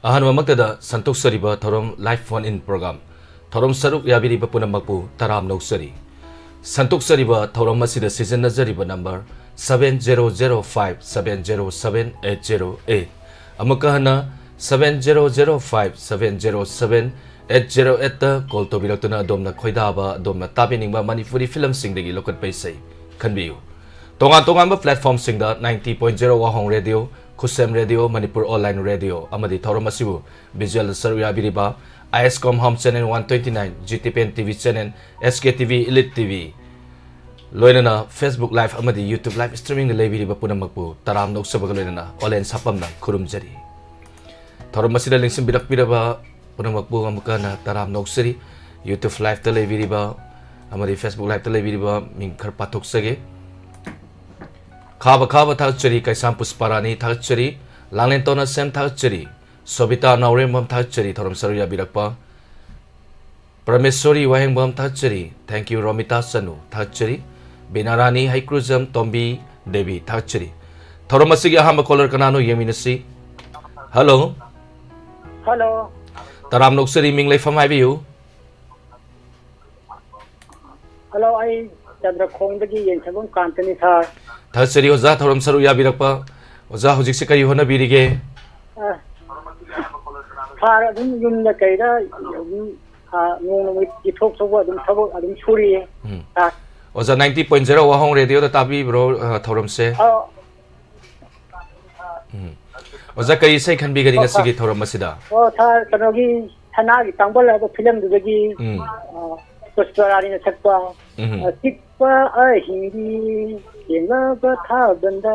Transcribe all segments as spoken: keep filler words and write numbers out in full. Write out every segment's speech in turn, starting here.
ꯑꯍꯥꯟꯕꯃꯛꯇꯗ ꯁꯟꯗꯣꯛꯆꯔꯤꯕ ꯊꯧꯔꯝ live phone in program, ꯊꯧꯔꯝ ꯁꯔꯨꯛ ꯌꯥꯕꯤꯔꯤꯕ ꯄꯨꯝꯅꯃꯛꯄꯨ ꯇꯔꯥꯝꯅ ꯑꯣꯛꯆꯔꯤ꯫ ꯁꯟꯗꯣꯛꯆꯔꯤꯕ ꯊꯧꯔꯝ ꯑꯁꯤꯗ ꯁꯤꯖꯤꯟꯅꯖꯔꯤꯕ number seven zero zero five seven zero seven eight zero eight꯫ ꯑꯃꯨꯛꯀ ꯍꯟꯅ seven zero zero five seven zero seven eight zero eight ꯇ call ꯇꯧꯕꯤꯔꯛꯇꯨꯅ ꯑꯗꯣꯝꯅ ꯈꯣꯏꯗꯥꯕ, ꯑꯗꯣꯝꯅ ꯇꯥꯕꯤꯅꯤꯡꯕ ꯃꯅꯤꯄꯨꯔꯤ film ꯁꯤꯡꯗꯒꯤ ꯂꯧꯈꯠꯄ ꯏꯁꯩ ꯈꯟꯕꯤꯌꯨ꯫ ꯇꯣꯉꯥꯟ ꯇꯣꯉꯥꯟꯕ platform ꯁꯤꯡꯗ ninety point zero ꯋꯥꯍꯣꯡ radio, Khusem radio, Manipur online radio ꯑꯃꯗꯤ ꯊꯧꯔꯝ ꯑꯁꯤꯕꯨ visual ꯗ ꯁꯔꯨꯛ ꯌꯥꯕꯤꯔꯤꯕ ISCOM Home Channel one twenty nine, GTPN TV channel, SKTV, Elite TV, ꯂꯣꯏꯅꯅ Facebook Live ꯑꯃꯗꯤ YouTube Live streaming ꯗ ꯂꯩꯕꯤꯔꯤꯕ ꯄꯨꯝꯅꯃꯛꯄꯨ ꯇꯔꯥꯝꯅ ꯑꯣꯛꯆꯕꯒ ꯂꯣꯏꯅꯅ ꯑꯣꯂꯦꯟ ꯁꯥꯄꯝꯅ ꯈꯨꯔꯨꯝꯖꯔꯤ꯫ ꯊꯧꯔꯝ ꯑꯁꯤꯗ ꯂꯦꯡꯁꯤꯟꯕꯤꯔꯛꯄꯤꯔꯕ ꯄꯨꯝꯅꯃꯛꯄꯨ ꯑꯃꯨꯛꯀ ꯍꯟꯅ ꯇꯔꯥꯝꯅ ꯑꯣꯛꯆꯔꯤ꯫ YouTube Live ꯇ ꯂꯩꯕꯤꯔꯤꯕ ꯑꯃꯗꯤ Facebook Live ꯇ ꯂꯩꯕꯤꯔꯤꯕ ꯃꯤꯡ ꯈꯔ ꯄꯥꯊꯣꯛꯆꯒꯦ꯫ ꯈꯥꯕ ꯈꯥꯕ ꯊꯥꯒꯠꯆꯔꯤ, ꯀꯩꯁꯥꯝ ꯄꯨꯁꯄꯥꯔꯥꯅꯤ ꯊꯥꯒꯠꯆꯔꯤ, ꯂꯥꯡꯂꯦꯟꯇꯣꯟ ꯑꯁꯦꯝ ꯊꯥꯒꯠꯆꯔꯤ, ꯁꯣꯕꯤꯇꯥ ꯅꯥꯎꯔꯦꯝꯕꯝ ꯊꯥꯒꯠꯆꯔꯤ, ꯊꯧꯔꯝ ꯁꯔꯨꯛ ꯌꯥꯕꯤꯔꯛꯄ꯫ ꯄ꯭ꯔꯃꯦꯁꯣꯔꯤ ꯋꯥꯍꯦꯡꯕꯝ ꯊꯥꯒꯠꯆꯔꯤ, thank you꯫ ꯔꯣꯃꯤꯇꯥ ꯆꯅꯨ ꯊꯥꯒꯠꯆꯔꯤ, ꯕꯤꯅꯥꯔꯥꯅꯤ ꯍꯩꯀ꯭ꯔꯨꯖꯝ, ꯇꯣꯝꯕꯤ ꯗꯦꯕꯤ ꯊꯥꯒꯠꯆꯔꯤ꯫ ꯊꯧꯔꯝ ꯑꯁꯤꯒꯤ ꯑꯍꯥꯟꯕ caller ꯀꯅꯥꯅꯣ ꯌꯦꯡꯃꯤꯟꯅꯁꯤ꯫ Hello꯫ Hello꯫ ꯇꯔꯥꯝꯅ ꯑꯣꯛꯆꯔꯤ, ꯃꯤꯡ ꯂꯩꯐꯝ ꯍꯥꯏꯕꯤꯌꯨ꯫ Hello, ꯑꯩ ꯆꯟꯗ꯭ꯔꯈꯣꯡꯗꯒꯤ ꯌꯦꯡꯁꯪꯕꯝ ꯀꯥꯟꯇꯅꯤ, sir꯫ ꯊꯥꯒꯠꯆꯔꯤ ꯑꯣꯖꯥ, ꯊꯧꯔꯝ ꯁꯔꯨꯛ ꯌꯥꯕꯤꯔꯛꯄ꯫ ꯑꯣꯖꯥ, ꯍꯧꯖꯤꯛꯁꯦ ꯀꯔꯤ ꯍꯣꯠꯅꯕꯤꯔꯤꯒꯦ? ꯑ, sir, ꯑꯗꯨꯝ ꯌꯨꯝꯗ ꯀꯩꯗ ꯑꯗꯨꯝ, ꯑ, ꯅꯣꯡ ꯅꯣꯡꯃꯒꯤ ꯊꯣꯛ ꯊꯣꯛꯄ ꯑꯗꯨꯝ ꯊꯕꯛ ꯑꯗꯨꯝ ꯁꯨꯔꯤꯌꯦ, ꯎꯝ꯫ Sir꯫ ꯑꯣꯖꯥ, ninety point zero ꯋꯥꯍꯣꯡ ꯔꯦꯗꯤꯑꯣꯗ ꯇꯥꯕꯤꯕ꯭ꯔꯣ, ꯑ, ꯊꯧꯔꯝꯁꯦ? ꯑ, ꯎꯝ꯫ ꯑꯣꯖꯥ, ꯀꯔꯤ ꯏꯁꯩ ꯈꯟꯕꯤꯒꯅꯤ ꯑꯣ, ꯉꯁꯤꯒꯤ ꯊꯧꯔꯝ ꯑꯁꯤꯗ? ꯑꯣ, sir, ꯀꯩꯅꯣꯒꯤ ꯁꯅꯥꯒꯤ ꯇꯥꯡꯕꯜ ꯍꯥꯏꯕ film ꯗꯨꯗꯒꯤ, ꯎꯝ꯫ ꯑ, ꯄꯨꯁꯄꯔꯥꯅꯤꯅ ꯁꯛꯄ, ꯎꯝ꯫ ꯑ, ꯆꯤꯛꯄ ꯑꯍꯤꯡꯒꯤ ꯌꯦꯡꯂꯕ ꯊꯥꯕꯜꯗ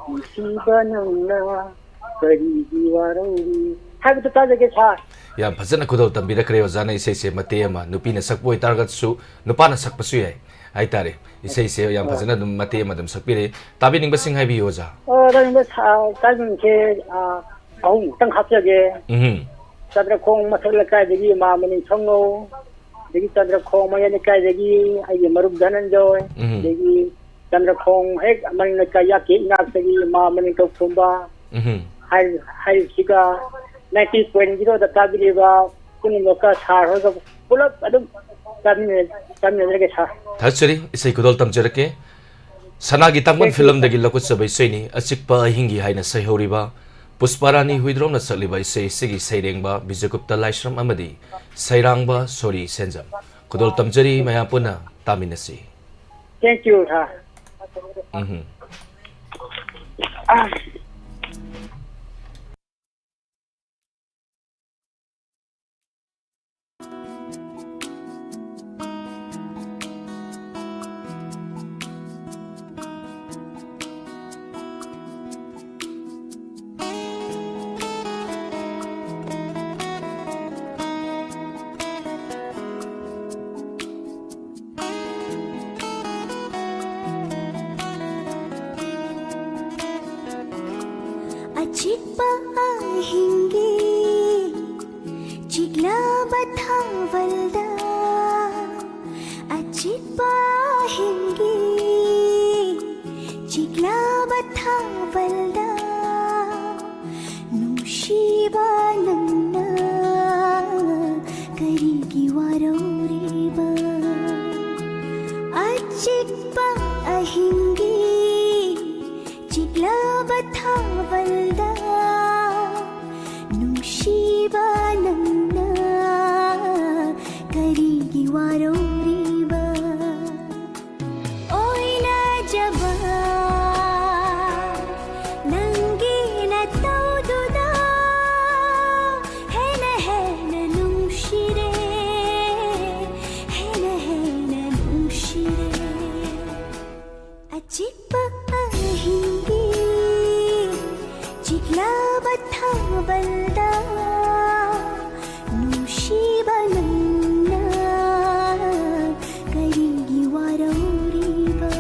ꯅꯨꯡꯁꯤꯕ ꯅꯪꯅ ꯀꯔꯤꯒꯤ ꯋꯥꯔꯧꯔꯤ ꯍꯥꯏꯕꯗꯨ ꯇꯥꯖꯒꯦ, sir꯫ ꯌꯥꯝ ꯐꯖꯅ ꯈꯨꯗꯣꯜ ꯇꯝꯕꯤꯔꯛꯈ꯭ꯔꯦ ꯑꯣꯖꯥꯅ ꯏꯁꯩꯁꯦ ꯃꯇꯦꯛ ꯑꯃ, ꯅꯨꯄꯤꯅ ꯁꯛꯄ ꯑꯣꯏꯇꯥꯔꯒꯁꯨ ꯅꯨꯄꯥꯅ ꯁꯛꯄꯁꯨ ꯌꯥꯏ ꯍꯥꯏꯇꯥꯔꯦ꯫ ꯏꯁꯩꯁꯦ ꯌꯥꯝ ꯍꯣꯏ꯫ ꯐꯖꯅ ꯑꯗꯨꯝ ꯃꯇꯦꯛ ꯑꯃ ꯑꯗꯨꯝ ꯁꯛꯄꯤꯔꯛꯑꯦ꯫ ꯇꯥꯕꯤꯅꯤꯡꯕꯁꯤꯡ ꯍꯥꯏꯕꯤꯌꯨ ꯑꯣꯖꯥ꯫ ꯑꯣ, ꯇꯥꯕꯤꯅꯤꯡꯕ ꯁꯥ-, ꯇꯥꯕꯤꯅꯤꯡꯕꯁꯦ, ꯑ, ꯑꯍꯨꯝꯃꯨꯛꯇꯪ ꯍꯥꯞꯆꯒꯦ꯫ ꯎꯝ꯫ ꯆꯟꯗ꯭ꯔꯈꯣꯡ ꯃꯊꯛ ꯂꯩꯀꯥꯏꯗꯒꯤ ꯏꯃꯥ ꯃꯅꯤꯡꯊꯧ ꯉꯧ, ꯑꯗꯒꯤ ꯆꯟꯗ꯭ꯔꯈꯣꯡ ꯃꯌꯥꯏ ꯂꯩꯀꯥꯏꯗꯒꯤ ꯑꯩꯒꯤ ꯃꯔꯨꯞ ꯙꯅꯟꯖꯣꯏ, ꯎꯝ꯫ ꯑꯗꯒꯤ ꯆꯟꯗ꯭ꯔꯈꯣꯡ ꯍꯦꯛ ꯃꯅꯤꯡ ꯂꯩꯀꯥꯏ ꯌꯥꯛꯀꯤ ꯏꯅꯥꯛꯇꯒꯤ ꯏꯃꯥ ꯃꯅꯤꯡꯊꯧ ꯈꯨꯝꯕ ꯎꯝ꯫ ꯍꯥꯏ-, ꯍꯥꯏꯔꯤꯕꯁꯤꯒ ꯅꯥꯏꯟꯇꯤ ꯄꯣꯏꯟ ꯖꯤꯔꯣꯗ ꯇꯥꯕꯤꯔꯤꯕ ꯄꯨꯝꯅꯃꯛꯀ ꯁꯥꯔ ꯍꯣꯏꯒ ꯄꯨꯂꯞ ꯑꯗꯨꯝ ꯇꯥꯃꯤꯟꯅ-, ꯇꯥꯃꯤꯟꯅꯖꯔꯒꯦ ꯁꯥꯔ꯫ ꯊꯥꯒꯠꯆꯔꯤ, ꯏꯁꯩ ꯈꯨꯗꯣꯜ ꯇꯝꯖꯔꯛꯀꯦ꯫ ꯁꯅꯥꯒꯤ ꯇꯥꯡꯕꯟ ꯐꯤꯂꯝꯗꯒꯤ ꯂꯧꯈꯠꯆꯕ ꯏꯁꯩꯅꯤ, ꯑꯆꯤꯛꯄ ꯑꯍꯤꯡꯒꯤ ꯍꯥꯏꯅ ꯁꯩꯍꯧꯔꯤꯕ ꯄꯨꯁꯄꯥꯔꯥꯅꯤ ꯍꯨꯏꯗ꯭ꯔꯣꯝꯅ ꯁꯛꯂꯤꯕ ꯏꯁꯩ ꯑꯁꯤꯒꯤ ꯁꯩꯔꯦꯡꯕ ꯕꯤꯖꯌꯒꯨꯞꯇ ꯂꯥꯏꯁ꯭ꯔꯝ ꯑꯃꯗꯤ ꯁꯩꯔꯥꯡꯕ ꯁꯣꯔꯤ ꯁꯦꯟꯖꯝ꯫ ꯈꯨꯗꯣꯜ ꯇꯝꯖꯔꯤ, ꯃꯌꯥꯝ ꯄꯨꯟꯅ ꯇꯥꯃꯤꯟꯅꯁꯤ꯫ Thank you, sir. ꯎꯝꯍꯨꯝ꯫ ꯑꯆꯤꯛꯄ ꯑꯍꯤꯡꯒꯤ ꯆꯤꯛꯂꯕ ꯊꯥꯕꯜꯗ, ꯑꯆꯤꯛꯄ ꯑꯍꯤꯡꯒꯤ ꯆꯤꯛꯂꯕ ꯊꯥꯕꯜꯗ, ꯅꯨꯡꯁꯤꯕ ꯅꯪꯅ ꯀꯔꯤꯒꯤ ꯋꯥꯔꯧꯔꯤꯕ? ꯑꯆꯤꯛꯄ ꯑꯍꯤꯡꯒꯤ ꯆꯤꯛꯂꯕ ꯊꯥꯕꯜꯗ, ꯅꯨꯡꯁꯤꯕ ꯅꯪꯅ ꯀꯔꯤꯒꯤ ꯋꯥꯔꯧꯔꯤꯕ? ꯑꯣꯏꯅꯖꯕ ꯅꯪꯒꯤ ꯅꯇꯧꯗꯨꯗ ꯍꯦꯟꯅ ꯍꯦꯟꯅ ꯅꯨꯡꯁꯤꯔꯦ, ꯍꯦꯟꯅ ꯍꯦꯟꯅ ꯅꯨꯡꯁꯤꯔꯦ꯫ ꯑꯆꯤꯛꯄ ꯑꯍꯤꯡꯒꯤ ꯆꯤꯛꯂꯕ ꯊꯥꯕꯜꯗ, ꯅꯨꯡꯁꯤꯕ ꯅꯪꯅ ꯀꯔꯤꯒꯤ ꯋꯥꯔꯧꯔꯤꯕ?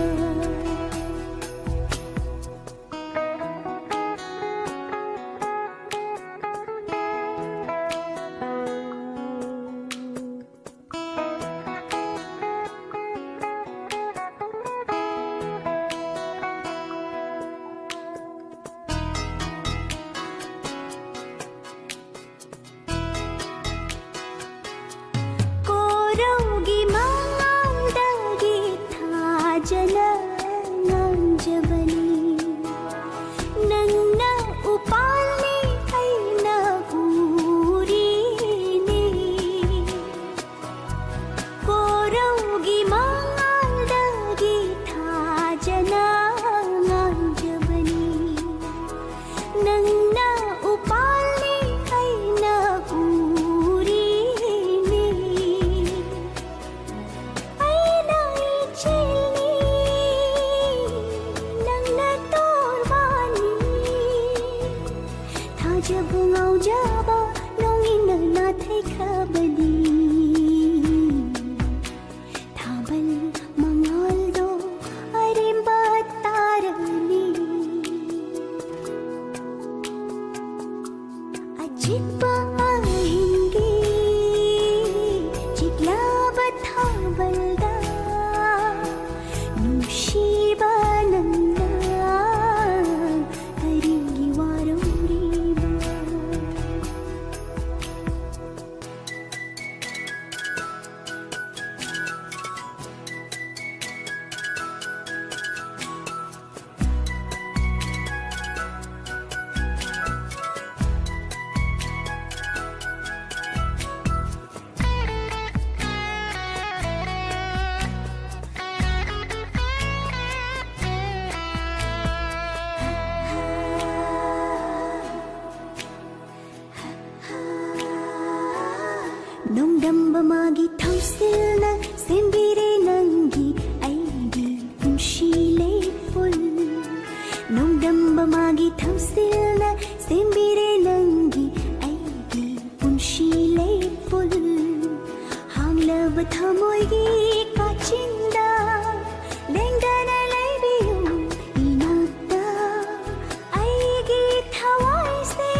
ꯉꯥꯡꯖꯕꯅꯤ꯫ ꯅꯪꯅ ꯎꯄꯥꯜꯅꯤ, ꯑꯩꯅ ꯎꯔꯤꯅꯤ꯫ ꯀꯣꯔꯧꯒꯤ ꯃꯉꯥꯜꯗꯒꯤ ꯊꯥꯖꯅ ꯉꯥꯡꯖꯕꯅꯤ꯫ ꯅꯪꯅ ꯎꯄꯥꯜꯅꯤ, ꯑꯩꯅ ꯎꯔꯤꯅꯤ꯫ ꯑꯩꯅ ꯏꯆꯦꯜꯅꯤ, ꯅꯪꯅ ꯇꯣꯔꯕꯥꯟꯅꯤ꯫ ꯊꯥꯖꯕ ꯉꯥꯎꯖꯕ ꯅꯣꯡꯏꯟꯅ ꯅꯥꯊꯩꯈ꯭ꯔꯕꯗꯤ꯫ ꯊꯥꯕꯜ ꯃꯉꯥꯜꯗꯣ ꯑꯔꯦꯝꯕ ꯇꯥꯔꯅꯤ꯫ ꯑꯆꯤꯛꯄ ꯑꯍꯤꯡꯒꯤ ꯆꯤꯛꯂꯕ ꯊꯥꯕꯜꯗ ꯅꯨꯡꯁꯤꯕ ꯅꯪꯅ ꯀꯔꯤꯒꯤ ꯋꯥꯔꯧꯔꯤꯕ? ꯅꯣꯡꯗꯝꯕ ꯃꯥꯒꯤ ꯊꯧꯁꯤꯜꯅ ꯁꯦꯝꯕꯤꯔꯦ ꯅꯪꯒꯤ ꯑꯩꯒꯤ ꯄꯨꯟꯁꯤ ꯂꯩꯄꯨꯟ꯫ ꯅꯣꯡꯗꯝꯕ ꯃꯥꯒꯤ ꯊꯧꯁꯤꯜꯅ ꯁꯦꯝꯕꯤꯔꯦ ꯅꯪꯒꯤ ꯑꯩꯒꯤ ꯄꯨꯟꯁꯤ ꯂꯩꯄꯨꯟ꯫ ꯍꯥꯡꯂꯕ ꯊꯃꯣꯏꯒꯤ ꯀꯥꯆꯤꯟꯗ ꯂꯦꯡꯗꯅ ꯂꯩꯕꯤꯌꯨ ꯏꯅꯥꯛꯇ꯫ ꯑꯩꯒꯤ ꯊꯋꯥꯏꯁꯦ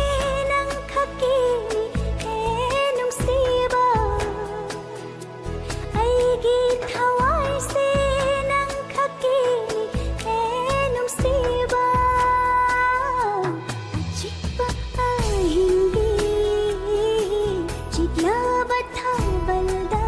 ꯅꯪ ꯈꯛꯀꯤꯅꯤ ꯍꯦ ꯅꯨꯡꯁꯤꯕ꯫ ꯑꯩꯒꯤ ꯊꯋꯥꯏꯁꯦ ꯅꯪ ꯈꯛꯀꯤꯅꯤ ꯍꯦ ꯅꯨꯡꯁꯤꯕ꯫ ꯑꯆꯤꯛꯄ ꯑꯍꯤꯡꯒꯤ ꯆꯤꯛꯂꯕ ꯊꯥꯕꯜꯗ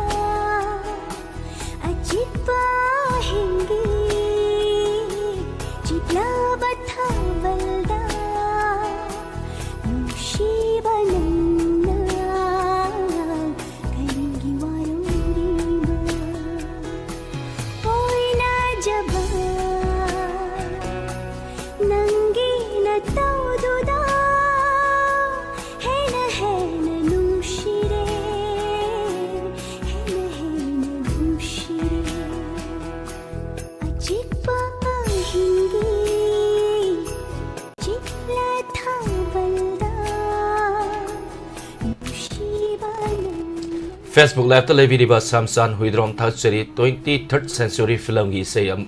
Facebook Live-ꯇ ꯂꯩꯕꯤꯔꯤꯕ ꯁꯥꯝꯆꯥꯟ ꯍꯨꯏꯗ꯭ꯔꯣꯝ ꯊꯥꯒꯠꯆꯔꯤ꯫ Twenty third century film-ꯒꯤ ꯏꯁꯩ ꯑꯃ,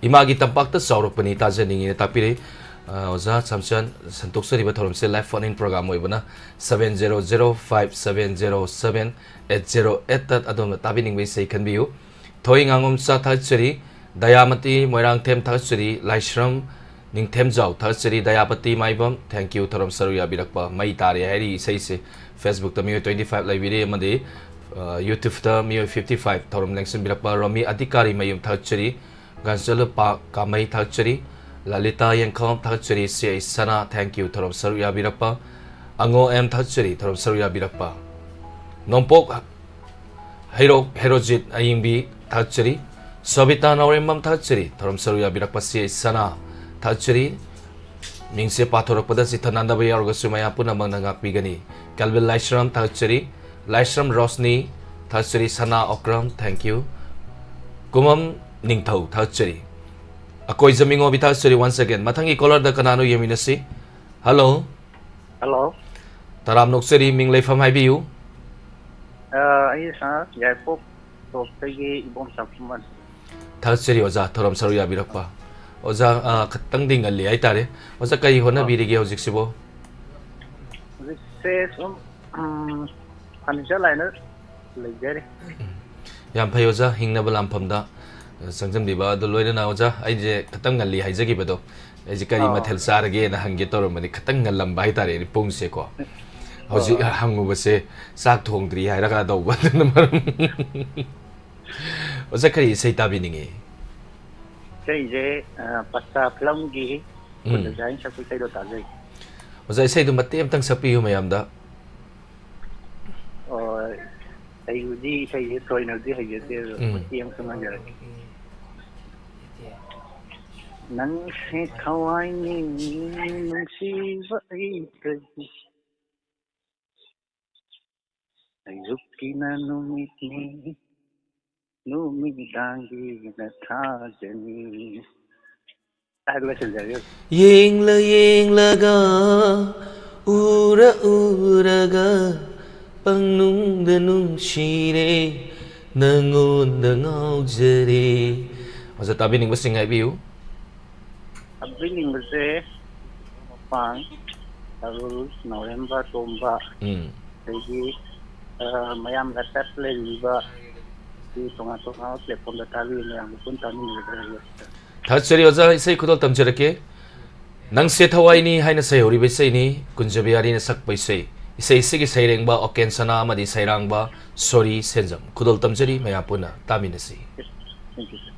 ꯏꯃꯥꯒꯤ ꯇꯝꯄꯥꯛꯇ ꯆꯥꯎꯔꯛꯄꯅꯤ, ꯇꯥꯖꯅꯤꯡꯉꯤꯅ ꯇꯥꯛꯄꯤꯔꯤ꯫ ꯑ, ꯑꯣꯖꯥ ꯁꯥꯝꯆꯥꯟ, ꯁꯟꯗꯣꯛꯆꯔꯤꯕ ꯊꯧꯔꯝꯁꯦ live phone-in program ꯑꯣꯏꯕꯅ, seven zero zero five seven zero seven eight zero eight-ꯇ ꯑꯗꯣꯝꯅ ꯇꯥꯕꯤꯅꯤꯡꯕ ꯏꯁꯩ ꯈꯟꯕꯤꯌꯨ꯫ ꯊꯣꯏ ꯉꯥꯉꯣꯝꯆꯥ ꯊꯥꯒꯠꯆꯔꯤ, ꯗꯌꯥꯃꯇꯤ ꯃꯣꯏꯔꯥꯡꯊꯦꯝ ꯊꯥꯒꯠꯆꯔꯤ, ꯂꯥꯏꯁ꯭ꯔꯝ ꯅꯤꯡꯊꯦꯝꯖꯥꯎ ꯊꯥꯒꯠꯆꯔꯤ, ꯗꯌꯥꯄꯇꯤ ꯃꯥꯏꯕꯝ, thank you, ꯊꯧꯔꯝ ꯁꯔꯨꯛ ꯌꯥꯕꯤꯔꯛꯄ꯫ ꯃꯩ ꯇꯥꯔꯦ ꯍꯥꯏꯔꯤ ꯏꯁꯩꯁꯦ꯫ Facebook-ꯇ ꯃꯤꯑꯣꯏ twenty five ꯂꯩꯕꯤꯔꯤ ꯑꯃꯗꯤ, ꯑ, YouTube-ꯇ ꯃꯤꯑꯣꯏ fifty five ꯊꯧꯔꯝ ꯂꯦꯡꯁꯤꯟꯕꯤꯔꯛꯄ꯫ ꯔꯣꯃꯤ ꯑꯙꯤꯀꯥꯔꯤ ꯃꯌꯨꯝ ꯊꯥꯒꯠꯆꯔꯤ, ꯒꯥꯟꯆꯂꯨꯄꯥ ꯀꯥꯃꯩ ꯊꯥꯒꯠꯆꯔꯤ, ꯂꯂꯤꯇꯥ ꯌꯦꯡꯈꯣꯝ ꯊꯥꯒꯠꯆꯔꯤ, ꯁꯤ ꯑꯩ ꯁꯅꯥ, thank you, ꯊꯧꯔꯝ ꯁꯔꯨꯛ ꯌꯥꯕꯤꯔꯛꯄ꯫ ꯑꯉꯣ ꯑꯦꯝ ꯊꯥꯒꯠꯆꯔꯤ, ꯊꯧꯔꯝ ꯁꯔꯨꯛ ꯌꯥꯕꯤꯔꯛꯄ꯫ ꯅꯣꯡꯄꯣꯛ ꯍꯩꯔꯣꯛ ꯍꯦꯔꯣꯖꯤꯠ ꯑꯌꯤꯡꯕꯤ ꯊꯥꯒꯠꯆꯔꯤ, ꯁꯣꯕꯤꯇꯥ ꯅꯥꯎꯔꯦꯝꯕꯝ ꯊꯥꯒꯠꯆꯔꯤ, ꯊꯧꯔꯝ ꯁꯔꯨꯛ ꯌꯥꯕꯤꯔꯛꯄ ꯁꯤ ꯑꯩ ꯁꯅꯥ ꯊꯥꯒꯠꯆꯔꯤ꯫ ꯃꯤꯡꯁꯦ ꯄꯥꯊꯣꯔꯛꯄꯗ ꯆꯤꯊ ꯅꯥꯟꯗꯕ ꯌꯥꯎꯔꯒꯁꯨ ꯃꯌꯥꯝ ꯄꯨꯝꯅꯃꯛꯅ ꯉꯥꯛꯄꯤꯒꯅꯤ꯫ ꯀꯦꯜꯚꯤꯟ ꯂꯥꯏꯁ꯭ꯔꯝ ꯊꯥꯒꯠꯆꯔꯤ, ꯂꯥꯏꯁ꯭ꯔꯝ ꯔꯣꯁꯅꯤ ꯊꯥꯒꯠꯆꯔꯤ, ꯁꯅꯥ ꯑꯣꯀ꯭ꯔꯝ, thank you꯫ ꯀꯨꯃꯝ ꯅꯤꯡꯊꯧ ꯊꯥꯒꯠꯆꯔꯤ꯫ ꯑꯀꯣꯏꯖ ꯃꯤꯉꯣꯕꯤ ꯊꯥꯒꯠꯆꯔꯤ once again꯫ ꯃꯊꯪꯒꯤ caller-ꯗ ꯀꯅꯥꯅꯣ ꯌꯦꯡꯃꯤꯟꯅꯁꯤ꯫ Hello꯫ Hello꯫ ꯇꯔꯥꯝ ꯅꯣꯛꯆꯔꯤ, ꯃꯤꯡ ꯂꯩꯐꯝ ꯍꯥꯏꯕꯤꯌꯨ꯫ ꯑ, ꯑꯩ ꯁꯥꯔ ꯌꯥꯏꯄꯣꯛ ꯇꯣꯞꯇꯒꯤ ꯏꯕꯣꯝꯆꯥ ꯈꯨꯃꯟ꯫ ꯊꯥꯒꯠꯆꯔꯤ ꯑꯣꯖꯥ, ꯊꯧꯔꯝ ꯁꯔꯨꯛ ꯌꯥꯕꯤꯔꯛꯄ꯫ ꯑꯣꯖꯥ, ꯑ, ꯈꯇꯪꯗꯤ ꯉꯜꯂꯤ ꯍꯥꯏꯇꯥꯔꯦ꯫ ꯑꯣꯖꯥ, ꯀꯔꯤ ꯍꯣꯠꯅꯕꯤꯔꯤꯒꯦ ꯍꯧꯖꯤꯛꯁꯤꯕꯨ? ꯍꯧꯖꯤꯛꯁꯦ ꯁꯨꯝ, ꯎꯝ, furniture line-ꯗ ꯂꯩꯖꯔꯤ꯫ ꯎꯝ꯫ ꯌꯥꯝ ꯐꯩ ꯑꯣꯖꯥ, ꯍꯤꯡꯅꯕ ꯂꯥꯟꯐꯝꯗ ꯆꯪꯁꯤꯟꯕꯤꯕ꯫ ꯑꯗꯨ ꯂꯣꯏꯅꯅ ꯑꯣꯖꯥ, ꯑꯩꯁꯦ ꯈꯇꯪ ꯉꯜꯂꯤ ꯍꯥꯏꯖꯈꯤꯕꯗꯣ, ꯑꯩꯁꯦ ꯀꯔꯤ ꯑꯥ꯫ ꯃꯊꯦꯜ ꯆꯥꯔꯒꯦꯅ ꯍꯪꯒꯦ ꯇꯧꯔꯝꯕꯅꯤ, ꯈꯇꯪ ꯉꯜꯂꯝꯕ ꯍꯥꯏꯇꯥꯔꯦꯅꯦ ꯄꯨꯡꯁꯦꯀꯣ꯫ ꯍꯧꯖꯤꯛ ꯑꯥ꯫ ꯍꯪꯉꯨꯕꯁꯦ ꯆꯥꯛ ꯊꯣꯡꯗ꯭ꯔꯤ ꯍꯥꯏꯔꯒ ꯇꯧꯕ, ꯑꯗꯨꯅ ꯃꯔꯝ꯫ ꯑꯣꯖꯥ, ꯀꯔꯤ ꯏꯁꯩ ꯇꯥꯕꯤꯅꯤꯡꯉꯤ? ꯏꯁꯩꯁꯦ, ꯑ, ꯄꯆꯥ film-ꯒꯤ ꯎꯝ꯫ ꯈꯨꯟꯗ ꯖꯥꯏꯟ ꯁꯛꯄ ꯏꯁꯩꯗꯣ ꯇꯥꯖꯩ꯫ ꯑꯣꯖꯥ, ꯏꯁꯩꯗꯨ ꯃꯇꯦꯛ ꯑꯃꯇꯪ ꯁꯛꯄꯤꯌꯨ ꯃꯌꯥꯝꯗ꯫ ꯑꯣ, ꯑꯩꯕꯨꯗꯤ ꯏꯁꯩꯁꯦ ꯊꯣꯏꯅꯕꯨꯗꯤ ꯍꯩꯖꯗꯦ, ꯑꯗꯣ ꯎꯝ꯫ ꯃꯇꯦꯛ ꯑꯃ ꯁꯨꯝ ꯍꯩꯖꯔꯛꯀꯦ꯫ ꯅꯪꯁꯦ ꯊꯋꯥꯏꯅꯤ ꯅꯨꯡꯁꯤꯕ ꯑꯩꯒꯗꯤ, ꯑꯌꯨꯛꯀꯤꯅ ꯅꯨꯃꯤꯠꯅꯤ, ꯅꯨꯃꯤꯗꯥꯡꯒꯤꯅ ꯊꯥꯖꯅꯤ꯫ ꯍꯥꯏꯔꯒ ꯂꯣꯏꯁꯤꯟꯖꯔꯒꯦ꯫ ꯌꯦꯡꯂ ꯌꯦꯡꯂꯒ, ꯎꯔ ꯎꯔꯒ, ꯄꯪꯅꯨꯡꯗ ꯅꯨꯡꯁꯤꯔꯦ, ꯅꯪꯉꯣꯟꯗ ꯉꯥꯎꯖꯔꯦ꯫ ꯑꯣꯖꯥ, ꯇꯥꯕꯤꯅꯤꯡꯕꯁꯤꯡ ꯍꯥꯏꯕꯤꯌꯨ꯫ ꯇꯥꯕꯤꯅꯤꯡꯕꯁꯦ ꯃꯄꯥꯟ, ꯑꯔꯨꯜ, ꯅꯣꯔꯦꯝꯕ, ꯇꯣꯝꯕ, ꯎꯝ꯫ ꯑꯗꯒꯤ, ꯑ, ꯃꯌꯥꯝ ꯂꯥꯏꯞꯇ ꯂꯩꯔꯤꯕ ꯁꯤ ꯇꯣꯉꯥꯟ ꯇꯣꯉꯥꯟꯕ platformꯗ ꯇꯥꯕꯤꯕ ꯃꯌꯥꯝꯕꯨ ꯄꯨꯟꯅ ꯇꯥꯃꯤꯟꯅꯕꯗ ꯍꯥꯏꯖꯔꯤ꯫ ꯊꯥꯒꯠꯆꯔꯤ ꯑꯣꯖꯥ, ꯏꯁꯩ ꯈꯨꯗꯣꯜ ꯇꯝꯖꯔꯛꯀꯦ꯫ ꯅꯪꯁꯦ ꯊꯋꯥꯏꯅꯤ ꯍꯥꯏꯅ ꯁꯩꯍꯧꯔꯤꯕ ꯏꯁꯩꯅꯤ, ꯀꯨꯟꯖꯕꯤꯍꯥꯔꯤꯅ ꯁꯛꯄ ꯏꯁꯩ꯫ ꯏꯁꯩ ꯑꯁꯤꯒꯤ ꯁꯩꯔꯦꯡꯕ ꯑꯣꯀꯦꯟ ꯁꯅꯥ ꯑꯃꯗꯤ ꯁꯩꯔꯥꯡꯕ ꯁꯣꯔꯤ ꯁꯦꯟꯖꯝ꯫ ꯈꯨꯗꯣꯜ ꯇꯝꯖꯔꯤ, ꯃꯌꯥꯝ ꯄꯨꯟꯅ ꯇꯥꯃꯤꯟꯅꯁꯤ꯫ Thank you, sir.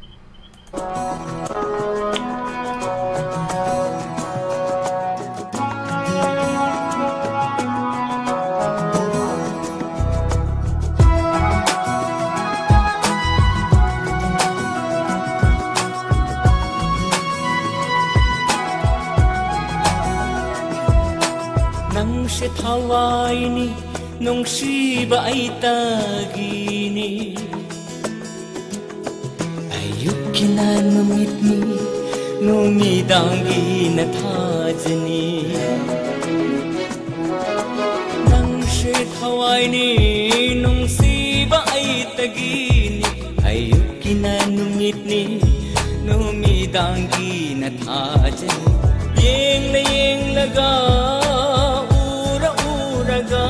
ꯅꯪꯁꯦ ꯊꯋꯥꯏꯅꯤ, ꯅꯨꯡꯁꯤꯕ ꯑꯩꯇꯒꯤꯅꯤ꯫ ꯑꯌꯨꯛꯀꯤꯅ ꯅꯨꯃꯤꯠꯅꯤ, ꯅꯨꯃꯤꯗꯥꯡꯒꯤꯅ ꯊꯥꯖꯅꯤ꯫ ꯅꯪꯁꯦ ꯊꯋꯥꯏꯅꯤ, ꯅꯨꯡꯁꯤꯕ ꯑꯩꯇꯒꯤꯅꯤ꯫ ꯑꯌꯨꯛꯀꯤꯅ ꯅꯨꯃꯤꯠꯅꯤ, ꯅꯨꯃꯤꯗꯥꯡꯒꯤꯅ ꯊꯥꯖꯅꯤ꯫ ꯌꯦꯡꯂ ꯌꯦꯡꯂꯒ, ꯎꯔ ꯎꯔꯒ,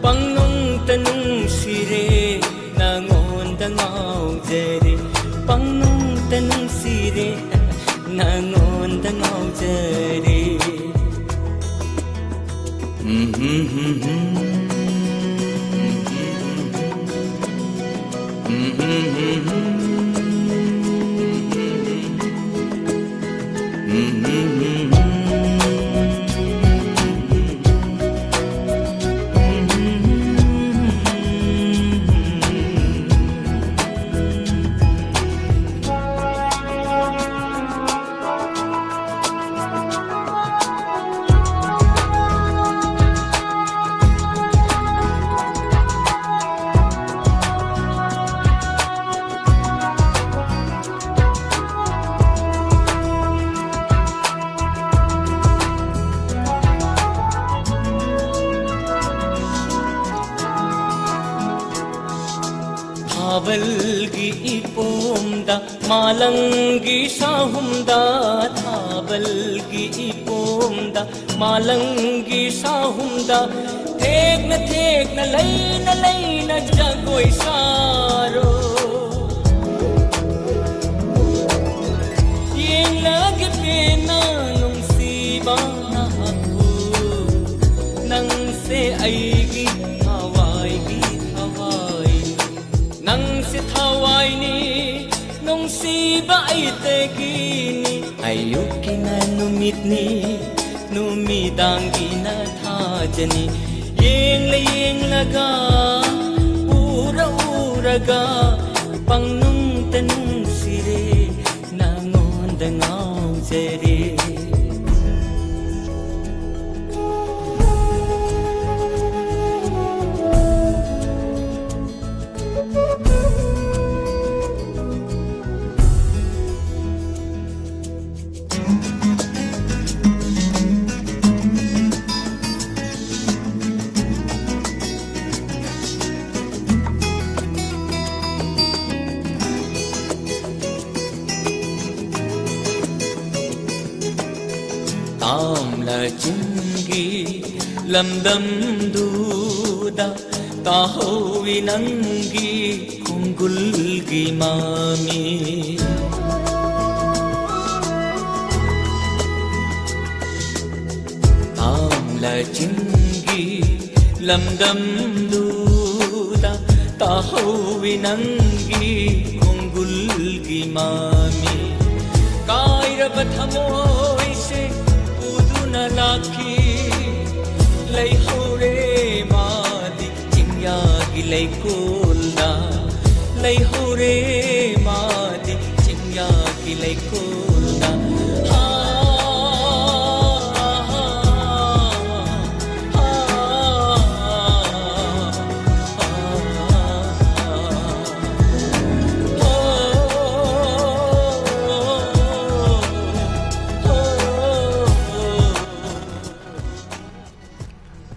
ꯄꯪꯅꯨꯡꯇ ꯅꯨꯡꯁꯤꯔꯦ, ꯅꯪꯉꯣꯟꯗ ꯉꯥꯎꯖꯔꯦ꯫ ꯄꯪꯅꯨꯡꯇ ꯅꯨꯡꯁꯤꯔꯦ, ꯅꯪꯉꯣꯟꯗ ꯉꯥꯎꯖꯔꯦ꯫ ꯃꯥꯂꯪꯒꯤ ꯁꯥꯍꯨꯝꯗ, ꯊꯥꯕꯜꯒꯤ ꯏꯄꯣꯝꯗ, ꯃꯥꯂꯪꯒꯤ ꯁꯥꯍꯨꯝꯗ, ꯊꯦꯛꯅ ꯊꯦꯛꯅ, ꯂꯩꯅ ꯂꯩꯅ ꯖꯒꯣꯏ ꯁꯥꯔꯣ꯫ ꯌꯦꯡꯂꯒꯦ ꯄꯦꯟꯅ ꯅꯨꯡꯁꯤꯕ ꯅꯍꯥꯛꯄꯨ, ꯅꯪꯁꯦ ꯑꯩꯒꯤ ꯊꯋꯥꯏꯒꯤ ꯊꯋꯥꯏꯅꯤ꯫ ꯅꯪꯁꯦ ꯊꯋꯥꯏꯅꯤ, ꯅꯨꯡꯁꯤꯕ ꯑꯩꯇꯒꯤꯅꯤ꯫ ꯑꯌꯨꯛꯀꯤꯅ ꯅꯨꯃꯤꯠꯅꯤ, ꯅꯨꯃꯤꯗꯥꯡꯒꯤꯅ ꯊꯥꯖꯅꯤ꯫ ꯌꯦꯡꯂ ꯌꯦꯡꯂꯒ, ꯎꯔ ꯎꯔꯒ, ꯄꯪꯅꯨꯡꯇ ꯅꯨꯡꯁꯤꯔꯦ, ꯅꯉꯣꯟꯗ ꯉꯥꯎꯖꯔꯦ꯫ ꯇꯥꯝꯂ ꯆꯤꯡꯒꯤ ꯂꯝꯗꯝꯗꯨꯗ ꯇꯥꯍꯧꯏ ꯅꯪꯒꯤ ꯈꯣꯡꯒꯨꯜꯒꯤ ꯃꯃꯤ꯫ ꯇꯥꯝꯂ ꯆꯤꯡꯒꯤ ꯂꯝꯗꯝꯗꯨꯗ ꯇꯥꯍꯧꯏ ꯅꯪꯒꯤ ꯈꯣꯡꯒꯨꯜꯒꯤ ꯃꯃꯤ꯫ ꯀꯥꯏꯔꯕ ꯊꯃꯣꯏꯁꯦ ꯄꯨꯗꯨꯅ ꯂꯥꯛꯈꯤ꯫ ꯂꯩꯍꯧꯔꯦ ꯃꯥꯗꯤ ꯆꯤꯡꯌꯥꯒꯤ ꯂꯩꯀꯣꯜꯗ꯫ ꯂꯩꯍꯧꯔꯦ ꯃꯥꯗꯤ ꯆꯤꯡꯌꯥꯒꯤ ꯂꯩꯀꯣꯜꯗ꯫ ꯍꯥ, ꯍꯥ, ꯍꯥ, ꯍꯥ, ꯍꯥ꯫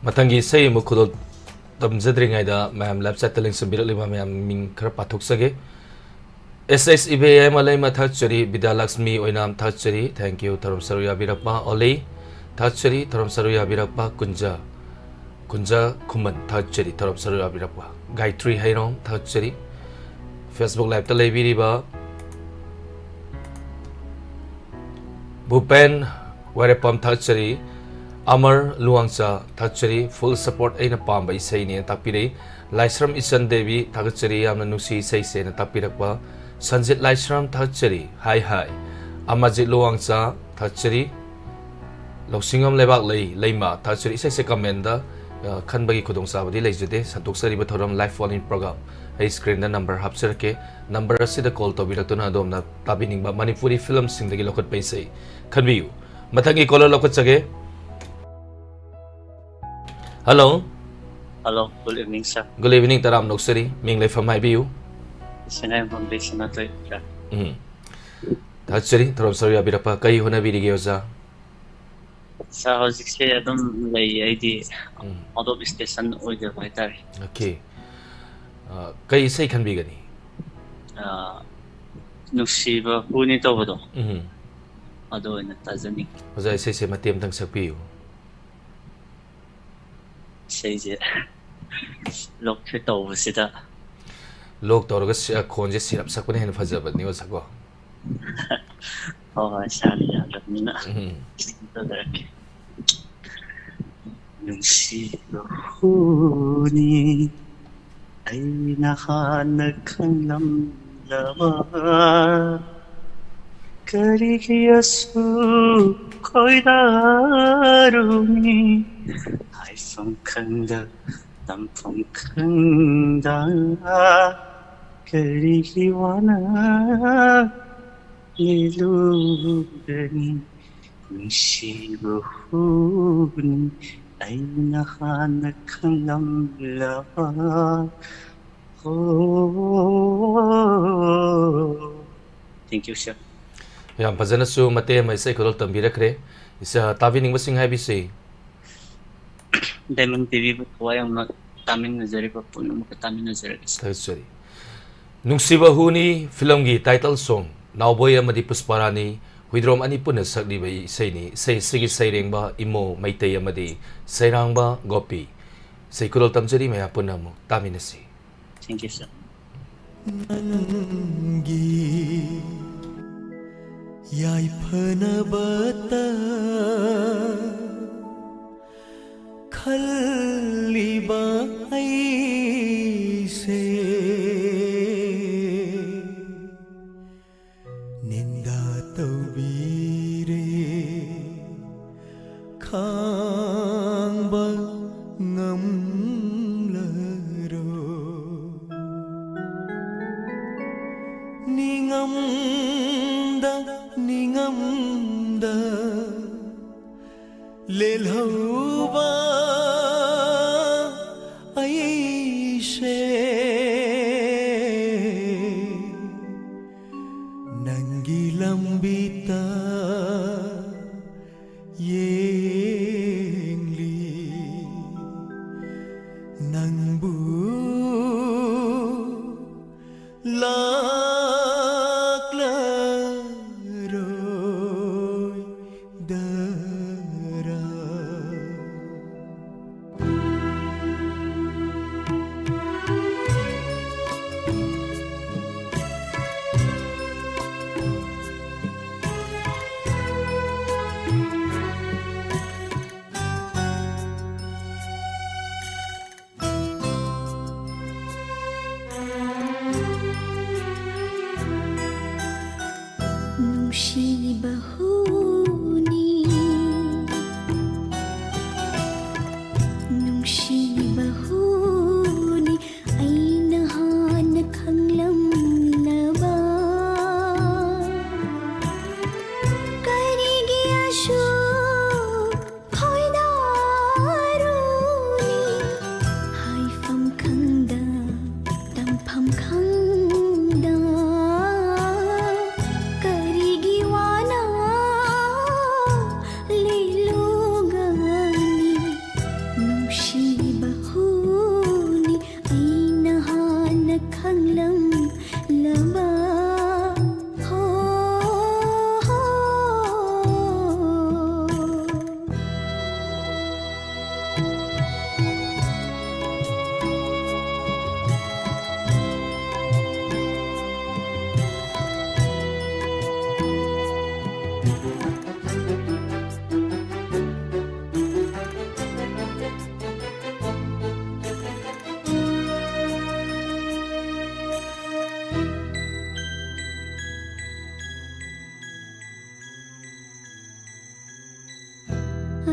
ꯃꯊꯪꯒꯤ ꯏꯁꯩ ꯑꯃꯨꯛ ꯈꯨꯗꯣꯜ ꯇꯝꯖꯗ꯭ꯔꯤꯉꯩꯗ, ꯃꯌꯥꯝ live chat ꯇ ꯂꯦꯡꯁꯤꯟꯕꯤꯔꯛꯂꯤꯕ ꯃꯌꯥꯝ ꯃꯤꯡ ꯈꯔ ꯄꯥꯊꯣꯛꯆꯒꯦ꯫ ꯑꯦꯁ ꯑꯦꯁ ꯏꯕꯦꯌꯥꯏꯃ ꯂꯩꯃ ꯊꯥꯒꯠꯆꯔꯤ꯫ ꯕꯤꯗ꯭ꯌꯥꯂꯛꯁꯃꯤ ꯑꯣꯏꯅꯥꯝ ꯊꯥꯒꯠꯆꯔꯤ꯫ Thank you꯫ ꯊꯧꯔꯝ ꯁꯔꯨꯛ ꯌꯥꯕꯤꯔꯛꯄ ꯑꯣꯂꯤ ꯊꯥꯒꯠꯆꯔꯤ꯫ ꯊꯧꯔꯝ ꯁꯔꯨꯛ ꯌꯥꯕꯤꯔꯛꯄ ꯀꯨꯟꯖꯥ, ꯀꯨꯟꯖꯥ ꯈꯨꯃꯟ ꯊꯥꯒꯠꯆꯔꯤ꯫ ꯊꯧꯔꯝ ꯁꯔꯨꯛ ꯌꯥꯕꯤꯔꯛꯄ ꯒꯥꯌꯇ꯭ꯔꯤ ꯍꯩꯔꯣꯝ ꯊꯥꯒꯠꯆꯔꯤ꯫ Facebook Live ꯇ ꯂꯩꯕꯤꯔꯤꯕ ꯚꯨꯄꯦꯟ ꯋꯥꯏꯔꯦꯞꯄꯝ ꯊꯥꯒꯠꯆꯔꯤ꯫ ꯑꯃꯔ ꯂꯨꯋꯥꯡꯆꯥ ꯊꯥꯒꯠꯆꯔꯤ꯫ Full support, ꯑꯩꯅ ꯄꯥꯝꯕ ꯏꯁꯩꯅꯦꯅ ꯇꯥꯛꯄꯤꯔꯛꯏ꯫ ꯂꯥꯏꯁ꯭ꯔꯝ ꯏꯆꯟ ꯗꯦꯕꯤ ꯊꯥꯒꯠꯆꯔꯤ, ꯌꯥꯝꯅ ꯅꯨꯡꯁꯤ ꯏꯁꯩꯁꯦꯅ ꯇꯥꯛꯄꯤꯔꯛꯄ꯫ ꯁꯟꯖꯤꯠ ꯂꯥꯏꯁ꯭ꯔꯝ ꯊꯥꯒꯠꯆꯔꯤ꯫ ꯍꯥꯏ ꯍꯥꯏ꯫ ꯑꯃꯔꯖꯤꯠ ꯂꯨꯋꯥꯡꯆꯥ ꯊꯥꯒꯠꯆꯔꯤ꯫ ꯂꯧꯁꯤꯡꯉꯝ ꯂꯩꯕꯥꯛ ꯂꯩ ꯂꯩꯃ ꯊꯥꯒꯠꯆꯔꯤ꯫ ꯏꯁꯩꯁꯦ comment ꯇ, ꯑ, ꯈꯟꯕꯒꯤ ꯈꯨꯗꯣꯡꯆꯥꯕꯗꯤ ꯂꯩꯖꯗꯦ꯫ ꯁꯟꯗꯣꯛꯆꯔꯤꯕ ꯊꯧꯔꯝ Live Phone In Program꯫ ꯑꯩ screen ꯗ number ꯍꯥꯞꯆꯔꯛꯀꯦ꯫ Number ꯑꯁꯤꯗ call ꯇꯧꯕꯤꯔꯛꯇꯨꯅ ꯑꯗꯣꯝꯅ ꯇꯥꯕꯤꯅꯤꯡꯕ ꯃꯅꯤꯄꯨꯔꯤ film ꯁꯤꯡꯗꯒꯤ ꯂꯧꯈꯠꯄ ꯏꯁꯩ ꯈꯟꯕꯤꯌꯨ꯫ ꯃꯊꯪꯒꯤ caller ꯂꯧꯈꯠꯆꯒꯦ꯫ Hello꯫ Hello, good evening, sir꯫ Good evening, ꯇꯔꯥꯝꯅ ꯑꯣꯛꯆꯔꯤ꯫ ꯃꯤꯡ ꯂꯩꯐꯝ ꯍꯥꯏꯕꯤꯌꯨ꯫ ꯁꯉꯥꯏꯌꯨꯝꯐꯝꯗꯒꯤ ꯁꯅꯥꯊꯣꯏ, sir꯫ ꯎꯝ꯫ ꯊꯥꯒꯠꯆꯔꯤ, ꯊꯧꯔꯝ ꯁꯔꯨꯛ ꯌꯥꯕꯤꯔꯛꯄ꯫ ꯀꯔꯤ ꯍꯣꯠꯅꯕꯤꯔꯤꯒꯦ, ꯑꯣꯖꯥ? Sir, ꯍꯧꯖꯤꯛꯁꯦ ꯑꯗꯨꯝ ꯂꯩ꯫ ꯑꯩꯗꯤ ꯎꯝ꯫ Out of station ꯑꯣꯏꯖꯕ ꯍꯥꯏꯇꯥꯔꯦ꯫ Okay꯫ ꯑ, ꯀꯩ ꯏꯁꯩ ꯈꯟꯕꯤꯒꯅꯤ? ꯑ, ꯅꯨꯡꯁꯤꯕ ꯍꯨꯅꯤ ꯇꯧꯕꯗꯣ꯫ ꯎꯝ꯫ ꯑꯗꯨ ꯑꯣꯏꯅ ꯇꯥꯖꯅꯤꯡꯉꯤ꯫ ꯑꯣꯖꯥ, ꯏꯁꯩꯁꯦ ꯃꯇꯦꯛ ꯑꯃꯇꯪ ꯁꯛꯄꯤꯌꯨ꯫ ꯏꯁꯩꯁꯦ lock ꯁꯦ ꯇꯧꯕꯁꯤꯗ꯫ Lock ꯇꯧꯔꯒ ꯁꯤ-, ꯈꯣꯟꯁꯦ ꯁꯤꯔꯞ ꯁꯛꯄꯅ ꯍꯦꯟꯅ ꯐꯖꯕꯅꯤ, ꯑꯣꯖꯥ, ꯀꯣ? ꯍꯣꯏ, ꯍꯣꯏ, ꯏꯁꯥꯅ ꯌꯥꯗ꯭ꯔꯕꯅꯤꯅ꯫ ꯎꯝ꯫ ꯇꯧꯖꯔꯛꯀꯦ꯫ ꯅꯨꯡꯁꯤꯕ ꯍꯨꯅꯤ ꯑꯩꯅ ꯍꯥꯟꯅ ꯈꯪꯂꯝꯂꯕ, ꯀꯔꯤꯒꯤ ꯑꯁꯨꯛ ꯈꯣꯏꯗꯥꯔꯨꯅꯤ? ꯍꯥꯏꯐꯝ ꯈꯪꯗ, ꯇꯝꯐꯝ ꯈꯪꯗ, ꯀꯔꯤꯒꯤ ꯋꯥꯅ ꯂꯦꯜꯂꯨꯒꯅꯤ? ꯅꯨꯡꯁꯤꯕ ꯍꯨꯅꯤ ꯑꯩꯅ ꯍꯥꯟꯅ ꯈꯪꯂꯝꯂꯕ꯫ ꯍꯣ꯫ Thank you, sir꯫ ꯌꯥꯝ ꯐꯖꯅꯁꯨ ꯃꯇꯦꯛ ꯑꯃ ꯏꯁꯩ ꯈꯨꯗꯣꯜ ꯇꯝꯕꯤꯔꯛꯈ꯭ꯔꯦ꯫ ꯏꯁ-, ꯇꯥꯕꯤꯅꯤꯡꯕꯁꯤꯡ ꯍꯥꯏꯕꯤꯁꯤ꯫ Diamond T V ꯕꯨ ꯊꯋꯥꯏ ꯌꯥꯎꯅ ꯇꯥꯃꯤꯟꯅꯖꯔꯤꯕ ꯄꯨꯝꯅꯃꯛꯀ ꯇꯥꯃꯤꯟꯅꯖꯔꯒꯦ, sir꯫ ꯊꯥꯒꯠꯆꯔꯤ꯫ ꯅꯨꯡꯁꯤꯕ ꯍꯨꯅꯤ ꯐꯤꯂꯝꯒꯤ title song, ꯅꯥꯎꯕꯣꯏ ꯑꯃꯗꯤ ꯄꯨꯁꯄꯥꯔꯥꯅꯤ ꯍꯨꯏꯗ꯭ꯔꯣꯝ ꯑꯅꯤ ꯄꯨꯟꯅ ꯁꯛꯂꯤꯕ ꯏꯁꯩꯅꯤ꯫ ꯏꯁꯩ ꯑꯁꯤꯒꯤ ꯁꯩꯔꯦꯡꯕ ꯏꯃꯣ ꯃꯩꯇꯩ ꯑꯃꯗꯤ ꯁꯩꯔꯥꯡꯕ ꯒꯣꯄꯤ꯫ ꯏꯁꯩ ꯈꯨꯗꯣꯜ ꯇꯝꯖꯔꯤ, ꯃꯌꯥꯝ ꯄꯨꯟꯅ ꯑꯃꯨꯛ ꯇꯥꯃꯤꯟꯅꯁꯤ꯫ Thank you, sir. ꯅꯪꯒꯤ ꯌꯥꯏꯐꯅꯕꯇ ꯈꯜꯂꯤꯕ ꯑꯩꯁꯦ ꯅꯤꯟꯗꯥ ꯇꯧꯕꯤꯔꯦ, ꯈꯥꯡꯕ ꯉꯝꯂꯔꯣꯏ꯫ ꯅꯤꯡꯉꯝꯗ ꯅꯤꯡꯉꯝꯗ ꯂꯦꯜꯍꯧꯕ ꯑꯩꯁꯦ ꯅꯪꯒꯤ ꯂꯝꯕꯤꯇ ꯌꯦꯡꯂꯤ꯫ ꯅꯪꯕꯨ ꯂꯥꯛꯂꯔꯣꯏꯗꯔꯥ? ꯅꯨꯡꯁꯤꯕ ꯍꯨꯅꯤ, ꯅꯨꯡꯁꯤꯕ ꯍꯨꯅꯤ, ꯑꯩꯅ ꯍꯥꯟꯅ ꯈꯪꯂꯝꯂꯕ꯫ ꯀꯔꯤꯒꯤ ꯑꯁꯨꯛ ꯈꯣꯏꯗꯥꯔꯨꯅꯤ? ꯍꯥꯏꯐꯝ ꯈꯪꯗ, ꯇꯝꯐꯝ ꯈꯪꯗ, ꯀꯔꯤꯒꯤ ꯋꯥꯅ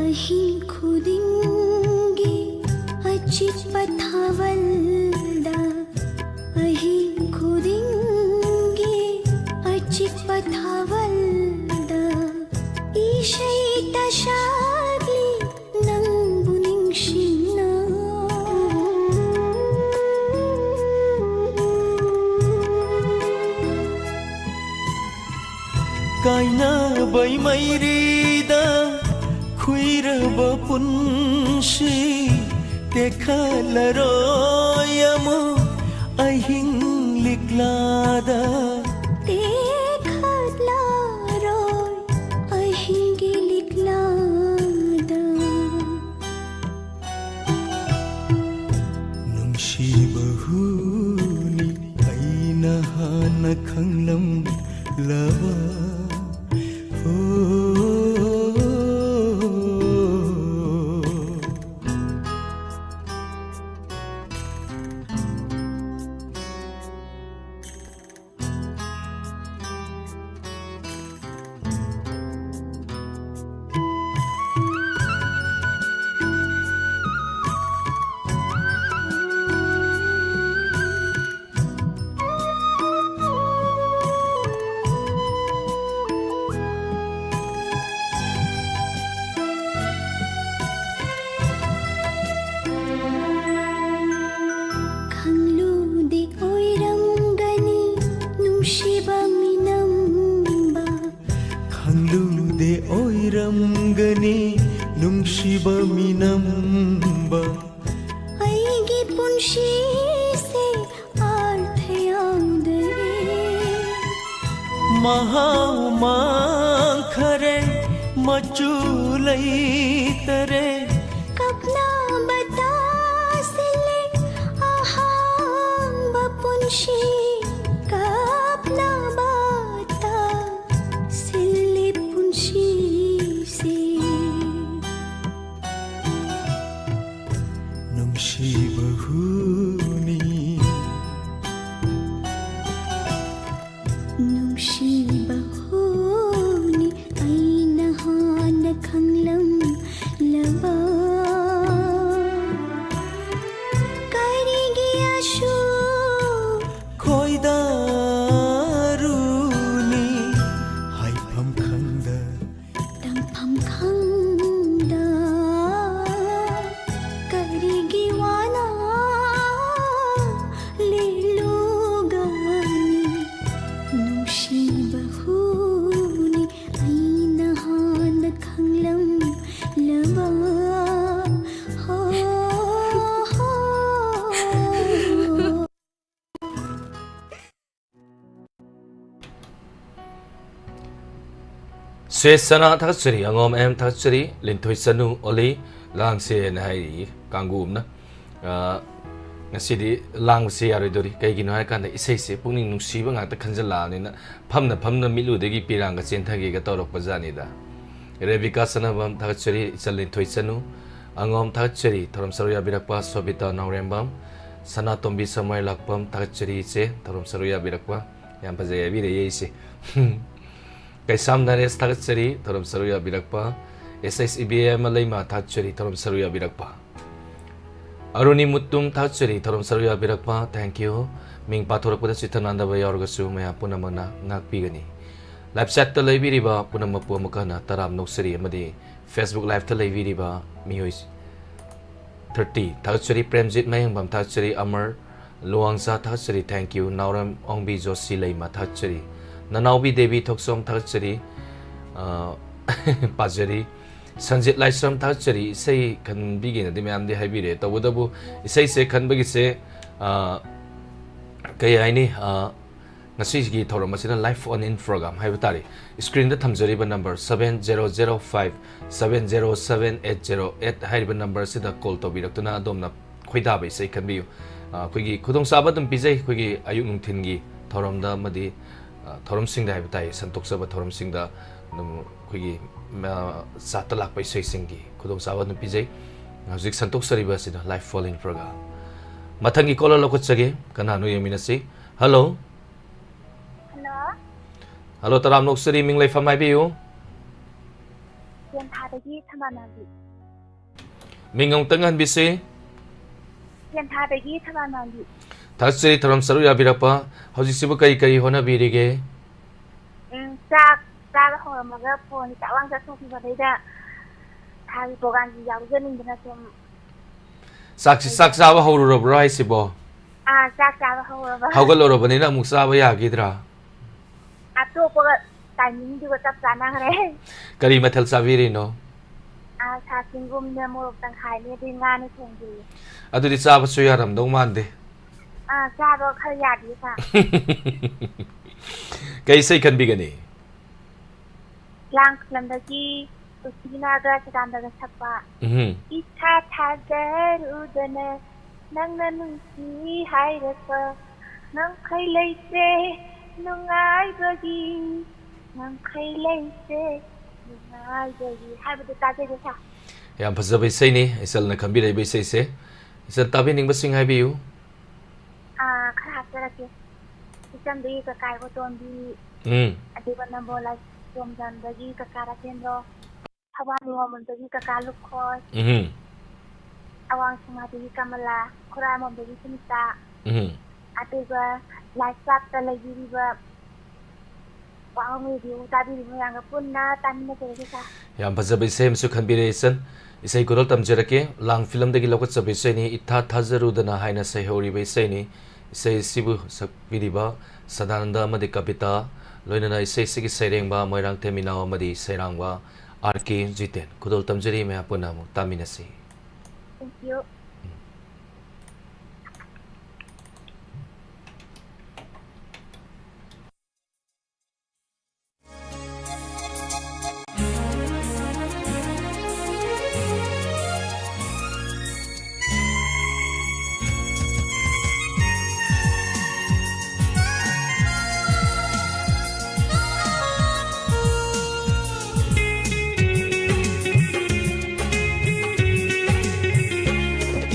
ꯑꯍꯤꯡ ꯈꯨꯗꯤꯡꯒꯤ ꯑꯆꯤꯛꯄ ꯊꯥꯕꯜꯗ, ꯑꯍꯤꯡ ꯈꯨꯗꯤꯡꯒꯤ ꯑꯆꯤꯛꯄ ꯊꯥꯕꯜꯗ ꯏꯁꯩ ꯇꯁꯥꯠꯂꯤ ꯅꯪꯕꯨ ꯅꯤꯡꯁꯤꯡꯅ꯫ ꯀꯥꯏꯅꯕꯩ ꯃꯩꯔꯤꯗ ꯈꯨꯏꯔꯕ ꯄꯨꯟꯁꯤ ꯇꯦꯛꯈꯠꯂꯔꯣꯏ ꯑꯃꯨꯛ ꯑꯍꯤꯡ ꯂꯤꯛꯂꯥꯗ꯫ ꯇꯦꯛꯈꯠꯂꯔꯣꯏ ꯑꯍꯤꯡꯒꯤ ꯂꯤꯛꯂꯥꯗ꯫ ꯅꯨꯡꯁꯤꯕ ꯍꯨꯅꯤ ꯑꯩꯅ ꯍꯥꯟꯅ ꯈꯪꯂꯝꯂꯕ꯫ ꯍꯣ꯫ ꯈꯪꯂꯨꯗꯦ ꯑꯣꯏꯔꯝꯒꯅꯤ ꯅꯨꯡꯁꯤꯕ ꯃꯤꯅꯝꯕ꯫ ꯈꯪꯂꯨꯗꯦ ꯑꯣꯏꯔꯝꯒꯅꯤ ꯅꯨꯡꯁꯤꯕ ꯃꯤꯅꯝꯕ꯫ ꯑꯩꯒꯤ ꯄꯨꯟꯁꯤꯁꯦ ꯑꯥꯔꯊ ꯌꯥꯎꯗꯔꯦ꯫ ꯃꯍꯥꯎ ꯃꯥꯡꯈꯔꯦ, ꯃꯆꯨ ꯂꯩꯇꯔꯦ꯫ ꯀꯞꯅꯕ ꯇꯥꯁꯤꯜꯂꯦ ꯑꯍꯥꯡꯕ ꯄꯨꯟꯁꯤ, ꯀꯞꯅꯕ ꯇꯥꯁꯤꯜꯂꯦ ꯄꯨꯟꯁꯤꯁꯦ꯫ ꯅꯨꯡꯁꯤꯕ ꯍꯨꯅꯤ꯫ ꯅꯨꯡꯁꯤꯕ ꯍꯨꯅꯤ ꯑꯩꯅ ꯍꯥꯟꯅ ꯈꯪꯂꯝ ꯁꯦ ꯁꯅꯥ ꯊꯥꯒꯠꯆꯔꯤ, ꯑꯉꯣꯝ ꯑꯦꯝ ꯊꯥꯒꯠꯆꯔꯤ, ꯂꯤꯟꯊꯣꯏ ꯆꯅꯨ ꯑꯣꯂꯤ, ꯂꯥꯡꯁꯦꯅ ꯍꯥꯏꯔꯤ ꯀꯥꯡꯒꯨ ꯑꯃꯅ꯫ ꯑ, ꯉꯁꯤꯗꯤ ꯂꯥꯡꯕꯁꯦ ꯌꯥꯔꯣꯏꯗꯧꯔꯤ꯫ ꯀꯩꯒꯤꯅꯣ ꯍꯥꯏꯔꯀꯥꯟꯗ ꯏꯁꯩꯁꯦ ꯄꯨꯛꯅꯤꯡ ꯅꯨꯡꯁꯤꯕ ꯉꯥꯛꯇ ꯈꯟꯖꯜꯂꯛꯑꯕꯅꯤꯅ ꯐꯝꯅ ꯐꯝꯅ ꯃꯤꯠꯂꯨꯗꯒꯤ ꯄꯤꯔꯥꯡꯒ ꯆꯦꯟꯊꯒꯦꯒ ꯇꯧꯔꯛꯄ ꯖꯥꯠꯅꯤꯗ꯫ ꯔꯦꯕꯤꯀꯥ ꯁꯅꯥꯕꯝ ꯊꯥꯒꯠꯆꯔꯤ, ꯏꯆꯜ ꯂꯤꯟꯊꯣꯏ ꯆꯅꯨ, ꯑꯉꯣꯝ ꯊꯥꯒꯠꯆꯔꯤ, ꯊꯧꯔꯝ ꯁꯔꯨꯛ ꯌꯥꯕꯤꯔꯛꯄ ꯁꯣꯕꯤꯇꯥ ꯅꯥꯎꯔꯦꯝꯕꯝ, ꯁꯅꯥꯇꯣꯝꯕꯤ ꯁꯃꯥꯏ ꯂꯥꯛꯄꯝ ꯊꯥꯒꯠꯆꯔꯤ ꯏꯆꯦ, ꯊꯧꯔꯝ ꯁꯔꯨꯛ ꯌꯥꯕꯤꯔꯛꯄ꯫ ꯌꯥꯝ ꯐꯖꯩ ꯍꯥꯏꯕꯤꯔꯛꯑꯦ ꯏꯆꯦ꯫ ꯀꯩꯁꯥꯝ ꯅꯔꯦꯁ ꯊꯥꯒꯠꯆꯔꯤ, ꯊꯧꯔꯝ ꯁꯔꯨꯛ ꯌꯥꯕꯤꯔꯛꯄ꯫ ꯑꯦꯁ ꯑꯦꯁ ꯏꯕꯦꯝꯃ ꯂꯩꯃ ꯊꯥꯒꯠꯆꯔꯤ, ꯊꯧꯔꯝ ꯁꯔꯨꯛ ꯌꯥꯕꯤꯔꯛꯄ꯫ ꯑꯔꯨꯅꯤ ꯃꯨꯠꯇꯨꯝ ꯊꯥꯒꯠꯆꯔꯤ, ꯊꯧꯔꯝ ꯁꯔꯨꯛ ꯌꯥꯕꯤꯔꯛꯄ꯫ Thank you꯫ ꯃꯤꯡ ꯄꯥꯊꯣꯔꯛꯄꯗ ꯆꯤꯠꯊ ꯅꯥꯟꯗꯕ ꯌꯥꯎꯔꯒꯁꯨ ꯃꯌꯥꯝ ꯄꯨꯝꯅꯃꯛꯅ ꯉꯥꯛꯄꯤꯒꯅꯤ꯫ Live chat ꯇ ꯂꯩꯕꯤꯔꯤꯕ ꯄꯨꯝꯅꯃꯛꯄꯨ ꯑꯃꯨꯛ ꯍꯟꯅ ꯇꯔꯥꯝꯅ ꯑꯣꯛꯆꯔꯤ ꯑꯃꯗꯤ Facebook Live ꯇ ꯂꯩꯕꯤꯔꯤꯕ ꯃꯤꯑꯣꯏ ꯊꯥꯔꯇꯤ ꯊꯥꯒꯠꯆꯔꯤ, ꯄ꯭ꯔꯦꯝꯖꯤꯠ ꯃꯌꯦꯡꯕꯝ ꯊꯥꯒꯠꯆꯔꯤ, ꯑꯃꯔ ꯂꯨꯋꯥꯡꯖꯥ ꯊꯥꯒꯠꯆꯔꯤ, thank you, ꯅꯥꯎꯔꯦꯝ ꯑꯣꯡꯕꯤ ꯖꯣꯁꯤ ꯂꯩꯃ ꯊꯥꯒꯠꯆꯔꯤ, ꯅꯅꯥꯎꯕꯤ ꯗꯦꯕꯤ ꯊꯣꯛꯆꯣꯝ ꯊꯥꯒꯠꯆꯔꯤ, ꯑ, ꯄꯥꯖꯔꯤ, ꯁꯟꯖꯤꯠ ꯂꯥꯏꯁ꯭ꯔꯝ ꯊꯥꯒꯠꯆꯔꯤ, ꯏꯁꯩ ꯈꯟꯕꯤꯒꯦꯅꯗꯤ ꯃꯌꯥꯝꯗꯤ ꯍꯥꯏꯕꯤꯔꯦ, ꯇꯧꯕꯇꯕꯨ ꯏꯁꯩꯁꯦ ꯈꯟꯕꯒꯤꯁꯦ, ꯑ, ꯀꯩ ꯍꯥꯏꯅꯤ, ꯑ, ꯉꯁꯤꯒꯤ ꯊꯧꯔꯝ ꯑꯁꯤꯅ live phone in program ꯍꯥꯏꯕ ꯇꯥꯔꯦ꯫ Screen ꯗ ꯊꯝꯖꯔꯤꯕ number seven zero zero five seven zero seven eight zero eight ꯍꯥꯏꯔꯤꯕ number ꯑꯁꯤꯗ call ꯇꯧꯕꯤꯔꯛꯇꯨꯅ ꯑꯗꯣꯝꯅ ꯈꯣꯏꯗꯥꯕ ꯏꯁꯩ ꯈꯟꯕꯤꯌꯨ꯫ ꯑ, ꯑꯩꯈꯣꯏꯒꯤ ꯈꯨꯗꯣꯡꯆꯥꯕ ꯑꯗꯨꯝ ꯄꯤꯖꯩ꯫ ꯑꯩꯈꯣꯏꯒꯤ ꯑꯌꯨꯛ ꯅꯨꯡꯊꯤꯜꯒꯤ ꯊꯧꯔꯝꯗ ꯑꯃꯗꯤ, ꯑ, ꯊꯧꯔꯝꯁꯤꯡꯗ ꯍꯥꯏꯕ ꯇꯥꯏ, ꯁꯟꯇꯣꯛꯆꯕ ꯊꯧꯔꯝꯁꯤꯡꯗ ꯑꯗꯨꯝ ꯑꯩꯈꯣꯏꯒꯤ, ꯑ, ꯆꯥꯠꯇ ꯂꯥꯛꯄ ꯏꯁꯩꯁꯤꯡꯒꯤ ꯈꯨꯗꯣꯡꯆꯥꯕ ꯑꯗꯨꯝ ꯄꯤꯖꯩ꯫ ꯍꯧꯖꯤꯛ ꯁꯟꯇꯣꯛꯆꯔꯤꯕ ꯑꯁꯤꯅ live phone in program꯫ ꯃꯊꯪꯒꯤ caller ꯂꯧꯈꯠꯆꯒꯦ꯫ ꯀꯅꯥꯅꯣ ꯌꯦꯡꯃꯤꯟꯅꯁꯤ꯫ Hello꯫ Hello꯫ Hello, ꯇꯔꯥꯝꯅ ꯑꯣꯛꯆꯔꯤ, ꯃꯤꯡ ꯂꯩꯐꯝ ꯍꯥꯏꯕꯤꯌꯨ꯫ ꯇꯦꯟꯊꯥꯗꯒꯤ ꯊꯝꯕꯥꯜ ꯃꯥꯟꯕꯤ꯫ ꯃꯤꯡ ꯑꯃꯨꯛꯇꯪ ꯍꯟꯕꯤꯁꯤ꯫ ꯇꯦꯟꯊꯥꯗꯒꯤ ꯊꯝꯕꯥꯜ ꯃꯥꯟꯕꯤ꯫ ꯊꯥꯒꯠꯆꯔꯤ ꯊꯧꯔꯝ ꯁꯔꯨꯛ ꯌꯥꯕꯤꯔꯛꯄ꯫ ꯍꯧꯖꯤꯛꯁꯤꯕꯨ ꯀꯔꯤ ꯀꯔꯤ ꯍꯣꯠꯅꯕꯤꯔꯤꯒꯦ? ꯎꯝ, ꯆꯥꯛ ꯆꯥꯕ ꯍꯧꯔꯝꯃꯒ phone ꯆꯥꯛ ꯂꯥꯡ ꯆꯠꯊꯣꯛꯈꯤꯕꯗꯩꯗ ꯊꯥꯒꯤ program ꯁꯤ ꯌꯥꯎꯖꯅꯤꯡꯗꯅ ꯁꯨꯝ ꯆꯥꯛꯁꯤ, ꯆꯥꯛ ꯆꯥꯕ ꯍꯧꯔꯨꯔꯕ꯭ꯔꯣ ꯍꯥꯏꯁꯤꯕꯣ? ꯑꯥ, ꯆꯥꯛ ꯆꯥꯕ ꯍꯧꯔꯕ꯫ ꯍꯧꯒꯠꯂꯨꯔꯕꯅꯤꯅ ꯑꯃꯨꯛ ꯆꯥꯕ ꯌꯥꯈꯤꯗ꯭ꯔꯥ? ꯑꯇꯣꯞꯄꯒ timing ꯗꯨꯒ ꯆꯞ ꯆꯥꯟꯅꯈ꯭ꯔꯦ꯫ ꯀꯔꯤ ꯃꯊꯦꯜ ꯆꯥꯕꯤꯔꯤꯅꯣ? ꯑꯥ, ꯁꯥ ꯆꯤꯡꯒꯨꯝꯅꯦ, ꯃꯣꯔꯣꯛ ꯇꯪꯈꯥꯏꯅꯦ, ꯑꯗꯩ ꯉꯥꯅꯦ ꯊꯣꯡꯕꯤꯌꯦ꯫ ꯑꯗꯨꯗꯤ ꯆꯥꯕꯁꯨ ꯌꯥꯔꯝꯗꯧ ꯃꯥꯟꯗꯦ꯫ ꯑꯥ, ꯆꯥꯕ ꯈꯔ ꯌꯥꯗꯦ, ꯁꯥ꯫ ꯀꯩ ꯏꯁꯩ ꯈꯟꯕꯤꯒꯅꯤ? ꯂꯥꯡ ꯐꯤꯂꯝꯗꯒꯤ ꯀꯨꯁꯤꯅꯥꯒ ꯁꯗꯥꯅꯟꯗꯒ ꯁꯛꯄ꯫ ꯎꯝ꯫ ꯏꯊꯥ ꯊꯥꯖꯔꯨꯗꯅ ꯅꯪꯅ ꯅꯨꯡꯁꯤ ꯍꯥꯏꯔꯛꯄ, ꯉꯝꯈꯩ ꯂꯩꯇ꯭ꯔꯦ ꯅꯨꯡꯉꯥꯏꯕꯒꯤ, ꯉꯝꯈꯩ ꯂꯩꯇ꯭ꯔꯦ ꯅꯨꯡꯉꯥꯏꯕꯒꯤ ꯍꯥꯏꯕꯗꯨ ꯇꯥꯖꯒꯦ ꯁꯥꯔ꯫ ꯌꯥꯝ ꯐꯖꯕ ꯏꯁꯩꯅꯤ, ꯏꯆꯜꯅ ꯈꯟꯕꯤꯔꯛꯏꯕ ꯏꯁꯩꯁꯦ꯫ ꯏꯆꯜ, ꯇꯥꯕꯤꯅꯤꯡꯕꯁꯤꯡ ꯍꯥꯏꯕꯤꯌꯨ꯫ ꯑꯥ, ꯈꯔ ꯍꯥꯞꯆꯔꯛꯀꯦ꯫ ꯏꯆꯝꯗꯒꯤ ꯀꯀꯥ ꯏꯕꯣꯇꯣꯝꯕꯤ, ꯎꯝ꯫ ꯑꯗꯨꯒ ꯅꯝꯕꯣꯜ ꯂꯥꯏꯁ꯭ꯔꯝꯗꯒꯤ ꯀꯀꯥ ꯔꯥꯖꯦꯟꯗ꯭ꯔꯣ, ꯊꯧꯕꯥꯜ ꯅꯤꯉꯣꯝꯕꯝꯗꯒꯤ ꯀꯀꯥ ꯂꯨꯈꯣꯏ, ꯎꯝ꯫ ꯑꯋꯥꯡ ꯁꯤꯡꯃꯥꯗꯒꯤ ꯀꯃꯂꯥ, ꯈꯨꯔꯥꯏꯃꯣꯝꯗꯒꯤ ꯁꯨꯅꯤꯇꯥ, ꯎꯝ꯫ ꯑꯗꯨꯒ ꯂꯥꯏꯐ ꯆꯥꯠꯇ ꯂꯩꯕꯤꯔꯤꯕ ꯋꯥꯍꯪ ꯔꯦꯗꯤꯑꯣ ꯇꯥꯕꯤꯔꯤꯕ ꯃꯌꯥꯝꯒ ꯄꯨꯟꯅ ꯇꯥꯃꯤꯟꯅꯖꯔꯒꯦ ꯁꯥꯔ꯫ ꯌꯥꯝ ꯐꯖꯕ ꯏꯁꯩ ꯑꯃꯁꯨ ꯈꯟꯕꯤꯔꯦ ꯏꯆꯟ꯫ ꯏꯁꯩ ꯈꯨꯗꯣꯜ ꯇꯝꯖꯔꯛꯀꯦ꯫ ꯂꯥꯡ ꯐꯤꯂꯝꯗꯒꯤ ꯂꯧꯈꯠꯆꯕ ꯏꯁꯩꯅꯤ, ꯏꯊꯥ ꯊꯥꯖꯔꯨꯗꯅ ꯍꯥꯏꯅ ꯁꯩꯍꯧꯔꯤꯕ ꯏꯁꯩꯅꯤ꯫ ꯏꯁꯩ ꯑꯁꯤꯕꯨ ꯁꯛꯄꯤꯔꯤꯕ ꯁꯗꯥꯅꯟꯗ ꯑꯃꯗꯤ ꯀꯕꯤꯇꯥ, ꯂꯣꯏꯅꯅ ꯏꯁꯩ ꯑꯁꯤꯒꯤ ꯁꯩꯔꯦꯡꯕ ꯃꯣꯏꯔꯥꯡꯊꯦꯝ ꯏꯅꯥꯎ ꯑꯃꯗꯤ ꯁꯩꯔꯥꯡꯕ ꯑꯥꯔ ꯀꯦ ꯖꯤꯇꯦꯟ꯫ ꯈꯨꯗꯣꯜ ꯇꯝꯖꯔꯤ, ꯃꯌꯥꯝ ꯄꯨꯟꯅ ꯑꯃꯨꯛ ꯇꯥꯃꯤꯟꯅꯁꯤ꯫ Thank you꯫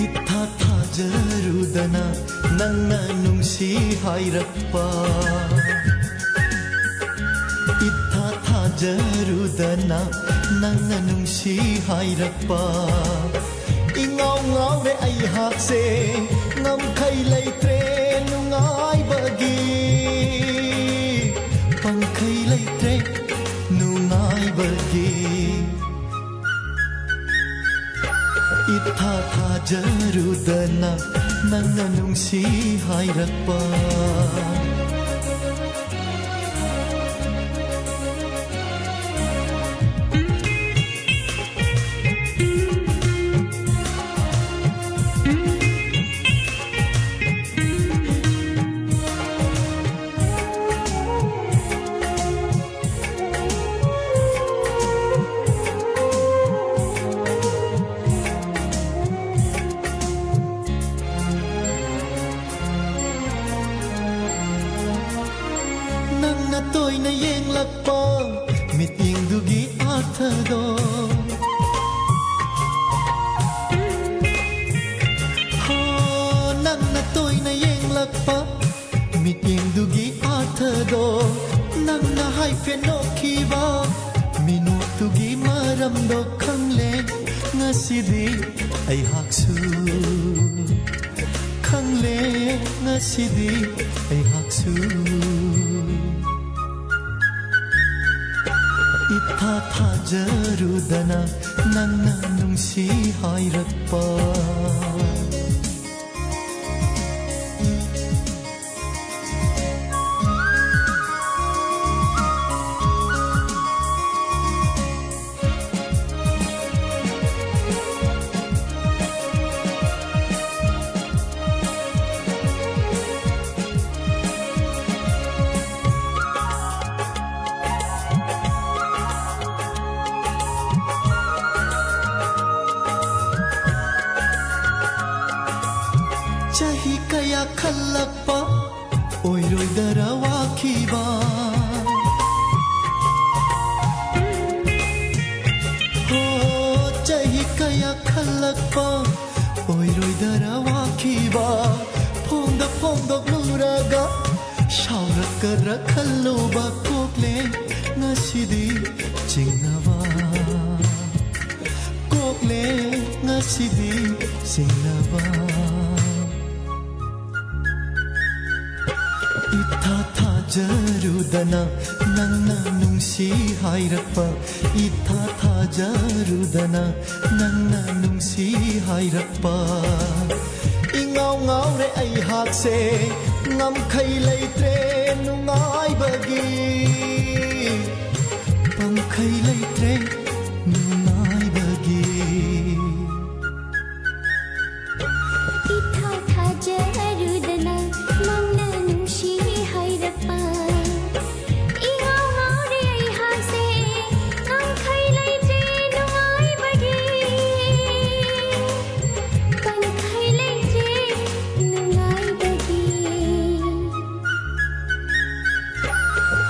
ꯏꯊꯥ ꯊꯥꯖꯔꯨꯗꯅ ꯅꯪꯅ ꯅꯨꯡꯁꯤ ꯍꯥꯏꯔꯛꯄ, ꯏꯊꯥ ꯊꯥꯖꯔꯨꯗꯅ ꯅꯪꯅ ꯅꯨꯡꯁꯤ ꯍꯥꯏꯔꯛꯄ, ꯏꯉꯥꯎ ꯉꯥꯎꯔꯦ ꯑꯩꯍꯥꯛꯁꯦ, ꯉꯝꯈꯩ ꯂꯩꯇ꯭ꯔꯦ ꯅꯨꯡꯉꯥꯏꯕꯒꯤ, ꯄꯪꯈꯩ ꯂꯩꯇ꯭ꯔꯦ ꯅꯨꯡꯉꯥꯏꯕꯒꯤ꯫ ꯏꯊꯥ ꯊꯥꯖꯔꯨꯗꯅ ꯅꯪꯅ ꯅꯨꯡꯁꯤ ꯍꯥꯏꯔꯛꯄ꯫ ꯒꯤ ꯑꯥꯔꯊꯗꯣ꯫ ꯍꯣ, ꯅꯪꯅ ꯇꯣꯏꯅ ꯌꯦꯡꯂꯛꯄ ꯃꯤꯠꯌꯦꯡꯗꯨꯒꯤ ꯑꯥꯔꯊꯗꯣ, ꯅꯪꯅ ꯍꯥꯏꯐꯦꯠ ꯅꯣꯛꯈꯤꯕ ꯃꯤꯅꯣꯛꯇꯨꯒꯤ ꯃꯔꯝꯗꯣ ꯈꯪꯂꯦ ꯉꯁꯤꯗꯤ ꯑꯩꯍꯥꯛꯁꯨ꯫ ꯈꯪꯂꯦ ꯉꯁꯤꯗꯤ ꯑꯩꯍꯥꯛꯁꯨ꯫ ꯏꯊꯥ ꯊꯥꯖꯔꯨꯗꯅ ꯅꯪꯅ ꯅꯨꯡꯁꯤ ꯍꯥꯏꯔꯛꯄ꯫ ꯆꯍꯤ ꯀꯌꯥ ꯈꯜꯂꯛꯄ ꯑꯣꯏꯔꯣꯏꯗꯔ ꯋꯥꯈꯤꯕ꯫ ꯍꯣ, ꯆꯍꯤ ꯀꯌꯥ ꯈꯜꯂꯛꯄ ꯑꯣꯏꯔꯣꯏꯗꯔ ꯋꯥꯈꯤꯕ꯫ ꯐꯣꯡꯗ ꯐꯣꯡꯗꯣꯛꯂꯨꯔꯒ ꯁꯥꯎꯔꯛꯀꯗ꯭ꯔ ꯈꯜꯂꯨꯕ꯫ ꯀꯣꯛꯂꯦ ꯉꯁꯤꯗꯤ ꯆꯤꯡꯅꯕ꯫ ꯀꯣꯛꯂꯦ ꯉꯁꯤꯗꯤ ꯆꯤꯡꯅꯕ꯫ ꯏꯊꯥ ꯊꯥꯖꯔꯨꯗꯅ ꯅꯪꯅ ꯅꯨꯡꯁꯤ ꯍꯥꯏꯔꯛꯄ꯫ ꯏꯊꯥ ꯊꯥꯖꯔꯨꯗꯅ ꯅꯪꯅ ꯅꯨꯡꯁꯤ ꯍꯥꯏꯔꯛꯄ꯫ ꯏꯉꯥꯎ ꯉꯥꯎꯔꯦ ꯑꯩꯍꯥꯛꯁꯦ, ꯉꯝꯈꯩ ꯂꯩꯇ꯭ꯔꯦ ꯅꯨꯡꯉꯥꯏꯕꯒꯤ꯫ ꯄꯪꯈꯩ ꯂꯩꯇ꯭ꯔꯦ ꯅꯨꯡꯉꯥꯏꯕꯒꯤ꯫ ꯏꯊꯥ ꯊꯥꯖꯔꯨꯗꯅ ꯅꯪꯅ ꯅꯨꯡꯁꯤ ꯍꯥꯏꯔꯛꯄ꯫ ꯏꯉꯥꯎ ꯉꯥꯎꯔꯦ ꯑꯩꯍꯥꯛꯁꯦ, ꯉꯝꯈꯩ ꯂꯩꯇ꯭ꯔꯦ ꯅꯨꯡꯉꯥꯏꯕꯒꯤ꯫ ꯄꯪꯈꯩ ꯂꯩꯇ꯭ꯔꯦ ꯅꯨꯡꯉꯥꯏꯕꯒꯤ꯫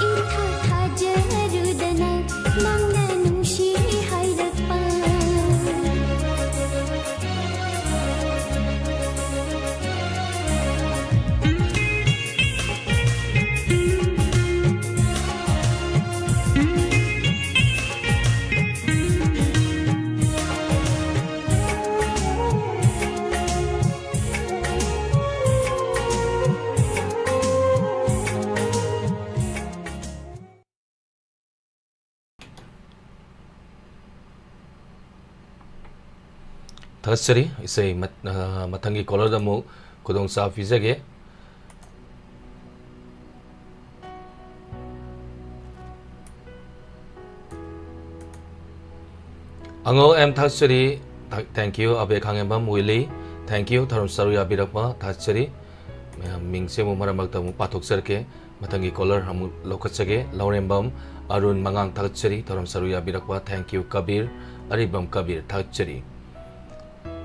ꯏꯊꯥ ꯊꯥꯖꯔꯨꯗꯅ ꯅꯪ ꯊꯥꯒꯠꯆꯔꯤ꯫ ꯏꯁꯩ ꯃꯠ-, ꯑ, ꯃꯊꯪꯒꯤ caller ꯗ ꯑꯃꯨꯛ ꯈꯨꯗꯣꯡꯆꯥꯕ ꯄꯤꯖꯒꯦ꯫ ꯑꯉꯧ ꯑꯦꯝ ꯊꯥꯒꯠꯆꯔꯤ꯫ ꯊ-, thank you꯫ Abey ꯈꯥꯉꯦꯝꯕꯝ ꯋꯤꯂꯤ, thank you꯫ ꯊꯧꯔꯝ ꯁꯔꯨꯛ ꯌꯥꯕꯤꯔꯛꯄ ꯊꯥꯒꯠꯆꯔꯤ꯫ ꯃꯌꯥꯝ ꯃꯤꯡꯁꯦ ꯑꯃꯨꯛ ꯃꯔꯛ ꯃꯔꯛꯇ ꯑꯃꯨꯛ ꯄꯥꯊꯣꯛꯆꯔꯛꯀꯦ꯫ ꯃꯊꯪꯒꯤ caller ꯑꯃꯨꯛ ꯂꯧꯈꯠꯆꯒꯦ꯫ ꯂꯧꯔꯦꯝꯕꯝ ꯑꯔꯨꯟ ꯃꯉꯥꯡ ꯊꯥꯒꯠꯆꯔꯤ꯫ ꯊꯧꯔꯝ ꯁꯔꯨꯛ ꯌꯥꯕꯤꯔꯛꯄ thank you꯫ ꯀꯕꯤꯔ, ꯑꯔꯤꯕꯝ ꯀꯕꯤꯔ ꯊꯥꯒꯠꯆꯔꯤ꯫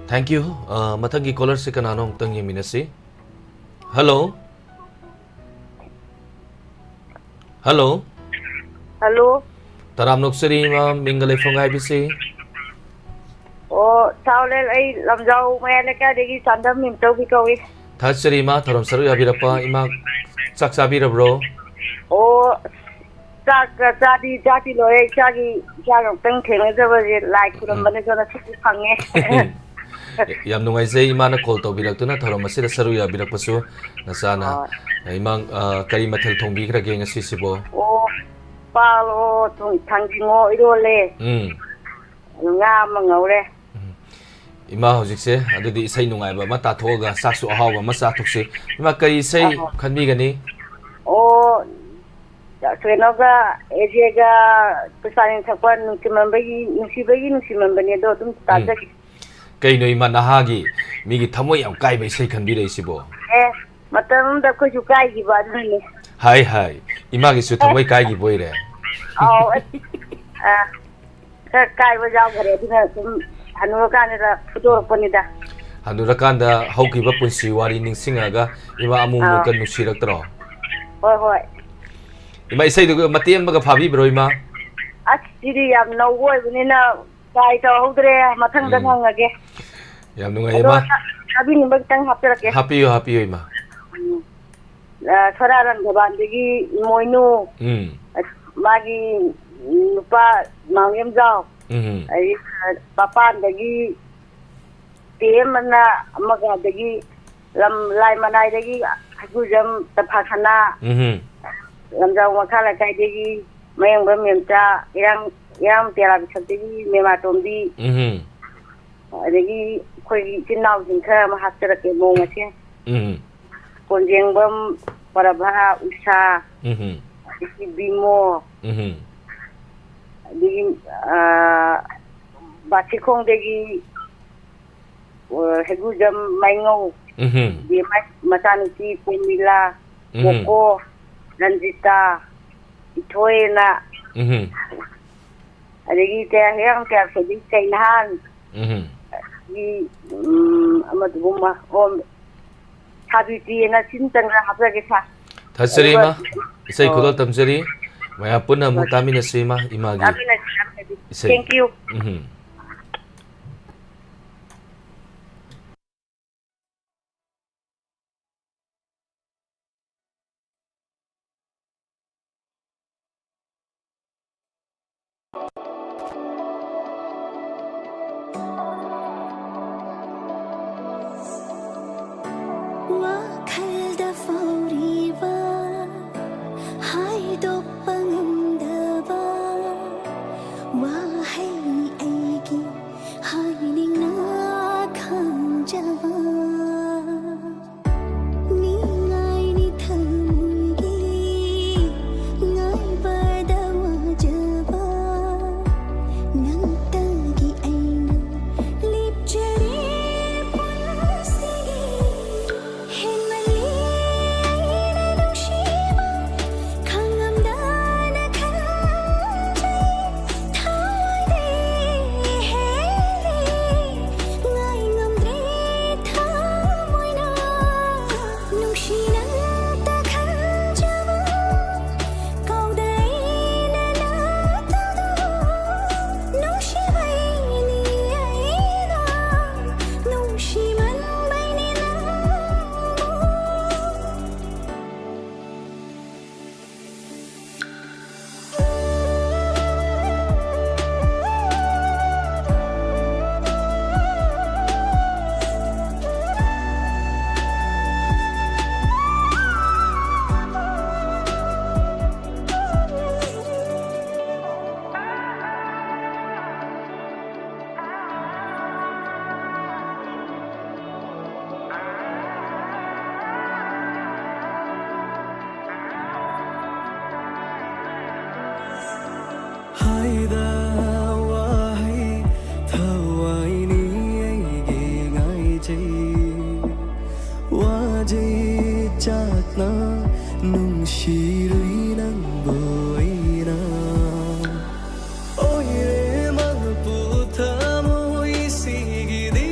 Thank you꯫ ꯑ, ꯃꯊꯪꯒꯤ caller ꯁꯤ ꯀꯅꯥꯅꯣ ꯑꯃꯨꯛꯇꯪ ꯌꯦꯡꯃꯤꯟꯅꯁꯤ꯫ Hello꯫ Hello꯫ Hello꯫ ꯇꯔꯥꯝꯅ ꯑꯣꯛꯆꯔꯤ ꯏꯃꯥ, ꯃꯤꯡꯒ ꯂꯩꯐꯝꯒ ꯍꯥꯏꯕꯤꯁꯤ꯫ ꯑꯣ, ꯁꯥꯎꯂꯦꯟ, ꯑꯩ ꯂꯝꯖꯥꯎ ꯃꯌꯥꯏ ꯂꯩꯀꯥꯏꯗꯒꯤ ꯆꯥꯟꯗꯝ ꯏꯝꯆꯧꯕꯤ ꯀꯧꯏ꯫ ꯊꯥꯒꯠꯆꯔꯤ ꯏꯃꯥ, ꯊꯧꯔꯝ ꯁꯔꯨꯛ ꯌꯥꯕꯤꯔꯛꯄ ꯏꯃꯥ꯫ ꯆꯥꯛ ꯆꯥꯕꯤꯔꯕ꯭ꯔꯣ? ꯑꯣ, ꯆꯥꯛ ꯆꯥꯗꯤ, ꯆꯥꯛꯇꯤ ꯂꯣꯏꯔꯦ꯫ ꯏꯆꯥꯒꯤ, ꯏꯆꯥꯒ ꯑꯃꯨꯛꯇꯪ ꯊꯦꯡꯅꯖꯕꯁꯦ ꯂꯥꯏ ꯎꯝ꯫ ꯈꯨꯔꯝꯕꯅꯦ, ꯑꯗꯣ ꯉꯁꯤꯗꯤ ꯐꯪꯉꯦ꯫ ꯌꯥꯝ ꯅꯨꯡꯉꯥꯏꯖꯩ ꯏꯃꯥꯅ call ꯇꯧꯕꯤꯔꯛꯇꯨꯅ ꯊꯧꯔꯝ ꯑꯁꯤꯗ ꯁꯔꯨꯛ ꯌꯥꯕꯤꯔꯛꯄꯁꯨ꯫ ꯅꯆꯥꯅ, ꯍꯣꯏ꯫ ꯏꯃꯥ, ꯑ, ꯀꯔꯤ ꯃꯊꯦꯜ ꯊꯣꯡꯕꯤꯈ꯭ꯔꯒꯦ ꯉꯁꯤꯁꯤꯕꯣ? ꯑꯣ, ꯄꯥꯜꯂꯣ, ꯊꯨꯝ-, ꯊꯥꯡꯖꯤꯡꯉꯣ ꯏꯔꯣꯜꯂꯦ꯫ ꯎꯝ꯫ ꯉꯥ ꯑꯃ ꯉꯧꯔꯦ꯫ ꯎꯝ꯫ ꯏꯃꯥ ꯍꯧꯖꯤꯛꯁꯦ ꯑꯗꯨꯗꯤ ꯏꯁꯩ ꯅꯨꯡꯉꯥꯏꯕ ꯑꯃ ꯇꯥꯊꯣꯛꯑꯒ ꯆꯥꯛꯁꯨ ꯑꯍꯥꯎꯕ ꯑꯃ ꯆꯥꯊꯣꯛꯁꯤ꯫ ꯏꯃꯥ, ꯀꯔꯤ ꯏꯁꯩ ꯑꯍꯣ꯫ ꯈꯟꯕꯤꯒꯅꯤ? ꯑꯣ, ꯀꯩꯅꯣꯒ, ꯑꯦꯖꯦꯒ ꯄꯨꯁꯄꯥꯅꯤ ꯁꯛꯄ ꯅꯨꯡꯁꯤꯃꯟꯕꯒꯤ, ꯅꯨꯡꯁꯤꯕꯒꯤ ꯅꯨꯡꯁꯤꯃꯟꯕꯅꯤ, ꯑꯗꯣ ꯑꯗꯨꯝ ꯎꯝ꯫ ꯇꯥꯖꯒꯦ꯫ ꯀꯩꯅꯣ ꯏꯃꯥ, ꯅꯍꯥꯒꯤ ꯃꯤꯒꯤ ꯊꯃꯣꯏ ꯌꯥꯝ ꯀꯥꯏꯕ ꯏꯁꯩ ꯈꯟꯕꯤꯔꯛꯏꯁꯤꯕꯣ? ꯑꯦ, ꯃꯇꯝ ꯑꯃꯗ ꯑꯩꯈꯣꯏꯁꯨ ꯀꯥꯏꯈꯤꯕ ꯑꯗꯨꯅꯅꯦ꯫ ꯍꯥꯏ, ꯍꯥꯏ꯫ ꯏꯃꯥꯒꯤꯁꯨ ꯊꯃꯣꯏ ꯀꯥꯏꯈꯤꯕ ꯑꯣꯏꯔꯦ? ꯑꯥꯎ, ꯑ, ꯑ, ꯈꯔ ꯀꯥꯏꯕ ꯌꯥꯎꯈꯔꯦ, ꯑꯗꯨꯅ ꯁꯨꯝ ꯍꯅꯨꯔꯀꯥꯟꯗ ꯐꯨꯗꯣꯔꯛꯄꯅꯤꯗ꯫ ꯍꯅꯨꯔꯀꯥꯟꯗ ꯍꯧꯈꯤꯕ ꯄꯨꯟꯁꯤ ꯋꯥꯔꯤ ꯅꯤꯡꯁꯤꯡꯉꯒ ꯏꯃꯥ ꯑꯃꯨꯛ ꯑꯥꯎ꯫ ꯑꯃꯨꯛꯀ ꯅꯨꯡꯁꯤꯔꯛꯇ꯭ꯔꯣ? ꯍꯣꯏ, ꯍꯣꯏ꯫ ꯏꯃꯥ, ꯏꯁꯩꯗꯨꯒ ꯃꯇꯦꯛ ꯑꯃꯒ ꯐꯥꯕꯤꯕ꯭ꯔꯣ, ꯏꯃꯥ? ꯑꯁ, ꯁꯤꯗꯤ ꯌꯥꯝ ꯅꯧꯕ ꯑꯣꯏꯕꯅꯤꯅ try ꯇꯧꯍꯧꯗ꯭ꯔꯦ, ꯃꯊꯪꯗ ꯎꯝ꯫ ꯉꯪꯉꯒꯦ꯫ ꯌꯥꯝ ꯅꯨꯡꯉꯥꯏ, ꯑꯗꯣ ꯏꯃꯥ꯫ ꯇꯥ-, ꯇꯥꯕꯤꯅꯤꯡꯕ ꯈꯤꯇꯪ ꯍꯥꯞꯆꯔꯛꯀꯦ꯫ ꯍꯥꯄꯤꯌꯨ, ꯍꯥꯄꯤꯌꯨ, ꯏꯃꯥ꯫ ꯎꯝ꯫ ꯑ, ꯁꯣꯔꯥ ꯔꯪꯒꯕꯥꯟꯗꯒꯤ ꯏꯃꯣꯏꯅꯨ, ꯎꯝ꯫ ꯑ, ꯃꯥꯒꯤ ꯅꯨꯄꯥ ꯃꯥꯡꯂꯦꯝꯖꯥꯎ, ꯎꯝ꯫ ꯑꯗꯒꯤ, ꯑ, ꯄꯥꯄꯥꯟꯗꯒꯤ ꯇꯦꯝ ꯑꯅ ꯑꯃꯒ, ꯑꯗꯒꯤ ꯂꯝ ꯂꯥꯏ ꯃꯅꯥꯏꯗꯒꯤ ꯍꯩꯀ꯭ꯔꯨꯖꯝ ꯇꯐꯥꯁꯅꯥ, ꯎꯝ꯫ ꯂꯝꯖꯥꯎ ꯃꯈꯥ ꯂꯩꯀꯥꯏꯗꯒꯤ ꯃꯌꯦꯡꯕꯝ ꯃꯦꯝꯆꯥ, ꯏꯔꯥꯡ, ꯏꯔꯥꯡ ꯇꯦꯔꯥ ꯕꯤꯁꯞꯇꯒꯤ ꯃꯦꯃꯥꯇꯣꯝꯕꯤ, ꯎꯝ꯫ ꯑꯗꯒꯤ ꯑꯩꯈꯣꯏꯒꯤ ꯏꯆꯤꯟ ꯏꯅꯥꯎꯁꯤꯡ ꯈꯔ ꯑꯃ ꯍꯥꯞꯆꯔꯛꯀꯦ ꯃꯣꯡ ꯃꯁꯤꯡ꯫ ꯎꯝ꯫ ꯀꯣꯟꯖꯦꯡꯕꯝ, ꯄ꯭ꯔꯚꯥ, ꯎꯁꯥ, ꯎꯝ꯫ ꯑꯗꯒꯤ ꯕꯤꯃꯣ, ꯎꯝ꯫ ꯑꯗꯒꯤ, ꯑ, ꯕꯥꯁꯤꯈꯣꯡꯗꯒꯤ, ꯑ, ꯍꯩꯒꯨꯖꯝ ꯃꯥꯏꯉꯧ, ꯎꯝ꯫ ꯑꯗꯒꯤ ꯃꯥꯏ ꯃꯆꯥꯅꯨꯄꯤ ꯄꯨꯔꯃꯤꯂꯥ, ꯎꯝ꯫ ꯀꯣꯀꯣ, ꯔꯟꯖꯤꯇꯥ, ꯏꯊꯣꯏꯅ, ꯎꯝ꯫ ꯑꯗꯒꯤ ꯀꯌꯥ, ꯍꯤꯌꯥꯡ ꯀꯌꯥ ꯁꯣꯏꯗꯤ ꯀꯩꯅꯍꯥꯟ, ꯎꯝ꯫ ꯑꯗꯒꯤ, ꯎꯝ, ꯑꯃꯗꯨꯕꯨ ꯃ-, ꯑꯣ, ꯁꯥꯕꯤꯇꯤꯅ ꯁꯤꯝꯇꯪꯒ ꯍꯥꯞꯆꯒꯦ ꯁꯥꯔ꯫ ꯊꯥꯖꯔꯤ, ꯑꯗꯨꯒ, ꯏꯃꯥ꯫ ꯏꯁꯩ ꯑꯣ꯫ ꯈꯨꯗꯣꯜ ꯇꯝꯖꯔꯤ꯫ ꯃꯌꯥꯝ ꯄꯨꯟꯅ ꯑꯃꯨꯛ ꯍꯣꯏ꯫ ꯇꯥꯃꯤꯟꯅꯁꯤ, ꯏꯃꯥ, ꯏꯃꯥꯒꯤ ꯇꯥꯃꯤꯟꯅꯁꯤ, ꯇꯥꯃꯤꯟꯅꯁꯤ꯫ ꯏꯁꯩ꯫ Thank you꯫ ꯎꯝ꯫ ꯋꯥꯈꯜꯗ ꯐꯥꯎꯔꯤꯕ, ꯍꯥꯏꯗꯣꯛꯄ ꯉꯝꯗꯕ ꯋꯥꯍꯩꯅꯤ ꯑꯩꯒꯤ ꯍꯥꯏꯅꯤꯡꯅ ꯈꯪꯖꯕ꯫ ꯅꯤꯡꯉꯥꯏꯅꯤ ꯊꯃꯣꯏꯒꯤ ꯉꯥꯏꯕꯗ ꯋꯥꯖꯕ, ꯅꯪꯇꯒꯤ ꯑꯩꯅ ꯂꯦꯞꯆꯔꯦ ꯄꯨꯟꯁꯤꯒꯤ꯫ ꯍꯦꯟꯃꯜꯂꯤ ꯑꯩꯅ ꯅꯨꯡꯁꯤꯕ, ꯈꯪꯉꯝꯗꯅ ꯈꯟꯖꯩ꯫ ꯊꯋꯥꯏꯗꯤ ꯍꯦꯜꯂꯤ, ꯉꯥꯏ ꯉꯝꯗ꯭ꯔꯦ ꯊꯃꯣꯏꯅ꯫ ꯅꯨꯡꯁꯤ ꯅꯪꯇ ꯈꯟꯖꯕ, ꯀꯧꯗ ꯑꯩꯅ ꯅꯠꯇꯗꯣ꯫ ꯅꯨꯡꯁꯤ ꯋꯥꯍꯩ ꯊꯋꯥꯏꯅꯤ ꯑꯩꯒꯤ ꯉꯥꯏꯖꯩ꯫ ꯋꯥꯖꯩ ꯆꯥꯛꯅ ꯅꯨꯡꯁꯤꯔꯨꯏ ꯅꯪꯕꯨ ꯑꯩꯅ꯫ ꯑꯣꯏꯔꯦ ꯃꯄꯨ ꯊꯃꯣꯏ ꯁꯤꯒꯤꯗꯤ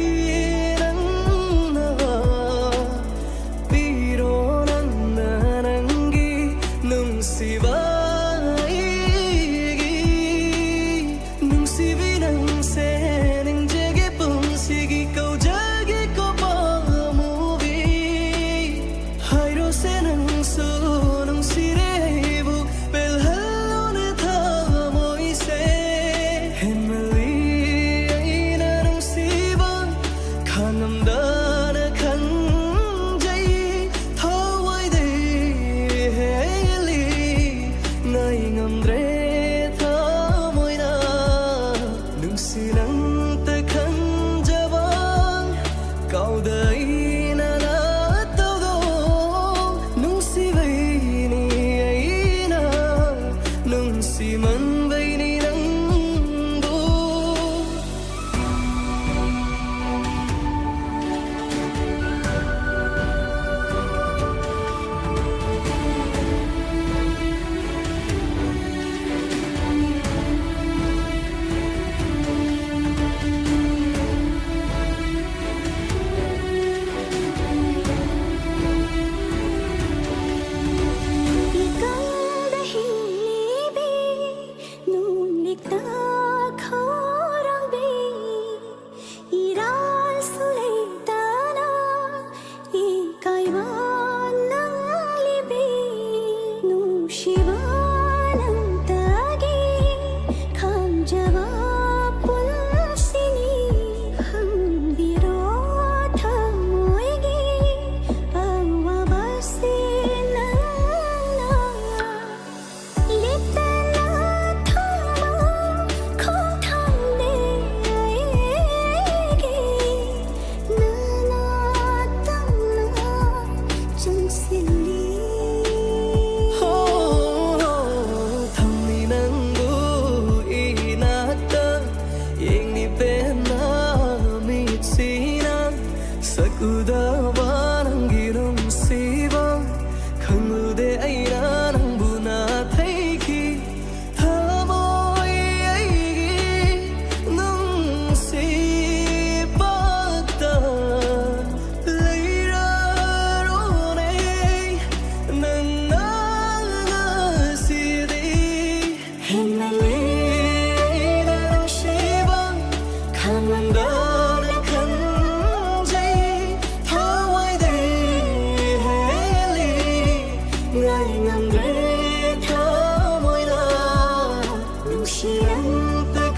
ꯅꯪꯅ ꯄꯤꯔꯣ ꯅꯪꯅ ꯅꯪꯒꯤ ꯅꯨꯡꯁꯤꯕ ꯑꯩꯒꯤ꯫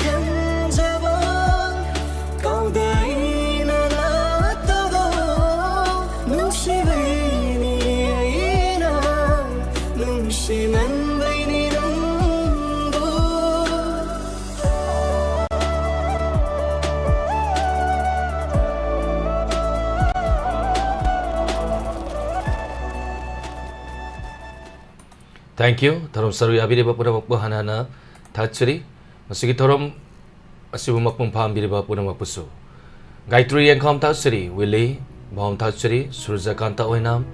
ꯈꯟꯖꯕ ꯀꯥꯎꯗ ꯑꯩꯅ ꯂꯥꯛꯇꯕ ꯅꯨꯡꯁꯤꯕꯩꯅꯤ ꯑꯩꯅ ꯅꯨꯡꯁꯤꯃꯟꯕꯩꯅꯤ ꯅꯪꯕꯨ꯫ Thank you. ꯊꯧꯔꯝ ꯁꯔꯨꯛ ꯌꯥꯕꯤꯔꯤꯕ ꯄꯨꯝꯅꯃꯛꯄꯨ ꯍꯟꯅ ꯍꯟꯅ ꯊꯥꯒꯠꯆꯔꯤ꯫ ꯃꯁꯤꯒꯤ ꯊꯧꯔꯝ ꯑꯁꯤꯕꯨ ꯃꯄꯨꯡ ꯐꯥꯍꯟꯕꯤꯔꯤꯕ ꯄꯨꯝꯅꯃꯛꯄꯨꯁꯨ꯫ ꯒꯥꯌꯇ꯭ꯔꯤ ꯌꯦꯡꯈꯥꯝ ꯊꯥꯒꯠꯆꯔꯤ, ꯋꯤꯂꯤ ꯚꯥꯎꯝ ꯊꯥꯒꯠꯆꯔꯤ, ꯁꯨꯔꯖꯀꯥꯟꯇ ꯑꯣꯏꯅꯥꯝ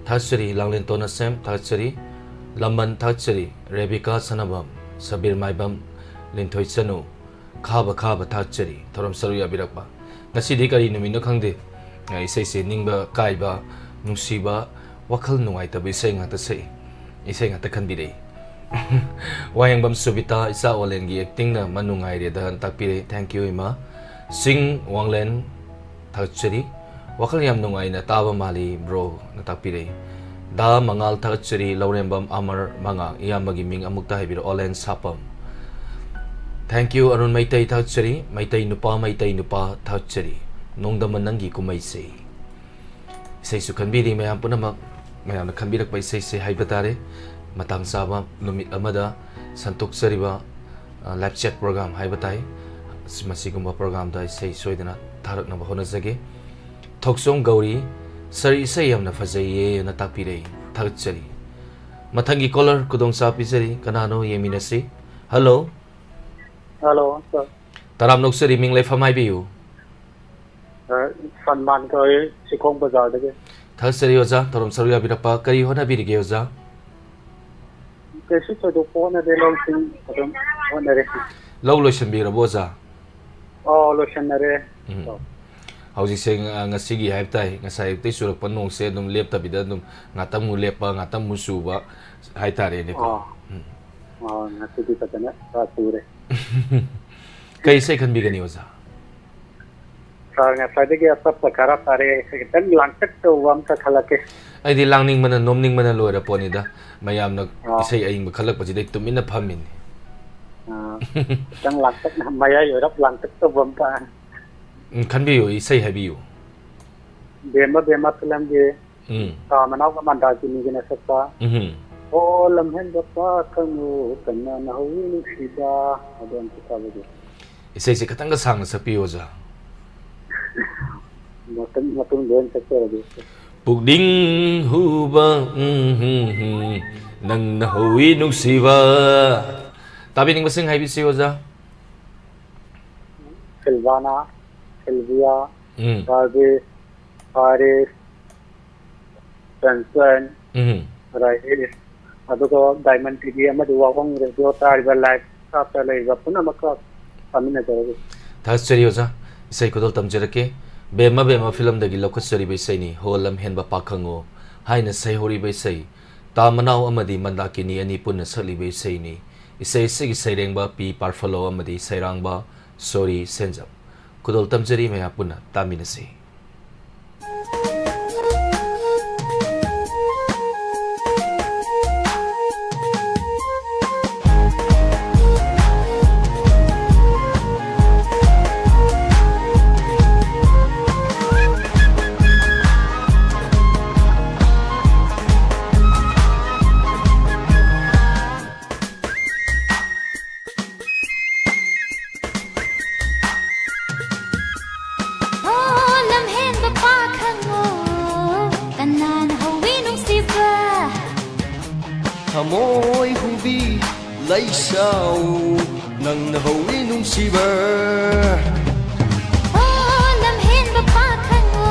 ꯊꯥꯒꯠꯆꯔꯤ, ꯂꯥꯡꯂꯦꯟꯇꯣꯟ ꯑꯁꯦꯝ ꯊꯥꯒꯠꯆꯔꯤ, ꯂꯝꯕꯟ ꯊꯥꯒꯠꯆꯔꯤ, ꯔꯦꯕꯤꯀꯥ ꯁꯅꯥꯕꯝ, ꯁꯕꯤꯔ ꯃꯥꯏꯕꯝ, ꯂꯤꯟꯊꯣꯏ ꯆꯅꯨ, ꯈꯥꯕ ꯈꯥꯕ ꯊꯥꯒꯠꯆꯔꯤ ꯊꯧꯔꯝ ꯁꯔꯨꯛ ꯌꯥꯕꯤꯔꯛꯄ꯫ ꯉꯁꯤꯗꯤ ꯀꯔꯤ ꯅꯨꯃꯤꯠꯅꯣ ꯈꯪꯗꯦ, ꯏꯁꯩꯁꯦ ꯅꯤꯡꯕ ꯀꯥꯏꯕ, ꯅꯨꯡꯁꯤꯕ, ꯋꯥꯈꯜ ꯅꯨꯡꯉꯥꯏꯇꯕ ꯏꯁꯩ ꯉꯥꯛꯇ ꯁꯛꯏ, ꯏꯁꯩ ꯉꯥꯛꯇ ꯈꯟꯕꯤꯔꯛꯏ꯫ ꯋꯥꯍꯦꯡꯕꯝ ꯁꯨꯕꯤꯇꯥ, ꯏꯆꯥ ꯑꯣꯂꯦꯟꯒꯤ acting ꯅ ꯃꯅꯨꯡꯉꯥꯏꯔꯦꯗ ꯇꯥꯛꯄꯤꯔꯛꯏ꯫ Thank you ꯏꯃꯥ꯫ ꯁꯤꯡ ꯋꯥꯡꯂꯦꯟ ꯊꯥꯒꯠꯆꯔꯤ꯫ ꯋꯥꯈꯜ ꯌꯥꯝ ꯅꯨꯡꯉꯥꯏꯅ ꯇꯥꯕ ꯃꯥꯜꯂꯤ bro ꯅ ꯇꯥꯛꯄꯤꯔꯛꯏ꯫ ꯗꯥ ꯃꯉꯥꯜ ꯊꯥꯒꯠꯆꯔꯤ, ꯂꯧꯔꯦꯝꯕꯝ ꯑꯃꯔ ꯃꯉꯥꯡ, ꯏꯌꯥꯝꯕꯒꯤ ꯃꯤꯡ ꯑꯃꯨꯛꯇ ꯍꯥꯏꯕꯤꯔꯛꯑꯣ, ꯑꯣꯂꯦꯟ ꯁꯥꯄꯝ꯫ Thank you ꯑꯔꯨꯟ ꯃꯩꯇꯩ ꯊꯥꯒꯠꯆꯔꯤ, ꯃꯩꯇꯩ ꯅꯨꯄꯥ, ꯃꯩꯇꯩ ꯅꯨꯄꯥ ꯊꯥꯒꯠꯆꯔꯤ, ꯅꯣꯡꯗꯝꯕ ꯅꯪꯒꯤ ꯀꯨꯝꯍꯩꯁꯦ꯫ ꯏꯁꯩꯁꯨ ꯈꯟꯕꯤꯔꯤ ꯃꯌꯥꯝ ꯄꯨꯝꯅꯃꯛ, ꯃꯌꯥꯝꯅ ꯈꯟꯕꯤꯔꯛꯄ ꯏꯁꯩꯁꯦ ꯍꯥꯏꯕ ꯇꯥꯔꯦ꯫ ꯃꯇꯥꯡ ꯆꯥꯕ ꯅꯨꯃꯤꯠ ꯑꯃꯗ ꯁꯟꯇꯣꯛꯆꯔꯤꯕ, ꯑ, live chat program ꯍꯥꯏꯕ ꯇꯥꯏ꯫ ꯃꯁꯤꯒꯨꯝꯕ program ꯗ ꯏꯁꯩ ꯁꯣꯏꯗꯅ ꯊꯥꯔꯛꯅꯕ ꯍꯣꯠꯅꯖꯒꯦ꯫ ꯊꯣꯛꯆꯣꯝ ꯒꯧꯔꯤ, "Sir, ꯏꯁꯩ ꯌꯥꯝꯅ ꯐꯖꯩꯌꯦ" ꯑꯅ ꯇꯥꯛꯄꯤꯔꯛꯏ꯫ ꯊꯥꯒꯠꯆꯔꯤ꯫ ꯃꯊꯪꯒꯤ caller ꯈꯨꯗꯣꯡꯆꯥꯕ ꯄꯤꯖꯔꯤ꯫ ꯀꯅꯥꯅꯣ? ꯌꯦꯡꯃꯤꯟꯅꯁꯤ꯫ Hello꯫ Hello, sir꯫ ꯇꯔꯥꯝꯅ ꯑꯣꯛꯆꯔꯤ, ꯃꯤꯡ ꯂꯩꯐꯝ ꯍꯥꯏꯕꯤꯌꯨ꯫ Sir, ꯁꯜꯃꯥꯟ ꯀꯧꯏ, ꯆꯤꯡꯈꯣꯡ ꯕꯖꯥꯔꯗꯒꯤ꯫ ꯊꯥꯒꯠꯆꯔꯤ ꯑꯣꯖꯥ, ꯊꯧꯔꯝ ꯁꯔꯨꯛ ꯌꯥꯕꯤꯔꯛꯄ꯫ ꯀꯔꯤ ꯍꯣꯠꯅꯕꯤꯔꯤꯒꯦ ꯑꯣꯖꯥ? ꯀꯩꯁꯨ ꯊꯣꯏꯗꯣꯛꯄ ꯍꯣꯠꯅꯗꯦ, ꯂꯧꯁꯤꯡ ꯑꯗꯨꯝ ꯍꯣꯠꯅꯔꯤ꯫ ꯂꯧ ꯂꯣꯏꯁꯤꯟꯕꯤꯔꯕꯣ ꯑꯣꯖꯥ? ꯑꯣ, ꯂꯣꯏꯁꯤꯟꯅꯔꯦ꯫ ꯎꯝ꯫ ꯑꯣ꯫ ꯍꯧꯖꯤꯛꯁꯦ ꯉ-, ꯉꯁꯤꯒꯤ ꯍꯥꯏꯕ ꯇꯥꯏ, ꯉꯁꯥꯏ ꯑꯌꯨꯛꯇꯩ ꯆꯨꯔꯛꯄ ꯅꯣꯡꯁꯦ ꯑꯗꯨꯝ ꯂꯦꯞꯇꯕꯤꯗ ꯑꯗꯨꯝ ꯉꯥꯛꯇꯪ ꯑꯃꯨꯛ ꯂꯦꯞꯄ, ꯉꯥꯛꯇꯪ ꯑꯃꯨꯛ ꯆꯨꯕ ꯍꯥꯏꯇꯥꯔꯦꯅꯦꯀꯣ꯫ ꯑꯣ꯫ ꯎꯝ꯫ ꯑꯣ, ꯉꯁꯤꯗꯤ ꯐꯖꯅ ꯈꯔ ꯆꯨꯔꯦ꯫ ꯀꯩ ꯏꯁꯩ ꯈꯟꯕꯤꯒꯅꯤ ꯑꯣꯖꯥ? Sir, ꯉꯁꯥꯏꯗꯒꯤ ꯑꯇꯞꯄ ꯈꯔ ꯐꯔꯦ, ꯈꯤꯇꯪ ꯂꯥꯡꯇꯛ ꯇꯧꯕ ꯑꯝꯇ ꯈꯜꯂꯛꯀꯦ꯫ ꯑꯩꯗꯤ ꯂꯥꯡꯅꯤꯡꯕꯅ ꯅꯣꯝꯅꯤꯡꯕꯅ ꯂꯣꯏꯔ ꯄꯣꯠꯅꯤꯗ, ꯃꯌꯥꯝꯅ ꯑꯣ꯫ ꯏꯁꯩ ꯑꯏꯪꯕ ꯈꯜꯂꯛꯄꯁꯤꯗ ꯑꯩ ꯇꯨꯃꯤꯟꯅ ꯐꯝꯃꯤꯅꯤ꯫ ꯑꯥ꯫ ꯈꯤꯇꯪ ꯂꯥꯡꯇꯛꯅ, ꯃꯌꯥꯏ ꯑꯣꯏꯔꯞ ꯂꯥꯡꯇꯛ ꯇꯧꯕ ꯑꯝꯇ꯫ ꯎꯝ, ꯈꯟꯕꯤꯌꯨ, ꯏꯁꯩ ꯍꯥꯏꯕꯤꯌꯨ꯫ ꯕꯦꯝꯃ ꯕꯦꯝꯃ ꯐꯤꯂꯝꯒꯤ ꯎꯝ꯫ ꯇꯥ ꯃꯅꯥꯎꯒ ꯃꯟꯗꯥꯀꯤꯅꯤꯒꯅ ꯁꯛꯄ ꯎꯝ꯫ "ꯑꯣ ꯂꯝꯍꯦꯟꯕ ꯄꯥꯈꯪꯉꯨ ꯀꯟꯅꯅ ꯍꯧꯏ ꯅꯨꯡꯁꯤꯕ", ꯑꯗꯣ ꯑꯝꯇ ꯇꯥꯕꯤꯒꯦ꯫ ꯏꯁꯩꯁꯦ ꯈꯤꯇꯪꯒ ꯁꯥꯡꯅ ꯁꯛꯄꯤꯌꯨ, ꯑꯣꯖꯥ꯫ ꯃꯇꯨꯡ ꯃꯇꯨꯡꯗ ꯑꯣꯏꯅ ꯁꯛꯆꯔꯒꯦ꯫ ꯄꯨꯛꯅꯤꯡ ꯍꯨꯕ, ꯎꯝ, ꯎꯝ, ꯎꯝ, ꯅꯪꯅ ꯍꯧꯏ ꯅꯨꯡꯁꯤꯕ꯫ ꯇꯥꯕꯤꯅꯤꯡꯕꯁꯤꯡ ꯍꯥꯏꯕꯤꯁꯤ, ꯑꯣꯖꯥ꯫ ꯁꯤꯜꯚꯥꯅꯥ, ꯁꯤꯜꯚꯤꯌꯥ, ꯎꯝ꯫ ꯕꯥꯔꯕꯤ, ꯐꯥꯔꯤꯁ, ꯆꯟꯆꯟ, ꯎꯝ꯫ ꯔꯥꯍꯤꯁ, ꯑꯗꯨꯒ ꯗꯥꯏꯃꯟ ꯇꯤꯚꯤ ꯑꯃꯗꯤ ꯋꯥꯍꯣꯡ ꯔꯦꯗꯤꯑꯣ ꯇꯥꯔꯤꯕ ꯂꯥꯏꯚ ꯁ꯭ꯇꯥꯐꯇ ꯂꯩꯔꯤꯕ ꯄꯨꯝꯅꯃꯛꯀ ꯇꯥꯃꯤꯟꯅꯖꯔꯒꯦ꯫ ꯊꯥꯒꯠꯆꯔꯤ, ꯑꯣꯖꯥ꯫ ꯏꯁꯩ ꯈꯨꯗꯣꯜ ꯇꯝꯖꯔꯛꯀꯦ꯫ ꯕꯦꯝꯃ ꯕꯦꯝꯃ ꯐꯤꯂꯝꯗꯒꯤ ꯂꯧꯈꯠꯆꯔꯤꯕ ꯏꯁꯩꯅꯤ, "ꯍꯣ ꯂꯝꯍꯦꯟꯕ ꯄꯥꯈꯪꯉꯣ" ꯍꯥꯏꯅ ꯁꯩꯍꯧꯔꯤꯕ ꯏꯁꯩ꯫ ꯇꯥ ꯃꯅꯥꯎ ꯑꯃꯗꯤ ꯃꯟꯗꯥꯀꯤꯅꯤ ꯑꯅꯤ ꯄꯨꯟꯅ ꯁꯛꯂꯤꯕ ꯏꯁꯩꯅꯤ꯫ ꯏꯁꯩ ꯑꯁꯤꯒꯤ ꯁꯩꯔꯦꯡꯕ ꯄꯤ ꯄꯥꯔꯐꯂꯣ ꯑꯃꯗꯤ ꯁꯩꯔꯥꯡꯕ ꯁꯣꯔꯤ ꯁꯦꯟꯖꯝ꯫ ꯈꯨꯗꯣꯜ ꯇꯝꯖꯔꯤ, ꯃꯌꯥꯝ ꯄꯨꯟꯅ ꯇꯥꯃꯤꯟꯅꯁꯤ꯫ ꯑꯣ ꯂꯝꯍꯦꯟꯕ ꯄꯥꯈꯪꯉꯣ, ꯀꯅꯥꯅ ꯍꯧꯏ ꯅꯨꯡꯁꯤꯕ? ꯊꯃꯣꯏ ꯍꯨꯕꯤ ꯂꯩꯁꯥꯎ ꯅꯪꯅ ꯍꯧꯏ ꯅꯨꯡꯁꯤꯕ꯫ ꯑꯣ ꯂꯝꯍꯦꯟꯕ ꯄꯥꯈꯪꯉꯣ,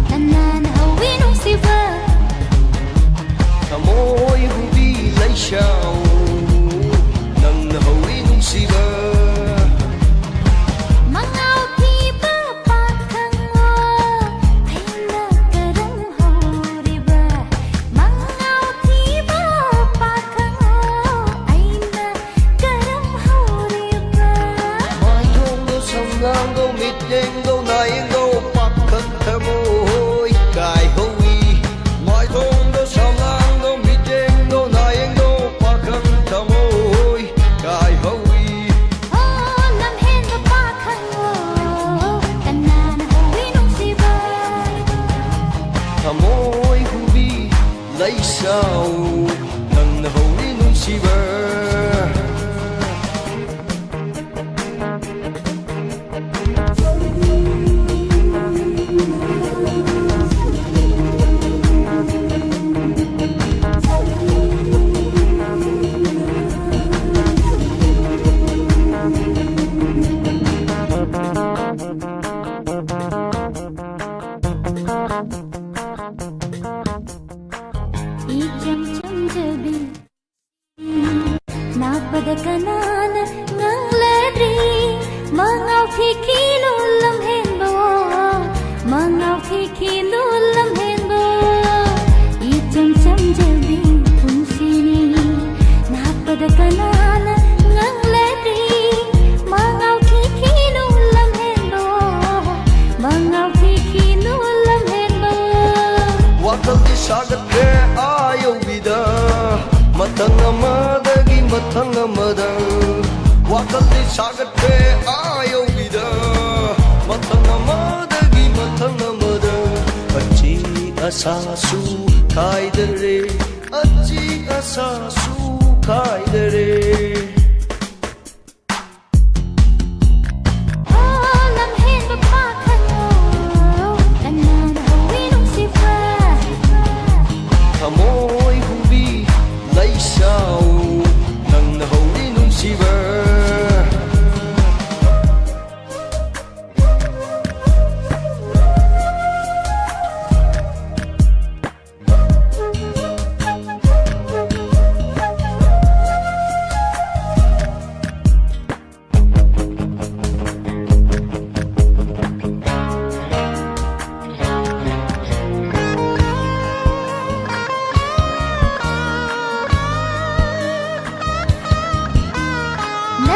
ꯀꯅꯥꯅ ꯍꯧꯏ ꯅꯨꯡꯁꯤꯕ? ꯊꯃꯣꯏ ꯍꯨꯕꯤ ꯂꯩꯁꯥꯎ ꯅꯪꯅ ꯍꯧꯏ ꯅꯨꯡꯁꯤꯕ꯫ ꯃꯉꯥꯎ ꯊꯤꯕ ꯄꯥꯈꯪꯉꯣ, ꯑꯩꯅ ꯀꯔꯝ ꯍꯧꯔꯤꯕ? ꯃꯉꯥꯎ ꯊꯤꯕ ꯄꯥꯈꯪꯉꯣ, ꯑꯩꯅ ꯀꯔꯝ ꯍꯧꯔꯤꯕ? ꯃꯥꯏꯊꯣꯡꯗꯣ ꯁꯝꯂꯥꯡꯗꯣ ꯃꯤꯠꯌꯦꯡꯗꯣ ꯅꯥꯌꯦꯡꯗꯣ ꯄꯥꯈꯪ ꯊꯃꯣꯏ ꯀꯥꯏꯍꯧꯏ꯫ ꯃꯥꯏꯊꯣꯡꯗꯣ ꯁꯝꯂꯥꯡꯗꯣ ꯃꯤꯠꯌꯦꯡꯗꯣ ꯅꯥꯌꯦꯡꯗꯣ ꯄꯥꯈꯪ ꯑꯃꯗ ꯋꯥꯈꯜꯗꯤ ꯁꯥꯒꯠꯈ꯭ꯔꯦ ꯑꯥ ꯌꯧꯕꯤꯗ꯫ ꯃꯊꯪ ꯑꯃꯗꯒꯤ ꯃꯊꯪ ꯑꯃꯗ ꯑꯆꯤ ꯑꯁꯥꯁꯨ ꯈꯥꯏꯗꯔꯦ, ꯑꯆꯤ ꯑꯁꯥꯁꯨ ꯈꯥꯏꯗꯔꯦ꯫ ꯑꯣ, ꯂꯝꯍꯦꯟꯕ ꯄꯥꯈꯪ, ꯀꯅꯥꯅ ꯍꯧꯋꯤ ꯅꯨꯡꯁꯤꯕ? ꯊꯃꯣꯏ ꯍꯨꯕꯤ ꯂꯩꯁꯥꯎ, ꯅꯪꯅ ꯍꯧꯋꯤ ꯅꯨꯡꯁꯤꯕ꯫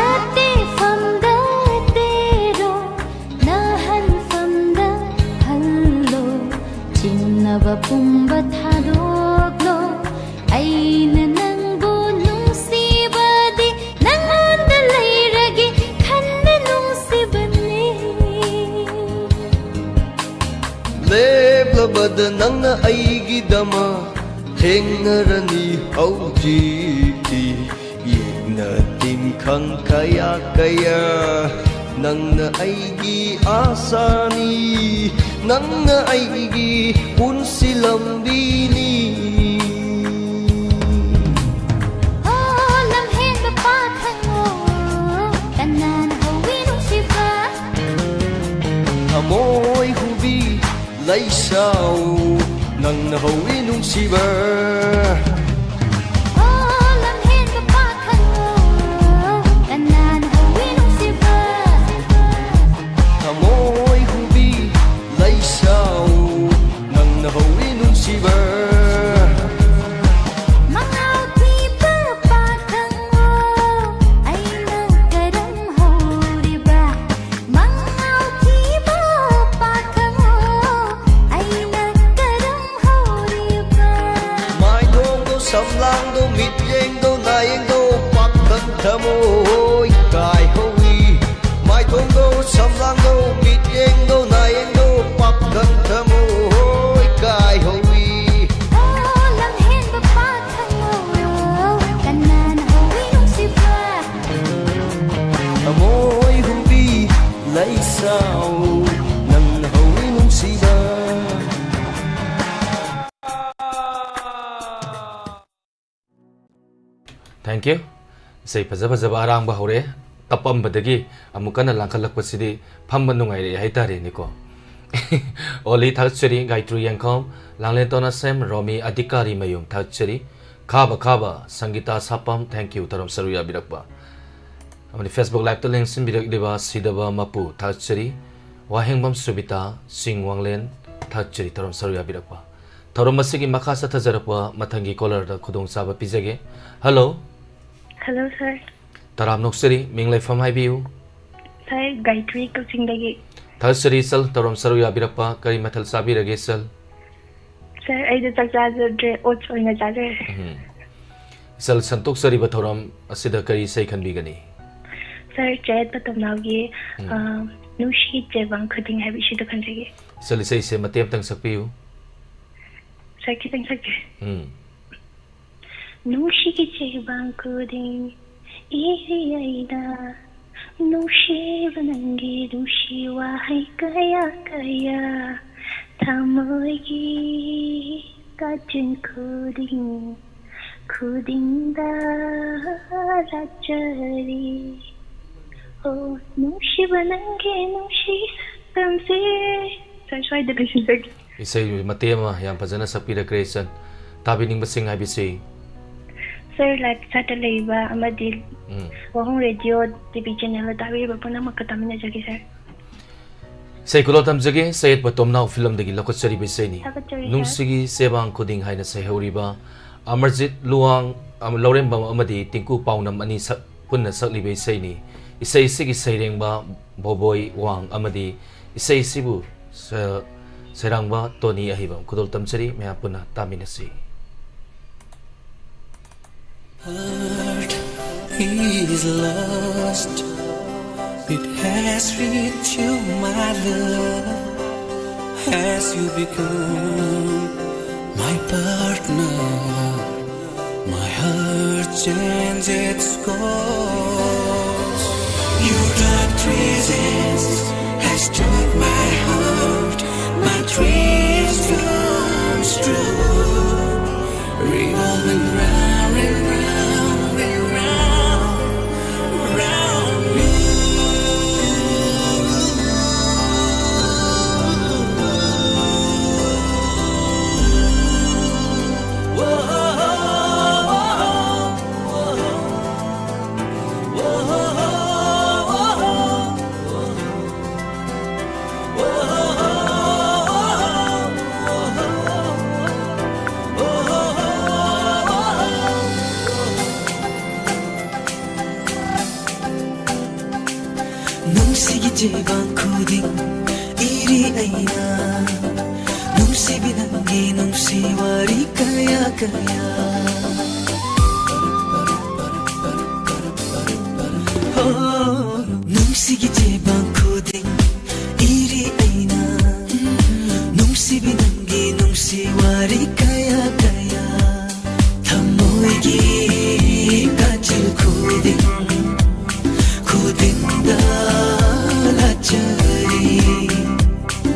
ꯅꯠꯇꯦꯐꯝꯗ ꯇꯦꯔꯣ, ꯅꯍꯟꯐꯝꯗ ꯍꯜꯂꯣ, ꯆꯤꯡꯅꯕ ꯄꯨꯝꯕ ꯊꯥꯗꯣꯛꯂꯣ꯫ ꯑꯩꯅ ꯅꯪꯕꯨ ꯅꯨꯡꯁꯤꯕꯗꯤ ꯅꯪꯉꯣꯟꯗ ꯂꯩꯔꯒꯦ ꯈꯟꯅ ꯅꯨꯡꯁꯤꯕꯅꯤ꯫ ꯂꯦꯞꯂꯕꯗ ꯅꯪꯅ ꯑꯩꯒꯤꯗꯃꯛ ꯊꯦꯡꯅꯔꯅꯤ ꯍꯧꯖꯤꯛꯇꯤ꯫ ꯌꯦꯛꯅ ꯇꯤꯟꯈꯪ ꯀꯌꯥ ꯀꯌꯥ, ꯅꯪꯅ ꯑꯩꯒꯤ ꯑꯥꯁꯥꯅꯤ, ꯅꯪꯅ ꯑꯩꯒꯤ ꯄꯨꯟꯁꯤ ꯂꯝꯕꯤꯅꯤ꯫ ꯑꯣ, ꯂꯝꯍꯦꯟꯕ ꯄꯥꯈꯪ, ꯀꯅꯥꯅ ꯍꯧꯋꯤ ꯅꯨꯡꯁꯤꯕ? ꯊꯃꯣꯏ ꯍꯨꯕꯤ ꯂꯩꯁꯥꯎ, ꯅꯪꯅ ꯍꯧꯋꯤ ꯅꯨꯡꯁꯤꯕ꯫ ꯑꯣ, ꯂꯝꯍꯦꯟꯕ ꯄꯥꯈꯪ, ꯀꯅꯥꯅ ꯍꯧꯋꯤ ꯅꯨꯡꯁꯤꯕ? ꯊꯃꯣꯏ ꯍꯨꯕꯤ ꯂꯩꯁꯥꯎ, ꯅꯪꯅ ꯍꯧꯋꯤ ꯅꯨꯡꯁꯤꯕ꯫ ꯃꯉꯥꯎ ꯊꯤꯕ ꯄꯥꯈꯪ, ꯑꯩꯅ ꯀꯔꯝ ꯍꯧꯔꯤꯕ? ꯃꯉꯥꯎ ꯊꯤꯕ ꯄꯥꯈꯪ, ꯑꯩꯅ ꯀꯔꯝ ꯍꯧꯔꯤꯕ? ꯃꯥꯏꯗꯣꯡꯗꯣ ꯀ꯭ꯌꯨ꯫ ꯏꯁꯩ ꯐꯖ ꯐꯖꯕ ꯑꯔꯥꯡꯕ ꯍꯧꯔꯛꯑꯦ꯫ ꯇꯞꯄꯝꯕꯗꯒꯤ ꯑꯃꯨꯛ ꯀꯟꯅ ꯂꯥꯡꯈꯠꯂꯛꯄꯁꯤꯗꯤ ꯐꯝꯕ ꯅꯨꯡꯉꯥꯏꯔꯛꯑꯦ ꯍꯥꯏꯇꯥꯔꯦꯅꯦꯀꯣ꯫ ꯑꯣꯂꯤ ꯊꯥꯒꯠꯆꯔꯤ, ꯒꯥꯌꯇ꯭ꯔꯤ ꯌꯦꯡꯈꯣꯝ, ꯂꯥꯡꯂꯦꯟ ꯇꯣꯅꯥꯁꯦꯝ, ꯔꯣꯃꯤ ꯑꯙꯤꯀꯥꯔꯤ ꯃꯌꯨꯝ ꯊꯥꯒꯠꯆꯔꯤ꯫ ꯈꯥꯕ ꯈꯥꯕ, ꯁꯪꯒꯤꯇꯥ ꯁꯥꯄꯝ, thank you, ꯊꯧꯔꯝ ꯁꯔꯨꯛ ꯌꯥꯕꯤꯔꯛꯄ꯫ ꯑꯃꯗꯤ Facebook Live-ꯇ ꯂꯦꯡꯁꯤꯟꯕꯤꯔꯛꯂꯤꯕ ꯁꯤꯗꯕ ꯃꯄꯨ ꯊꯥꯒꯠꯆꯔꯤ꯫ ꯋꯥꯍꯦꯡꯕꯝ ꯁꯨꯕꯤꯇꯥ, ꯆꯤꯡ ꯋꯥꯡꯂꯦꯟ ꯊꯥꯒꯠꯆꯔꯤ, ꯊꯧꯔꯝ ꯁꯔꯨꯛ ꯌꯥꯕꯤꯔꯛꯄ꯫ ꯊꯧꯔꯝ ꯑꯁꯤꯒꯤ ꯃꯈꯥ ꯆꯠꯊꯖꯔꯛꯄ ꯃꯊꯪꯒꯤ caller-ꯗ ꯈꯨꯗꯣꯡꯆꯥꯕ ꯄꯤꯖꯒꯦ꯫ ꯍꯜꯂꯣ꯫ ꯍꯜꯂꯣ, ꯁꯥꯔ꯫ ꯇꯔꯥꯝꯅ ꯑꯣꯛꯆꯔꯤ, ꯃꯤꯡ ꯂꯩꯐꯝ ꯍꯥꯏꯕꯤꯌꯨ꯫ ꯁꯥꯔ, ꯒꯥꯌꯇ꯭ꯔꯤ ꯀꯛꯆꯤꯡꯗꯒꯤ꯫ ꯊꯥꯒꯠꯆꯔꯤ ꯏꯆꯜ, ꯊꯧꯔꯝ ꯁꯔꯨꯛ ꯌꯥꯕꯤꯔꯛꯄ꯫ ꯀꯔꯤ ꯃꯊꯦꯜ ꯆꯥꯕꯤꯔꯒꯦ ꯏꯆꯜ? ꯁꯥꯔ, ꯑꯩꯗꯣ ꯆꯥꯛ ꯆꯥꯖꯗ꯭ꯔꯦ, oats ꯑꯣꯏꯅ ꯆꯥꯖꯔꯦ꯫ ꯎꯝ꯫ ꯏꯆꯜ, ꯁꯟꯇꯣꯛꯆꯔꯤꯕ ꯊꯧꯔꯝ ꯑꯁꯤꯗ ꯀꯔꯤ ꯏꯁꯩ ꯈꯟꯕꯤꯒꯅꯤ? ꯁꯥꯔ, ꯆꯌꯦꯠ ꯄꯇꯝꯅꯥꯎꯒꯤ, ꯎꯝ꯫ ꯑ, ꯅꯨꯡꯁꯤ ꯆꯦꯕꯥꯡ ꯈꯨꯗꯤꯡ ꯍꯥꯏꯕ ꯏꯁꯩꯗꯣ ꯈꯟꯖꯒꯦ꯫ ꯏꯆꯜ, ꯏꯁꯩꯁꯦ ꯃꯇꯦꯛ ꯑꯃꯇꯪ ꯁꯛꯄꯤꯌꯨ꯫ ꯁꯥꯔ, ꯈꯤꯇꯪ ꯁꯛꯀꯦ꯫ ꯎꯝ꯫ ꯅꯨꯡꯁꯤꯒꯤ ꯆꯦꯕꯥꯡ ꯈꯨꯗꯤꯡ ꯏꯔꯤ ꯑꯩꯅ, ꯅꯨꯡꯁꯤꯕ ꯅꯪꯒꯤ ꯅꯨꯡꯁꯤ ꯋꯥꯍꯩ ꯀꯌꯥ ꯀꯌꯥ, ꯊꯃꯣꯏꯒꯤ ꯀꯥꯆꯤꯟ ꯈꯨꯗꯤꯡ, ꯈꯨꯗꯤꯡꯗ ꯂꯥꯠꯆꯔꯤ꯫ ꯑꯣ, ꯅꯨꯡꯁꯤꯕ ꯅꯪꯒꯤ ꯅꯨꯡꯁꯤ ꯁꯛꯇꯝꯁꯦ꯫ ꯁꯥꯔ, ꯁ꯭ꯋꯥꯏꯗ ꯂꯣꯏꯁꯤꯟꯖꯒꯦ꯫ ꯏꯁꯩ ꯃꯇꯦꯛ ꯑꯃ ꯌꯥꯝ ꯐꯖꯅ ꯁꯛꯄꯤꯔꯛꯈ꯭ꯔꯦ ꯏꯆꯟ꯫ ꯇꯥꯕꯤꯅꯤꯡꯕꯁꯤꯡ ꯍꯥꯏꯕꯁꯤ? ꯁꯥꯔ, Live-Chat-ꯇ ꯂꯩꯕ ꯑꯃꯗꯤ ꯎꯝ꯫ ꯋꯥꯍꯣꯡ Radio TV channel-ꯗ ꯇꯥꯕꯤꯔꯤꯕ ꯄꯨꯝꯅꯃꯛꯀ ꯇꯥꯃꯤꯟꯅꯖꯒꯦ, ꯁꯥꯔ꯫ ꯏꯁꯩ ꯈꯨꯗꯣꯜ ꯊꯝꯖꯒꯦ, ꯆꯌꯦꯠꯄ ꯇꯣꯝꯅꯥꯎ film-ꯗꯒꯤ ꯂꯧꯈꯠꯆꯔꯤꯕ ꯏꯁꯩꯅꯤ꯫ ꯊꯥꯒꯠꯆꯔꯤ, ꯁꯥꯔ꯫ ꯅꯨꯡꯁꯤꯒꯤ ꯆꯦꯕꯥꯡ ꯈꯨꯗꯤꯡ ꯍꯥꯏꯅ ꯁꯩꯍꯧꯔꯤꯕ ꯑꯃꯔꯖꯤꯠ ꯂꯨꯋꯥꯡ, ꯑꯝ, ꯂꯧꯔꯦꯝꯕꯝ ꯑꯃꯗꯤ ꯇꯤꯡꯀꯨ ꯄꯥꯎꯅꯝ ꯑꯅꯤ ꯁꯛ-, ꯄꯨꯟꯅ ꯁꯛꯂꯤꯕ ꯏꯁꯩꯅꯤ꯫ ꯏꯁꯩ ꯑꯁꯤꯒꯤ ꯁꯩꯔꯦꯡꯕ ꯕꯣꯕꯣꯏ ꯋꯥꯡ ꯑꯃꯗꯤ ꯏꯁꯩꯁꯤꯕꯨ ꯁ-, ꯁꯩꯔꯥꯡꯕ ꯇꯣꯅꯤ ꯑꯍꯩꯕꯝ꯫ ꯈꯨꯗꯣꯜ ꯇꯝꯖꯔꯤ, ꯃꯌꯥꯝ ꯄꯨꯟꯅ ꯇꯥꯃꯤꯟꯅꯁꯤ꯫ Heart is lost. It has reached you, my love. Has you become my partner? My heart changed its course. Your dark presence has took my heart. My dreams come true. Revolving round and round in ꯅꯨꯡꯁꯤꯒꯤ ꯆꯦꯕꯥꯡ ꯈꯨꯗꯤꯡ ꯏꯔꯤ ꯑꯩꯅ, ꯅꯨꯡꯁꯤꯕꯤ ꯅꯪꯒꯤ ꯅꯨꯡꯁꯤ ꯋꯥꯔꯤ ꯀꯌꯥ ꯀꯌꯥ꯫ ꯍꯣ, ꯅꯨꯡꯁꯤꯒꯤ ꯆꯦꯕꯥꯡ ꯈꯨꯗꯤꯡ ꯏꯔꯤ ꯑꯩꯅ, ꯅꯨꯡꯁꯤꯕꯤ ꯅꯪꯒꯤ ꯅꯨꯡꯁꯤ ꯋꯥꯔꯤ ꯀꯌꯥ ꯀꯌꯥ꯫ ꯊꯃꯣꯏꯒꯤ ꯀꯥꯆꯤꯜ ꯈꯨꯗꯤꯡ, ꯈꯨꯗꯤꯡꯗ ꯂꯥꯠꯆꯔꯤ꯫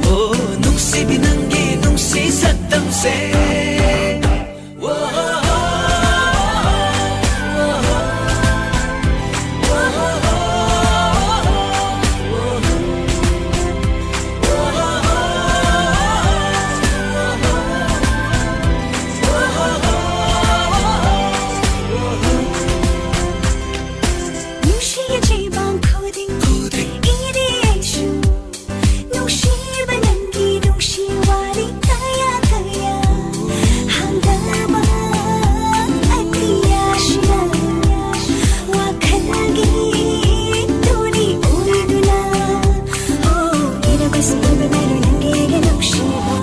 ꯑꯣ, ꯅꯨꯡꯁꯤꯕꯤ ꯅꯪꯒꯤ ꯅꯨꯡꯁꯤ ꯁꯛꯇꯝꯁꯦ꯫ ꯅꯨꯡꯁꯤꯌꯦ ꯆꯦꯕꯥꯡ ꯈꯨꯗꯤꯡ, ꯏꯔꯤ ꯑꯩꯁꯨ꯫ ꯅꯨꯡꯁꯤꯕ ꯅꯪꯒꯤ ꯅꯨꯡꯁꯤ ꯋꯥꯔꯤ ꯀꯌꯥ ꯀꯌꯥ꯫ ꯍꯥꯡꯗꯕ ꯑꯇꯤꯌꯥꯁꯤꯅ ꯋꯥꯈꯜꯒꯤ ꯇꯨꯂꯤ ꯑꯣꯏꯗꯨꯅ꯫ ꯑꯣ, ꯏꯔꯕꯁꯨ ꯏꯕ ꯂꯩꯔꯣꯏ ꯅꯪꯒꯤ ꯑꯩꯒꯤ ꯅꯨꯡꯁꯤꯕ꯫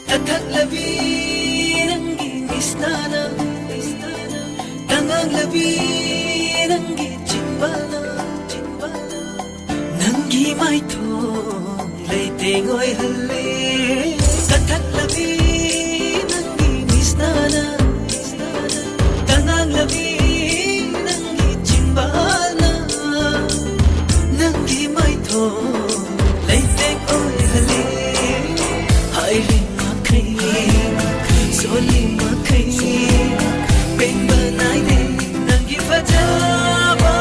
ꯀꯊꯛꯂꯕꯤ ꯅꯪꯒꯤ ꯃꯤꯁꯅꯥꯅ, ꯇꯉꯥꯡꯂꯕꯤ ꯅꯪꯒꯤ ꯆꯤꯝꯕꯥꯜꯅ, ꯅꯪꯒꯤ ꯃꯥꯏꯊꯣꯡ ꯂꯩꯇꯦꯡ ꯑꯣꯏꯍꯜꯂꯦ꯫ ꯀꯊꯛꯂꯕꯤ ꯅꯪꯒꯤ ꯃꯤꯁꯅꯥꯅ, ꯇꯉꯥꯡꯂꯕꯤ ꯅꯪꯒꯤ ꯆꯤꯝꯕꯥꯜꯅ ꯅꯪꯒꯤ ꯃꯥꯏꯊꯣꯡ ꯂꯩꯇꯦꯡ ꯑꯣꯏꯍꯜꯂꯤ꯫ ꯍꯥꯏꯔꯤ ꯃꯈꯩ, ꯁꯣꯜꯂꯤ ꯃꯈꯩ, ꯄꯦꯟꯕ ꯅꯥꯏꯗꯦ ꯅꯪꯒꯤ ꯐꯖꯕ꯫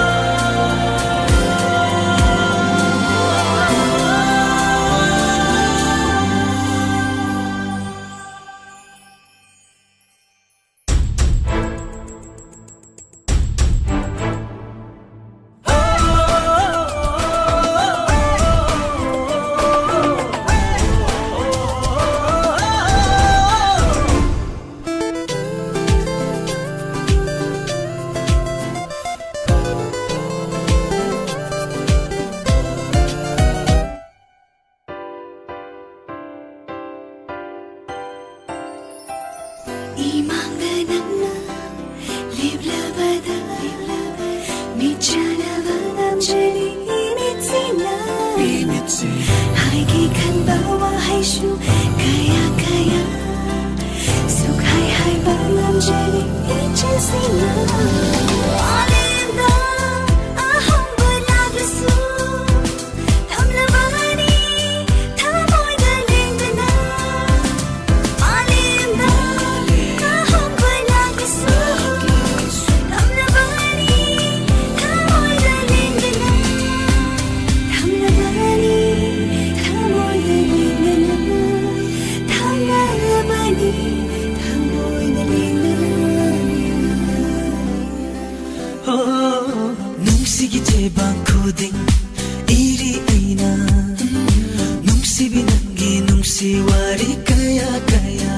ꯋꯥꯔꯤ ꯀꯌꯥ ꯀꯌꯥ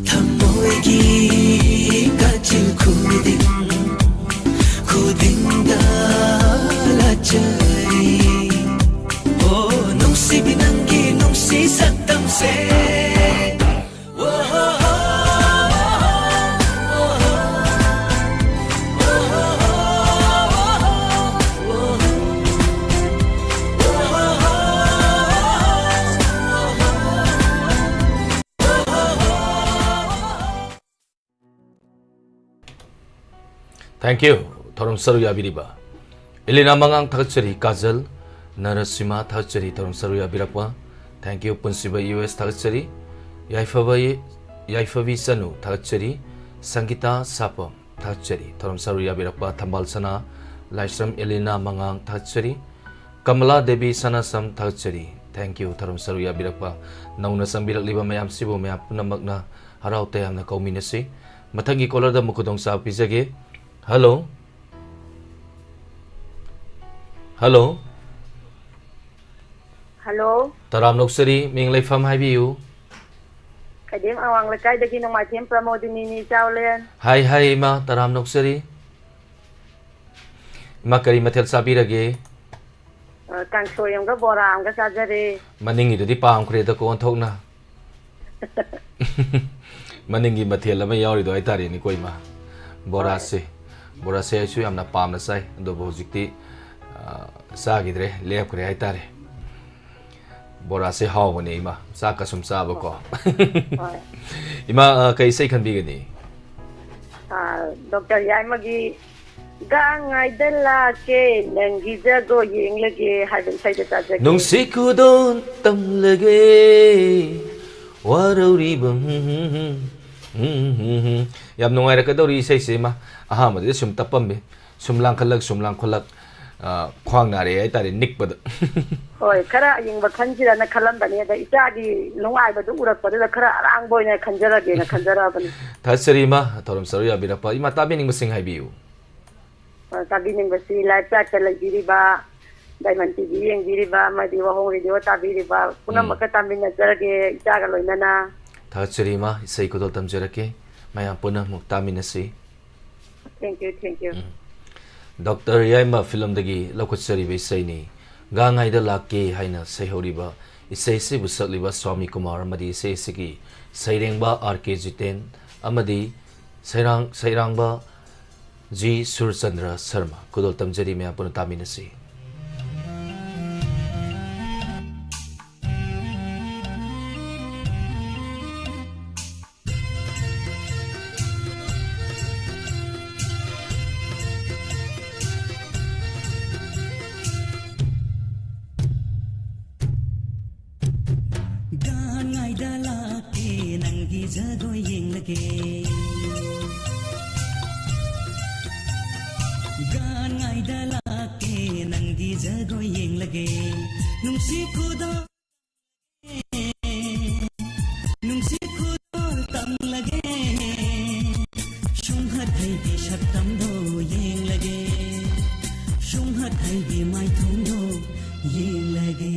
ꯊꯃꯣꯏꯒꯤ ꯀꯥꯆꯤꯟ ꯈꯨꯗꯤꯡ ꯈꯨꯗꯤꯡꯗ ꯂꯥꯠꯆꯔꯤ꯫ ꯑꯣ ꯅꯨꯡꯁꯤꯕꯤ ꯅꯪꯒꯤ ꯅꯨꯡꯁꯤ ꯁꯛꯇꯝꯁꯦ꯫ Thank you. ꯊꯧꯔꯝ ꯁꯔꯨꯛ ꯌꯥꯕꯤꯔꯤꯕ ꯏꯂꯤꯅꯥ ꯃꯉꯥꯡ ꯊꯥꯒꯠꯆꯔꯤ, ꯀꯥꯖꯜ ꯅꯔꯁꯤꯃꯥ ꯊꯥꯒꯠꯆꯔꯤ, ꯊꯧꯔꯝ ꯁꯔꯨꯛ ꯌꯥꯕꯤꯔꯛꯄ꯫ Thank you. ꯄꯨꯟꯁꯤꯕ ꯌꯨ ꯑꯦꯁ ꯊꯥꯒꯠꯆꯔꯤ, ꯌꯥꯏꯐꯕ, ꯌꯥꯏꯐꯕꯤ ꯆꯅꯨ ꯊꯥꯒꯠꯆꯔꯤ, ꯁꯪꯒꯤꯇꯥ ꯁꯥꯄꯝ ꯊꯥꯒꯠꯆꯔꯤ, ꯊꯧꯔꯝ ꯁꯔꯨꯛ ꯌꯥꯕꯤꯔꯛꯄ꯫ ꯊꯝꯕꯥꯜ ꯁꯅꯥ ꯂꯥꯏꯁ꯭ꯔꯝ ꯏꯂꯤꯅꯥ ꯃꯉꯥꯡ ꯊꯥꯒꯠꯆꯔꯤ, ꯀꯃꯂꯥ ꯗꯦꯕꯤ ꯁꯅꯥꯁꯝ ꯊꯥꯒꯠꯆꯔꯤ꯫ Thank you. ꯊꯧꯔꯝ ꯁꯔꯨꯛ ꯌꯥꯕꯤꯔꯛꯄ꯫ ꯅꯧꯅ ꯆꯪꯕꯤꯔꯛꯂꯤꯕ ꯃꯌꯥꯝꯁꯤꯕꯨ ꯃꯌꯥꯝ ꯄꯨꯝꯅꯃꯛꯅ ꯍꯔꯥꯎ ꯇꯌꯥꯝꯅ ꯀꯧꯃꯤꯟꯅꯁꯤ꯫ ꯃꯊꯪꯒꯤ ꯀꯣꯂꯔꯗ ꯑꯃꯨꯛ ꯈꯨꯗꯣꯡꯆꯥꯕ ꯄꯤꯖꯒꯦ꯫ ꯍꯜꯂꯣ꯫ ꯍꯜꯂꯣ꯫ ꯍꯜꯂꯣ꯫ ꯇꯔꯥꯝꯅ ꯑꯣꯛꯆꯔꯤ, ꯃꯤꯡ ꯂꯩꯐꯝ ꯍꯥꯏꯕꯤꯌꯨ꯫ ꯈꯩꯗꯦꯝ ꯑꯋꯥꯡ ꯂꯩꯀꯥꯏꯗꯒꯤ ꯅꯣꯡꯃꯥꯏꯊꯦꯝ ꯄ꯭ꯔꯃꯣꯗꯤꯅꯤꯅꯤ ꯆꯥꯎꯂꯦꯟ꯫ ꯍꯥꯏ ꯍꯥꯏ ꯏꯃꯥ, ꯇꯔꯥꯝꯅ ꯑꯣꯛꯆꯔꯤ꯫ ꯏꯃꯥ, ꯀꯔꯤ ꯃꯊꯦꯜ ꯆꯥꯕꯤꯔꯒꯦ? ꯑ, ꯀꯥꯡꯁꯣꯏ ꯑꯃꯒ ꯕꯣꯔꯥ ꯑꯃꯒ ꯆꯥꯖꯔꯦ꯫ ꯃꯅꯤꯡꯒꯤꯗꯨꯗꯤ ꯄꯥꯝꯈ꯭ꯔꯦꯗꯀꯣ ꯑꯣꯟꯊꯣꯛꯅ꯫ ꯃꯅꯤꯡꯒꯤ ꯃꯊꯦꯜ ꯑꯃ ꯌꯥꯎꯔꯤꯗꯣ ꯍꯥꯏꯇꯥꯔꯦꯅꯦꯀꯣ ꯏꯃꯥ꯫ ꯕꯣꯔꯥꯁꯦ꯫ ꯍꯣꯏ꯫ ꯕꯣꯔꯥꯁꯦ ꯑꯩꯁꯨ ꯌꯥꯝꯅ ꯄꯥꯝꯅ ꯆꯥꯏ꯫ ꯑꯗꯨꯕꯨ ꯍꯧꯖꯤꯛꯇꯤ, ꯑ, ꯆꯥꯈꯤꯗ꯭ꯔꯦ, ꯂꯦꯞꯈ꯭ꯔꯦ ꯍꯥꯏꯇꯥꯔꯦ꯫ ꯕꯣꯔꯥꯁꯦ ꯍꯥꯎꯕꯅꯦ ꯏꯃꯥ, ꯆꯥꯛꯀ ꯁꯨꯝ ꯆꯥꯕꯀꯣ꯫ ꯍꯣꯏ꯫ ꯏꯃꯥ, ꯑ, ꯀꯩ ꯏꯁꯩ ꯈꯟꯕꯤꯒꯅꯤ? ꯑ, ꯗꯣꯛꯇꯔ ꯌꯥꯏꯃꯒꯤ "ꯒꯥꯡꯉꯥꯏꯗ ꯂꯥꯛꯀꯦ, ꯅꯪꯒꯤ ꯖꯒꯣꯏ ꯌꯦꯡꯂꯒꯦ" ꯍꯥꯏꯕ ꯏꯁꯩꯗꯣ ꯆꯥꯖꯒꯦ꯫ ꯅꯨꯡꯁꯤ ꯈꯨꯗꯣꯟ ꯇꯝꯂꯒꯦ, ꯋꯥꯔꯧꯔꯤꯕ꯫ ꯌꯥꯝ ꯅꯨꯡꯉꯥꯏꯔꯛꯀꯗꯧꯔꯤ ꯏꯁꯩꯁꯦ ꯏꯃꯥ꯫ ꯑꯍꯥꯟꯕꯗꯗꯤ ꯁꯨꯝ ꯇꯞꯄꯝꯃꯤ꯫ ꯁꯨꯝ ꯂꯥꯡꯈꯠꯂꯛ, ꯁꯨꯝ ꯂꯥꯡꯈꯠꯂꯛ, ꯑ, ꯈ꯭ꯋꯥꯡ ꯅꯥꯔꯛꯑꯦ ꯍꯥꯏꯇꯥꯔꯦ, ꯅꯤꯛꯄꯗ꯫ ꯍꯣꯏ, ꯈꯔ ꯑꯌꯤꯡꯕ ꯈꯟꯁꯤꯔꯅ ꯈꯜꯂꯝꯕꯅꯤ꯫ ꯑꯗ ꯏꯆꯥꯒꯤ ꯅꯨꯡꯉꯥꯏꯕꯗꯨ ꯎꯔꯛꯄꯗꯨꯗ ꯈꯔ ꯑꯔꯥꯡꯕ ꯑꯣꯏꯅ ꯈꯟꯖꯔꯒꯦꯅ ꯈꯟꯖꯔꯛꯑꯕꯅꯤ꯫ ꯊꯥꯒꯠꯆꯔꯤ ꯏꯃꯥ, ꯊꯧꯔꯝ ꯁꯔꯨꯛ ꯌꯥꯕꯤꯔꯛꯄ꯫ ꯏꯃꯥ, ꯇꯥꯕꯤꯅꯤꯡꯕꯁꯤꯡ ꯍꯥꯏꯕꯤꯌꯨ꯫ ꯑ, ꯇꯥꯕꯤꯅꯤꯡꯕꯁꯤ ꯂꯥꯏꯞ ꯆꯥꯠꯇ ꯂꯩꯕꯤꯔꯤꯕ ꯗꯥꯏꯃꯟ ꯇꯤꯚꯤ ꯌꯦꯡꯕꯤꯔꯤꯕ ꯑꯃꯗꯤ ꯋꯥꯍꯣꯡ ꯔꯦꯗꯤꯑꯣ ꯇꯥꯕꯤꯔꯤꯕ ꯄꯨꯝꯅꯃꯛꯀ ꯇꯥꯃꯤꯟꯅꯖꯔꯒꯦ, ꯏꯆꯥꯒ ꯂꯣꯏꯅꯅ꯫ ꯊꯥꯒꯠꯆꯔꯤ, ꯏꯃꯥ꯫ ꯏꯁꯩ ꯈꯨꯗꯣꯜ ꯇꯝꯖꯔꯛꯀꯦ꯫ ꯃꯌꯥꯝ ꯄꯨꯟꯅ ꯑꯃꯨꯛ ꯇꯥꯃꯤꯟꯅꯁꯤ꯫ Thank you, thank you. Um. Doctor ꯌꯥꯏꯃ ꯐꯤꯂꯝꯗꯒꯤ ꯂꯧꯈꯠꯆꯔꯤꯕ ꯏꯁꯩꯅꯤ꯫ ꯒꯥꯡꯉꯥꯏꯗ ꯂꯥꯛꯀꯦ ꯍꯥꯏꯅ ꯁꯩꯍꯧꯔꯤꯕ ꯏꯁꯩ ꯑꯁꯤꯕꯨ ꯁꯛꯂꯤꯕ ꯁ꯭ꯋꯥꯃꯤ ꯀꯨꯃꯥꯔ ꯑꯃꯗꯤ ꯏꯁꯩ ꯑꯁꯤꯒꯤ ꯁꯩꯔꯦꯡꯕ ꯑꯥꯔ ꯀꯦ ꯖꯤꯇꯦꯟ ꯑꯃꯗꯤ ꯁꯩꯔꯥꯡ-, ꯁꯩꯔꯥꯡꯕ ꯖꯤ ꯁꯨꯔꯆꯟꯗ꯭ꯔ ꯁꯔꯃ꯫ ꯈꯨꯗꯣꯜ ꯇꯝꯖꯔꯤ, ꯃꯌꯥꯝ ꯄꯨꯟꯅ ꯇꯥꯃꯤꯟꯅꯁꯤ꯫ ꯒꯥꯟꯉꯥꯏꯗ ꯂꯥꯛꯀꯦ, ꯅꯪꯒꯤ ꯖꯒꯣꯏ ꯌꯦꯡꯂꯒꯦ꯫ ꯒꯥꯟꯉꯥꯏꯗ ꯂꯥꯛꯀꯦ, ꯅꯪꯒꯤ ꯖꯒꯣꯏ ꯌꯦꯡꯂꯒꯦ꯫ ꯅꯨꯡꯁꯤ ꯈꯨꯗꯣꯜ, ꯅꯨꯡꯁꯤ ꯈꯨꯗꯣꯜ ꯇꯝꯂꯒꯦ꯫ ꯁꯨꯝꯍꯠ ꯍꯩꯒꯤ ꯁꯛꯇꯝꯗꯣ ꯌꯦꯡꯂꯒꯦ꯫ ꯁꯨꯝꯍꯠ ꯍꯩꯒꯤ ꯃꯥꯏꯊꯣꯡꯗꯣ ꯌꯦꯡꯂꯒꯦ꯫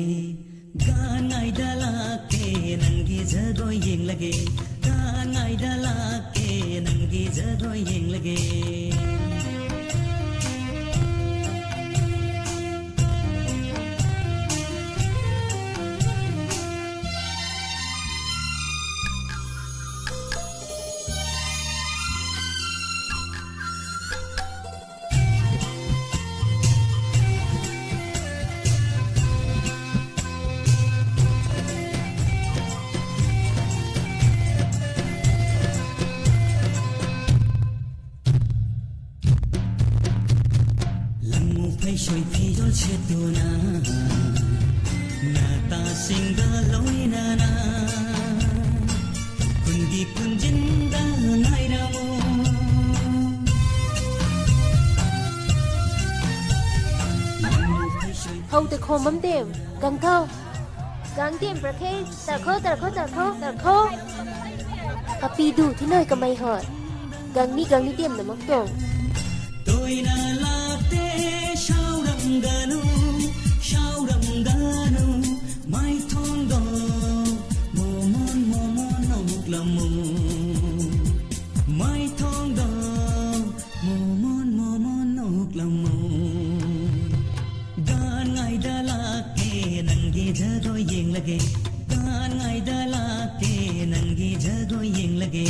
ꯒꯥꯟꯉꯥꯏꯗ ꯂꯥꯛꯀꯦ, ꯅꯪꯒꯤ ꯖꯒꯣꯏ ꯌꯦꯡꯂꯒꯦ꯫ ꯒꯥꯟꯉꯥꯏꯗ ꯂꯥꯛꯀꯦ, ꯅꯪꯒꯤ ꯖꯒꯣꯏ ꯌꯦꯡꯂꯒꯦ꯫ ꯂꯪꯃꯨ ꯐꯩꯁꯣꯏ ꯐꯤꯖꯣꯜ ꯁꯦꯠꯇꯨꯅ, ꯅꯇꯥꯁꯤꯡꯒ ꯂꯣꯏꯅꯅ ꯈꯨꯟꯒꯤ ꯈꯨꯟꯖꯤꯟꯗ ꯉꯥꯏꯔꯝꯃꯨ꯫ ꯂꯪꯃꯨ ꯐꯩꯁꯣꯏ ꯍꯧꯗ ꯈꯣꯝꯕꯝ ꯇꯦꯝ, ꯒꯪꯊꯧ꯫ ꯒꯥꯡꯗꯦꯝ ꯄ꯭ꯔꯈꯩ, ꯇꯔꯈꯣ, ꯇꯔꯈꯣ, ꯇꯔꯈꯣ, ꯇꯔꯈꯣ꯫ ꯀꯄꯤꯗꯨ, ꯊꯤꯅꯣꯏ ꯀꯃꯩ ꯍꯣꯏ꯫ ꯒꯪꯅꯤ, ꯒꯪꯅꯤ ꯇꯦꯝꯅꯃꯛ ꯇꯣꯡ꯫ ꯇꯣꯏꯅ ꯂꯥꯛꯇꯦ ꯁꯥꯎꯔꯝꯒꯅꯨ, ꯁꯥꯎꯔꯝꯒꯅꯨ ꯃꯥꯏꯊꯣꯡꯗꯣ ꯃꯣꯃꯣꯟ ꯃꯣꯃꯣꯟ ꯅꯣꯛꯂꯝꯃꯨ꯫ ꯃꯥꯏꯊꯣꯡꯗꯣ ꯃꯣꯃꯣꯟ ꯃꯣꯃꯣꯟ ꯅꯣꯛꯂꯝꯃꯨ꯫ ꯒꯥꯟ ꯉꯥꯏꯗ ꯂꯥꯛꯀꯦ ꯅꯪꯒꯤ ꯖꯒꯣꯏ ꯌꯦꯡꯂꯒꯦ꯫ ꯒꯥꯟ ꯉꯥꯏꯗ ꯂꯥꯛꯀꯦ ꯅꯪꯒꯤ ꯖꯒꯣꯏ ꯌꯦꯡꯂꯒꯦ꯫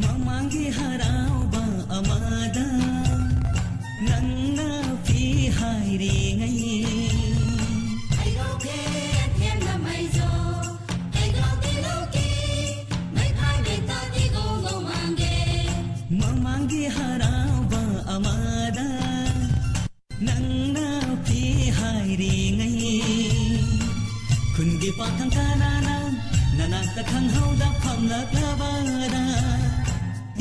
ꯃꯃꯥꯡꯒꯤ ꯍꯔꯥꯎꯕ ꯑꯃꯗ ꯅꯪꯅ ꯐꯤ ꯍꯥꯏꯔꯤꯉꯩ꯫ ꯃꯃꯥꯡꯒꯤ ꯍꯔꯥꯎꯕ ꯑꯃꯗ ꯅꯪꯅ ꯐꯤ ꯍꯥꯏꯔꯤꯉꯩ꯫ ꯈꯨꯟꯒꯤ ꯄꯥꯈꯪ ꯀꯅꯥꯅ ꯅꯅꯥꯛꯇ ꯈꯪꯍꯧꯗ ꯐꯝꯂꯛꯂꯕꯗ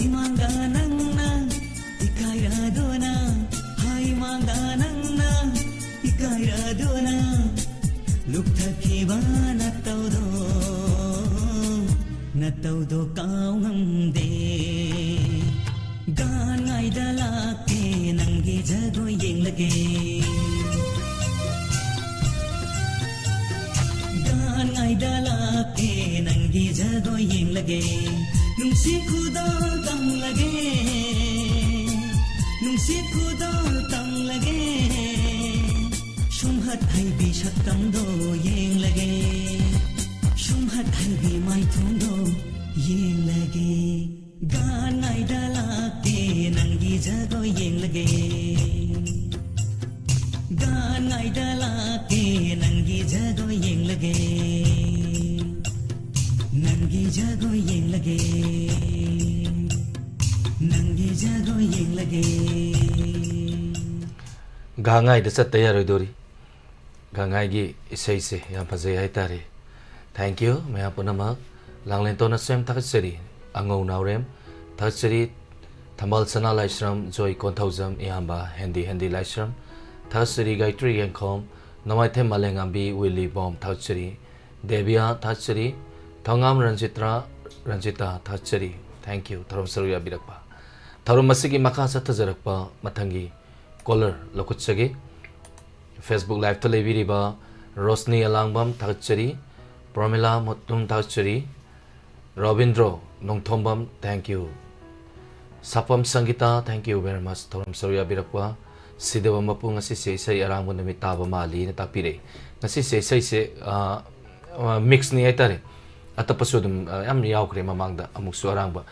ꯏꯃꯥꯡꯗ ꯅꯪꯅ ꯏꯀꯥꯏꯔꯗꯨꯅ ꯍꯥꯏꯃꯥꯡꯗ ꯅꯪꯅ ꯏꯀꯥꯏꯔꯗꯨꯅ ꯂꯨꯞꯊꯈꯤꯕ ꯅꯠꯇꯧꯗꯣ ꯅꯠꯇꯧꯗꯣ ꯀꯥꯎ ꯉꯝꯗꯦ꯫ ꯒꯥꯟ ꯉꯥꯏꯗ ꯂꯥꯛꯀꯦ ꯅꯪꯒꯤ ꯖꯒꯣꯏ ꯌꯦꯡꯂꯒꯦ꯫ ꯒꯥꯟ ꯉꯥꯏꯗ ꯂꯥꯛꯀꯦ ꯅꯪꯒꯤ ꯖꯒꯣꯏ ꯌꯦꯡꯂꯒꯦ꯫ ꯅꯨꯡꯁꯤ ꯈꯨꯗꯣꯜ ꯇꯝꯂꯒꯦ꯫ ꯅꯨꯡꯁꯤ ꯈꯨꯗꯣꯜ ꯇꯝꯂꯒꯦ꯫ ꯁꯨꯝꯍꯠ ꯍꯩꯕꯤ ꯁꯛꯇꯝꯗꯣ ꯌꯦꯡꯂꯒꯦ꯫ ꯁꯨꯝꯍꯠ ꯍꯩꯕꯤ ꯃꯥꯏꯊꯣꯡꯗꯣ ꯌꯦꯡꯂꯒꯦ꯫ ꯒꯥꯟ ꯉꯥꯏꯗ ꯂꯥꯛꯀꯦ ꯅꯪꯒꯤ ꯖꯒꯣꯏ ꯌꯦꯡꯂꯒꯦ꯫ ꯒꯥꯟ ꯉꯥꯏꯗ ꯂꯥꯛꯀꯦ ꯅꯪ ꯅꯪꯒꯤ ꯖꯒꯣꯏ ꯌꯦꯡꯂꯒꯦ, ꯅꯪꯒꯤ ꯖꯒꯣꯏ ꯌꯦꯡꯂꯒꯦ꯫ ꯒꯥꯡꯉꯥꯏꯗ ꯆꯠꯇ ꯌꯥꯔꯣꯏꯗꯧꯔꯤ꯫ ꯒꯥꯡꯉꯥꯏꯒꯤ ꯏꯁꯩꯁꯦ ꯌꯥꯝ ꯐꯖꯩ ꯍꯥꯏꯇꯥꯔꯦ꯫ Thank you ꯃꯌꯥꯝ ꯄꯨꯝꯅꯃꯛ꯫ ꯂꯥꯡꯂꯦꯟꯇꯣꯟ ꯑꯁꯦꯝ ꯊꯥꯒꯠꯆꯔꯤ꯫ ꯑꯉꯧ ꯅꯥꯎꯔꯦꯝ ꯊꯥꯒꯠꯆꯔꯤ꯫ ꯊꯝꯕꯥꯜ ꯁꯅꯥ ꯂꯥꯏꯁ꯭ꯔꯝ, ꯖꯣꯏ ꯀꯣꯟꯊꯧꯖꯝ, ꯏꯌꯥꯝꯕ ꯍꯦꯟꯗꯤ ꯍꯦꯟꯗꯤ ꯂꯥꯏꯁ꯭ꯔꯝ ꯊꯥꯒꯠꯆꯔꯤ꯫ ꯒꯥꯌꯇ꯭ꯔꯤ ꯌꯦꯡꯈꯣꯝ, ꯅꯣꯡꯃꯥꯏꯊꯦꯝ ꯃꯥꯂꯦꯝꯉꯥꯝꯕꯤ, ꯋꯤꯂꯤ ꯕꯣꯝ ꯊꯥꯒꯠꯆꯔꯤ꯫ ꯗꯦꯕꯤꯌꯥ ꯊꯥꯒꯠꯆꯔꯤ꯫ ꯊꯧꯉꯥꯝ ꯔꯟꯖꯤꯇ꯭ꯔꯥ, ꯔꯟꯖꯤꯇꯥ ꯊꯥꯒꯠꯆꯔꯤ꯫ Thank you ꯊꯧꯔꯝ ꯁꯔꯨꯛ ꯌꯥꯕꯤꯔꯛꯄ꯫ ꯊꯧꯔꯝ ꯑꯁꯤꯒꯤ ꯃꯈꯥ ꯆꯠꯊꯖꯔꯛꯄ ꯃꯊꯪꯒꯤ ꯀꯣꯂꯔ ꯂꯧꯈꯠꯆꯒꯦ꯫ Facebook Liveꯇ ꯂꯩꯕꯤꯔꯤꯕ ꯔꯣꯁꯅꯤ ꯑꯂꯥꯡꯕꯝ ꯊꯥꯒꯠꯆꯔꯤ, ꯄ꯭ꯔꯣꯃꯤꯂꯥ ꯃꯣꯇꯨꯝ ꯊꯥꯒꯠꯆꯔꯤ, Robindro Nongthombam, thank you꯫ ꯁꯥꯄꯝ ꯁꯪꯒꯤꯇꯥ, thank you very much꯫ ꯊꯧꯔꯝ ꯁꯔꯨꯛ ꯌꯥꯕꯤꯔꯛꯄ ꯁꯤꯗꯕ ꯃꯄꯨ ꯉꯁꯤꯁꯦ ꯏꯁꯩ ꯑꯔꯥꯡꯕ ꯅꯨꯃꯤꯠ ꯇꯥꯕ ꯃꯥꯜꯂꯤꯅ ꯇꯥꯛꯄꯤꯔꯛꯏ꯫ ꯉꯁꯤꯁꯦ ꯏꯁꯩꯁꯦ, ꯑ, ꯑ, ꯃꯤꯛꯁꯅꯤ ꯍꯥꯏꯇꯥꯔꯦ꯫ ꯑꯇꯞꯄꯁꯨ ꯑꯗꯨꯝ, ꯑ, ꯌꯥꯝ ꯌꯥꯎꯈ꯭ꯔꯦ ꯃꯃꯥꯡꯗ꯫ ꯑꯃꯨꯛꯁꯨ ꯑꯔꯥꯡꯕ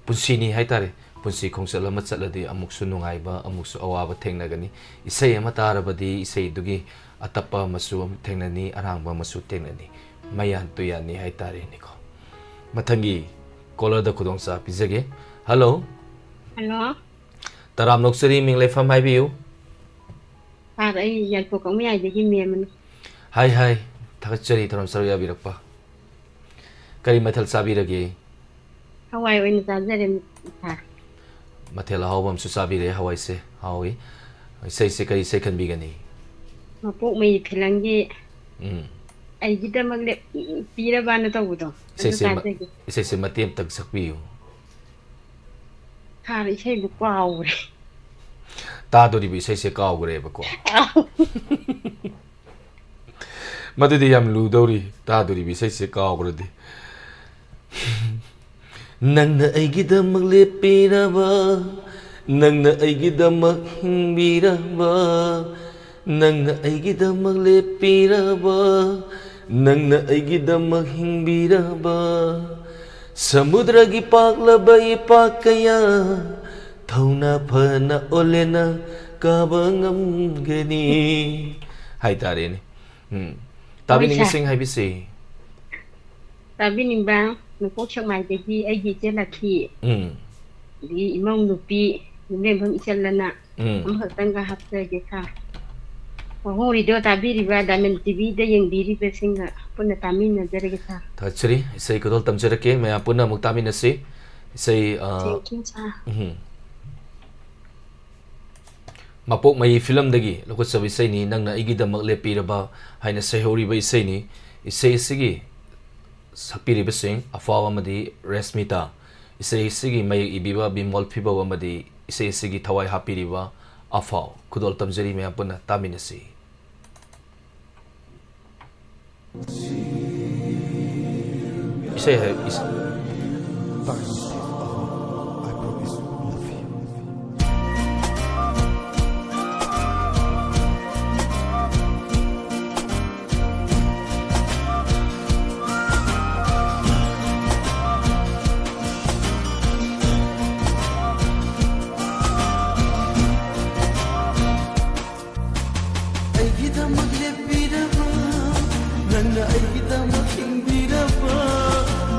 ꯄꯨꯟꯁꯤꯅꯤ ꯍꯥꯏꯇꯥꯔꯦ꯫ ꯄꯨꯟꯁꯤ ꯈꯣꯡꯆꯠ ꯑꯃ ꯆꯠꯂꯗꯤ ꯑꯃꯨꯛꯁꯨ ꯅꯨꯡꯉꯥꯏꯕ, ꯑꯃꯨꯛꯁꯨ ꯑꯋꯥꯕ ꯊꯦꯡꯅꯒꯅꯤ꯫ ꯏꯁꯩ ꯑꯃ ꯇꯥꯔꯕꯗꯤ ꯏꯁꯩꯗꯨꯒꯤ ꯑꯇꯞꯄ ꯑꯃꯁꯨ ꯑꯃꯨꯛ ꯊꯦꯡꯅꯅꯤ, ꯑꯔꯥꯡꯕ ꯑꯃꯁꯨ ꯊꯦꯡꯅꯅꯤ꯫ ꯃꯌꯥꯟ ꯇꯨꯌꯥꯟꯅꯤ ꯍꯥꯏꯇꯥꯔꯦꯅꯦꯀꯣ꯫ ꯃꯊꯪꯒꯤ ꯀꯣꯂꯔꯗ ꯈꯨꯗꯣꯡꯆꯥ ꯄꯤꯖꯒꯦ꯫ ꯍꯜꯂꯣ꯫ ꯍꯜꯂꯣ꯫ ꯇꯔꯥꯝ ꯅꯣꯛꯆꯔꯤ, ꯃꯤꯡ ꯂꯩꯐꯝ ꯍꯥꯏꯕꯤꯌꯨ꯫ ꯁꯥꯔ, ꯑꯩ ꯌꯥꯏꯄꯣꯛ ꯀꯛꯃꯌꯥꯏꯗꯒꯤ ꯃꯦꯝꯅꯤ꯫ ꯍꯥꯏ ꯍꯥꯏ, ꯊꯥꯒꯠꯆꯔꯤ ꯊꯧꯔꯝ ꯁꯔꯨꯛ ꯌꯥꯕꯤꯔꯛꯄ꯫ ꯀꯔꯤ ꯃꯊꯦꯜ ꯆꯥꯕꯤꯔꯒꯦ? ꯍꯋꯥꯏ ꯑꯣꯏꯅ ꯆꯥꯖꯔꯦ, ꯁꯥꯔ꯫ ꯃꯊꯦꯜ ꯑꯍꯥꯎꯕ ꯑꯃꯁꯨ ꯆꯥꯕꯤꯔꯦ, ꯍꯋꯥꯏꯁꯦ ꯍꯥꯎꯏ꯫ ꯏꯁꯩꯁꯦ ꯀꯔꯤ ꯏꯁꯩ ꯈꯟꯕꯤꯒꯅꯤ? ꯃꯄꯣꯛ ꯃꯩ ꯐꯤꯂꯝꯒꯤ ꯎꯝ꯫ ꯑꯩꯒꯤꯗꯃꯛ ꯂꯦꯞꯄꯤꯔꯕꯅ ꯇꯧꯕꯗꯣ, ꯑꯗꯨ ꯏꯁꯩꯁꯦ ꯃ-, ꯇꯥꯖꯒꯦ꯫ ꯏꯁꯩꯁꯦ ꯃꯇꯦꯛ ꯑꯃꯇꯪ ꯁꯛꯄꯤꯌꯨ꯫ ꯁꯥꯔ, ꯏꯁꯩꯗꯨ ꯀꯥꯎꯒ꯭ꯔꯦ꯫ ꯇꯥꯗꯣꯔꯤꯕ ꯏꯁꯩꯁꯦ ꯀꯥꯎꯒ꯭ꯔꯦꯕꯀꯣ꯫ ꯑꯥꯎ꯫ ꯃꯗꯨꯗꯤ ꯌꯥꯝ ꯂꯨꯗꯧꯔꯤ, ꯇꯥꯗꯣꯔꯤꯕ ꯏꯁꯩꯁꯦ ꯀꯥꯎꯒ꯭ꯔꯗꯤ꯫ ꯅꯪꯅ ꯑꯩꯒꯤꯗꯃꯛ ꯂꯦꯞꯄꯤꯔꯕ, ꯅꯪꯅ ꯑꯩꯒꯤꯗꯃꯛ ꯍꯤꯡꯕꯤꯔꯕ, ꯅꯪꯅ ꯑꯩꯒꯤꯗꯃꯛ ꯂꯦꯞꯄꯤꯔꯕ, ꯅꯪꯅ ꯑꯩꯒꯤꯗꯃꯛ ꯍꯤꯡꯕꯤꯔꯕ, ꯁꯃꯨꯗ꯭ꯔꯒꯤ ꯄꯥꯛꯂꯕ ꯏꯄꯥꯛ ꯀꯌꯥ ꯊꯧꯅꯥ ꯐꯅ ꯑꯣꯂꯦꯅ ꯀꯥꯕ ꯉꯝꯒꯅꯤ ꯍꯥꯏꯇꯥꯔꯦꯅꯦ꯫ ꯎꯝ꯫ ꯇꯥꯕꯤꯅꯤꯡꯉꯤꯁꯤꯡ ꯍꯥꯏꯕꯤꯁꯤ꯫ ꯇꯥꯕꯤꯅꯤꯡꯕ, ꯅꯣꯡꯄꯣꯛ ꯁꯦꯛꯃꯥꯏꯗꯒꯤ ꯑꯩꯒꯤ ꯏꯆꯦ ꯂꯛꯈꯤ, ꯎꯝ꯫ ꯑꯗꯒꯤ ꯏꯃꯧ ꯅꯨꯄꯤ ꯌꯨꯝꯂꯦꯝꯕꯝ ꯏꯆꯜꯂꯅ ꯎꯝ꯫ ꯑꯃꯈꯛꯇꯪꯒ ꯍꯥꯞꯆꯒꯦ ꯁꯥꯔ꯫ ꯋꯥꯍꯣꯡ ꯔꯦꯗꯤꯑꯣ ꯇꯥꯕꯤꯔꯤꯕ, ꯗꯥꯏꯃꯟ ꯇꯤꯚꯤꯗ ꯌꯦꯡꯕꯤꯔꯤꯕꯁꯤꯡꯒ ꯄꯨꯟꯅ ꯇꯥꯃꯤꯟꯅꯖꯔꯒꯦ ꯁꯥꯔ꯫ ꯊꯥꯒꯠꯆꯔꯤ꯫ ꯏꯁꯩ ꯈꯨꯗꯣꯜ ꯇꯝꯖꯔꯛꯀꯦ꯫ ꯃꯌꯥꯝ ꯄꯨꯟꯅ ꯑꯃꯨꯛ ꯇꯥꯃꯤꯟꯅꯁꯤ꯫ ꯏꯁꯩ, ꯑ, Thank you, sir꯫ ꯎꯝ꯫ ꯃꯄꯣꯛ ꯃꯩ ꯐꯤꯂꯝꯗꯒꯤ ꯂꯧꯈꯠꯆꯕ ꯏꯁꯩꯅꯤ, ꯅꯪꯅ ꯑꯩꯒꯤꯗꯃꯛ ꯂꯦꯞꯄꯤꯔꯕ ꯍꯥꯏꯅ ꯁꯩꯍꯧꯔꯤꯕ ꯏꯁꯩꯅꯤ꯫ ꯏꯁꯩ ꯑꯁꯤꯒꯤ ꯁꯛꯄꯤꯔꯤꯕꯁꯤꯡ ꯑꯐꯥꯎ ꯑꯃꯗꯤ ꯔꯦꯁꯃꯤꯇꯥ, ꯏꯁꯩ ꯑꯁꯤꯒꯤ ꯃꯌꯦꯛ ꯏꯕꯤꯕ ꯕꯤꯃꯣꯜ ꯐꯤꯕꯧ ꯑꯃꯗꯤ ꯏꯁꯩ ꯑꯁꯤꯒꯤ ꯊꯋꯥꯏ ꯍꯥꯞꯄꯤꯔꯤꯕ ꯑꯐꯥꯎ꯫ ꯈꯨꯗꯣꯜ ꯇꯝꯖꯔꯤ, ꯃꯌꯥꯝ ꯄꯨꯟꯅ ꯇꯥꯃꯤꯟꯅꯁꯤ꯫ ꯏꯁꯩ ꯍꯥꯏ, ꯏꯁꯩ꯫ ꯑꯩꯒꯤꯗꯃꯛ ꯂꯦꯞꯄꯤꯔꯕ, ꯅꯪꯅ ꯑꯩꯒꯤꯗꯃꯛ ꯍꯤꯡꯕꯤꯔꯕ,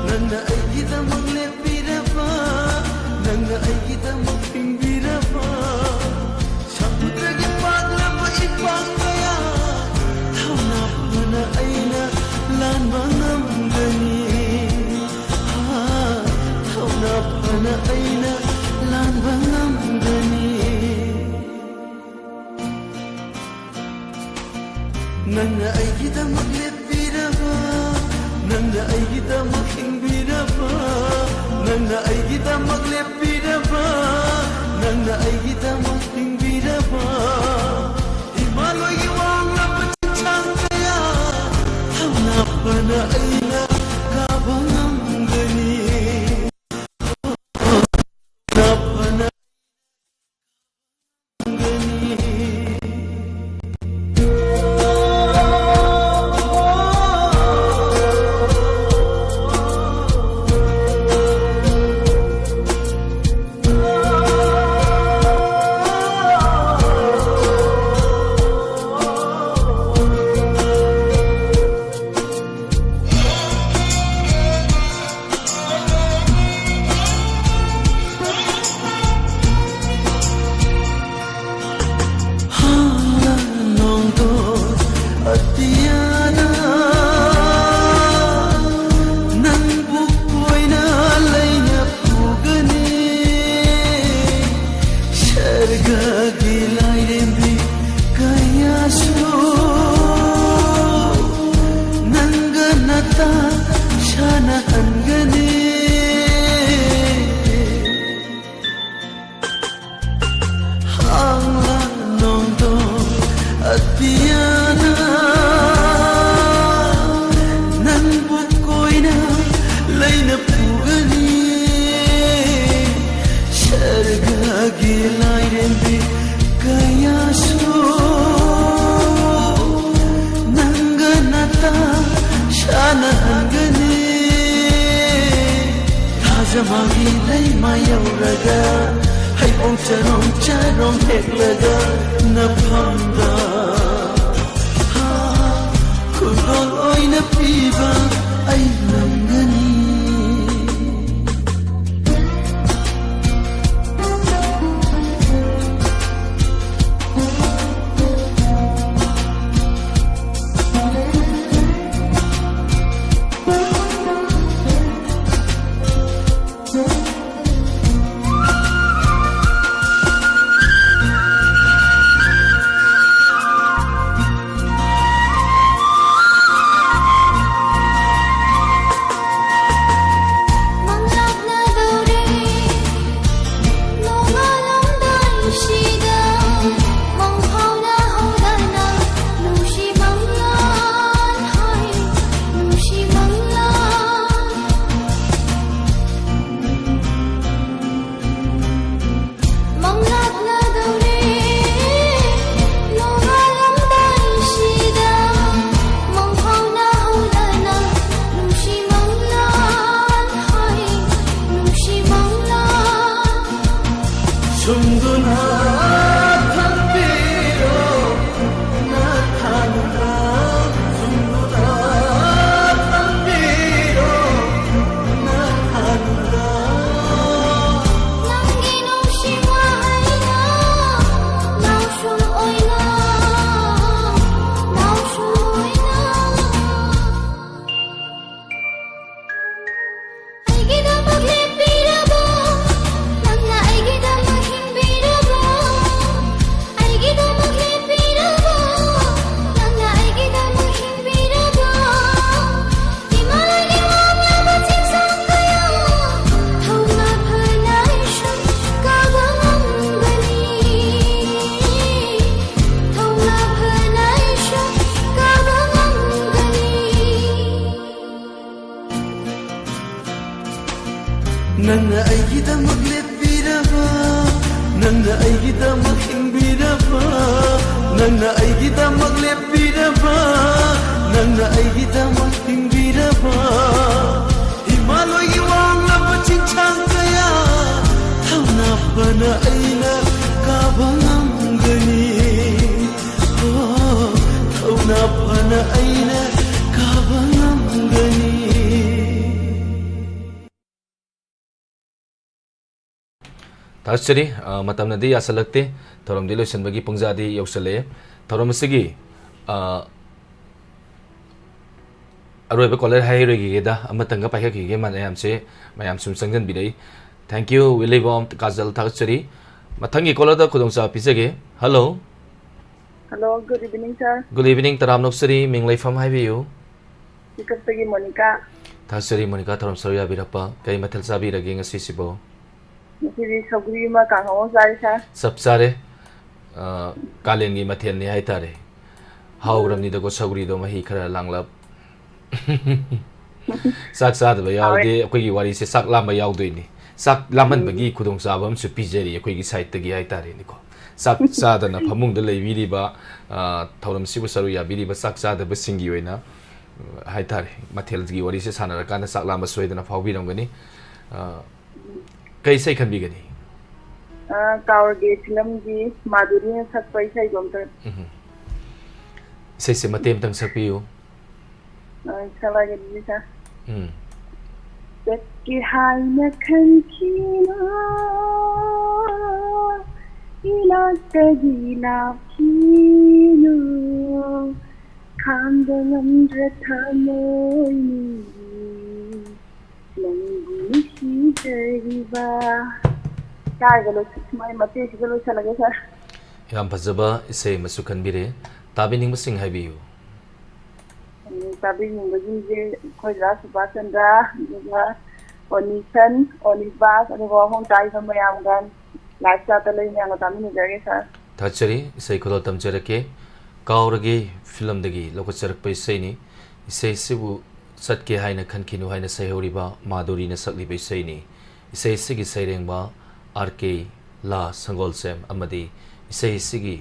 ꯅꯪꯅ ꯑꯩꯒꯤꯗꯃꯛ ꯂꯦꯞꯄꯤꯔꯕ, ꯅꯪꯅ ꯑꯩꯒꯤꯗꯃꯛ ꯍꯤꯡꯕꯤꯔꯕ, ꯁꯃꯨꯗ꯭ꯔꯒꯤ ꯄꯥꯛꯂꯕ ꯏꯄꯥꯛ ꯀꯌꯥ, ꯊꯧꯅꯥ ꯐꯅ ꯑꯩꯅ ꯂꯥꯟꯕ ꯉꯝꯒꯅꯤ꯫ ꯍꯥ, ꯊꯧꯅꯥ ꯐꯅ ꯑꯩꯅ ꯂꯥꯟꯕ ꯉꯝꯒꯅꯤ꯫ ꯅꯪꯅ ꯑꯩꯒꯤꯗꯃꯛ ꯂꯦꯞꯄꯤꯔꯕ, ꯅꯪꯅ ꯑꯩꯒꯤꯗꯃꯛ ꯍꯤꯡꯕꯤꯔꯕ, ꯅꯪꯅ ꯑꯩꯒꯤꯗꯃꯛ ꯂꯦꯞꯄꯤꯔꯕ, ꯅꯪꯅ ꯑꯩꯒꯤꯗꯃꯛ ꯍꯤꯡꯕꯤꯔꯕ, ꯏꯃꯥ ꯂꯣꯏꯒꯤ ꯋꯥꯡꯂꯕ ꯆꯤꯡꯁꯥꯡ ꯀꯌꯥ, ꯊꯧꯅꯥ ꯐꯅ ꯑꯩꯅ ꯀꯥꯕ ꯉꯝꯒꯅꯤ꯫ ꯊꯧꯅꯥ ꯐꯅ ꯂꯥꯏꯔꯦꯝꯕꯤ ꯀꯌꯥꯁꯨ ꯅꯪꯒ ꯅꯇꯥ ꯁꯥꯟꯅꯍꯟꯒꯅꯤ꯫ ꯊꯥꯖ ꯃꯥꯒꯤ ꯂꯩꯃ ꯌꯧꯔꯒ ꯍꯩꯕꯣꯡ ꯆꯔꯣꯡ ꯆꯔꯣꯡ ꯍꯦꯛꯂꯒ ꯅꯐꯝꯗ ꯈꯨꯗꯣꯜ ꯑꯣꯏꯅ ꯄꯤꯕ ꯑꯩ ꯉꯝꯒꯅꯤ꯫ ꯅꯪꯅ ꯑꯩꯒꯤꯗꯃꯛ ꯂꯦꯞꯄꯤꯔꯕ ꯅꯪꯅ ꯑꯩꯒꯤꯗꯃꯛ ꯍꯤꯡꯕꯤꯔꯕ, ꯅꯪꯅ ꯑꯩꯒꯤꯗꯃꯛ ꯂꯦꯞꯄꯤꯔꯕ, ꯅꯪꯅ ꯑꯩꯒꯤꯗꯃꯛ ꯍꯤꯡꯕꯤꯔꯕ, ꯏꯃꯥ ꯂꯣꯏꯒꯤ ꯋꯥꯡꯂꯕ ꯆꯤꯡꯁꯥꯡ ꯀꯌꯥ ꯊꯧꯅꯥ ꯐꯅ ꯑꯩꯅ ꯀꯥꯕ ꯉꯝꯒꯅꯤ꯫ ꯑꯣ, ꯊꯧꯅꯥ ꯐꯅ ꯑꯩꯅ ꯀꯥꯕ ꯉꯝꯒꯅꯤ꯫ ꯊꯥꯒꯠꯆꯔꯤ꯫ ꯑ, ꯃꯇꯝꯅꯗꯤ ꯌꯥꯁꯜꯂꯛꯇꯦ꯫ ꯊꯧꯔꯝꯗꯤ ꯂꯣꯏꯁꯤꯟꯕꯒꯤ ꯄꯨꯡꯖꯥꯗꯤ ꯌꯧꯁꯜꯂꯛꯑꯦ꯫ ꯊꯧꯔꯝ ꯑꯁꯤꯒꯤ, ꯑ, ꯑꯔꯣꯏꯕ ꯀꯣꯂꯔ ꯍꯥꯏꯔꯣꯏꯈꯤꯒꯦꯗ, ꯑꯃꯇꯪꯒ ꯄꯥꯏꯈꯠꯈꯤꯒꯦ ꯃꯌꯥꯝꯁꯦ, ꯃꯌꯥꯝ ꯁꯨꯝ ꯆꯪꯁꯤꯟꯕꯤꯔꯛꯏ꯫ Thank you, ꯋꯤꯂꯤꯕꯣꯝ ꯀꯥꯖꯜ, ꯊꯥꯒꯠꯆꯔꯤ꯫ ꯃꯊꯪꯒꯤ ꯀꯣꯂꯔꯗ ꯈꯨꯗꯣꯡꯆꯥꯕ ꯄꯤꯖꯒꯦ꯫ Hello꯫ Hello, good evening, sir. Good evening, ꯇꯔꯥꯝꯅ ꯑꯣꯛꯆꯔꯤ꯫ ꯃꯤꯡ ꯂꯩꯐꯝ ꯍꯥꯏꯕꯤꯌꯨ꯫ ꯄꯤꯀꯞꯇꯒꯤ ꯃꯣꯅꯤꯀꯥ꯫ ꯊꯥꯒꯠꯆꯔꯤ ꯃꯣꯅꯤꯀꯥ, ꯊꯧꯔꯝ ꯁꯔꯨꯛ ꯌꯥꯕꯤꯔꯛꯄ꯫ ꯀꯔꯤ ꯃꯊꯦꯜ ꯆꯥꯕꯤꯔꯒꯦ ꯉꯁꯤꯁꯤꯕꯣ? ꯉꯁꯤꯗꯤ ꯁꯧꯒ꯭ꯔꯤ ꯑꯃ ꯀꯥꯡꯍꯧ ꯑꯃ ꯆꯥꯔꯦ, sir꯫ ꯆꯞ ꯆꯥꯔꯦ꯫ ꯑ, ꯀꯥꯂꯦꯟꯒꯤ ꯃꯊꯦꯜꯅꯤ ꯍꯥꯏꯇꯥꯔꯦ꯫ ꯍꯥꯎꯔꯕꯅꯤꯗꯀꯣ ꯁꯧꯒ꯭ꯔꯤꯗꯣ, ꯃꯍꯤ ꯈꯔ ꯂꯥꯡꯂꯞ꯫ ꯆꯥꯛ ꯆꯥꯗꯕ ꯌꯥꯎꯔꯗꯤ ꯍꯥꯎꯋꯦ꯫ ꯑꯩꯈꯣꯏꯒꯤ ꯋꯥꯔꯤꯁꯦ ꯆꯥꯛ ꯂꯥꯝꯕ ꯌꯥꯎꯗꯣꯏꯅꯤ꯫ ꯆꯥꯛ ꯂꯥꯝꯍꯟꯕꯒꯤ ꯎꯝ꯫ ꯈꯨꯗꯣꯡꯆꯥꯕ ꯑꯃꯁꯨ ꯄꯤꯖꯔꯤ ꯑꯩꯈꯣꯏꯒꯤ side ꯇꯒꯤ ꯍꯥꯏꯇꯥꯔꯦꯅꯦꯀꯣ꯫ ꯆꯥꯛ ꯆꯥꯗꯅ ꯐꯃꯨꯡꯗ ꯂꯩꯕꯤꯔꯤꯕ, ꯑ, ꯊꯧꯔꯝꯁꯤꯕꯨ ꯁꯔꯨꯛ ꯌꯥꯕꯤꯔꯤꯕ ꯆꯥꯛ ꯆꯥꯗꯕꯁꯤꯡꯒꯤ ꯑꯣꯏꯅ, ꯑ, ꯍꯥꯏꯇꯥꯔꯦ, ꯃꯊꯦꯜꯒꯤ ꯋꯥꯔꯤꯁꯦ ꯁꯥꯟꯅꯔꯀꯥꯟꯗ ꯆꯥꯛ ꯂꯥꯝꯕ ꯁꯣꯏꯗꯅ ꯐꯥꯎꯕꯤꯔꯝꯒꯅꯤ꯫ ꯑ, ꯀꯩ ꯏꯁꯩ ꯈꯟꯕꯤꯒꯅꯤ? ꯑ, ꯀꯥꯎꯔꯒꯦ ꯐꯤꯂꯝꯒꯤ ꯃꯥꯙꯨꯔꯤꯅ ꯁꯛꯄ ꯏꯁꯩꯗꯣ ꯑꯝꯇ꯫ ꯎꯝ꯫ ꯏꯁꯩꯁꯦ ꯃꯇꯦꯛ ꯑꯃꯇꯪ ꯁꯛꯄꯤꯌꯨ꯫ ꯑ, ꯁꯛꯂꯛꯑꯒꯦ ꯑꯗꯨꯗꯤ, sir꯫ ꯎꯝ꯫ ꯆꯠꯀꯦ ꯍꯥꯏꯅ ꯈꯟꯈꯤꯅꯨ, ꯏꯅꯥꯛꯇꯒꯤ ꯂꯥꯞꯈꯤꯅꯨ, ꯈꯥꯡꯕ ꯉꯝꯗ꯭ꯔ ꯊꯃꯣꯏꯅꯤ, ꯅꯪꯕꯨ ꯅꯨꯡꯁꯤꯖꯔꯤꯕ꯫ ꯀꯥꯏꯗ ꯂꯣꯏꯁꯤ-, ꯁꯨꯃꯥꯏ ꯃꯇꯦꯛꯁꯤꯗ ꯂꯣꯏꯁꯤꯜꯂꯒꯦ, sir꯫ ꯌꯥꯝ ꯐꯖꯕ ꯏꯁꯩ ꯑꯃꯁꯨ ꯈꯟꯕꯤꯔꯦ꯫ ꯇꯥꯕꯤꯅꯤꯡꯕꯁꯤꯡ ꯍꯥꯏꯕꯤꯌꯨ꯫ ꯎꯝ, ꯇꯥꯕꯤꯅꯤꯡꯕꯁꯤꯡꯁꯦ ꯑꯩꯈꯣꯏ ꯗꯥ ꯁꯨꯕꯥꯁ ꯆꯟꯗ꯭ꯔ, ꯑꯗꯨꯒ ꯑꯣꯅꯤꯁꯟ, ꯑꯣꯅꯤꯕꯥꯁ, ꯑꯗꯨꯒ ꯋꯥꯍꯣꯡ ꯇꯥꯔꯤꯕ ꯃꯌꯥꯝꯒ, live chat ꯇ ꯂꯩ ꯃꯌꯥꯝꯒ ꯇꯥꯃꯤꯟꯅꯖꯔꯒꯦ, sir꯫ ꯊꯥꯒꯠꯆꯔꯤ꯫ ꯏꯁꯩ ꯈꯨꯗꯣꯜ ꯇꯝꯖꯔꯛꯀꯦ꯫ ꯀꯥꯎꯔꯒꯦ ꯐꯤꯂꯝꯗꯒꯤ ꯂꯧꯈꯠꯆꯔꯛꯄ ꯏꯁꯩꯅꯤ꯫ ꯏꯁꯩꯁꯤꯕꯨ ꯆꯠꯀꯦ ꯍꯥꯏꯅ ꯈꯟꯈꯤꯅꯨ ꯍꯥꯏꯅ ꯁꯩꯍꯧꯔꯤꯕ ꯃꯥꯙꯨꯔꯤꯅ ꯁꯛꯂꯤꯕ ꯏꯁꯩꯅꯤ꯫ ꯏꯁꯩꯁꯤꯒꯤ ꯁꯩꯔꯦꯡꯕ ꯑꯥꯔ ꯀꯦ ꯂꯥ ꯁꯪꯒꯣꯜꯁꯦꯝ ꯑꯃꯗꯤ ꯏꯁꯩꯁꯤꯒꯤ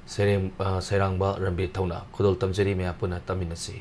ꯁꯩꯔꯦꯡ-, ꯑ, ꯁꯩꯔꯥꯡꯕ ꯔꯟꯕꯤꯔ ꯊꯧꯅ꯫ ꯈꯨꯗꯣꯜ ꯇꯝꯖꯔꯤ, ꯃꯌꯥꯝ ꯄꯨꯟꯅ ꯇꯥꯃꯤꯟꯅꯁꯤ꯫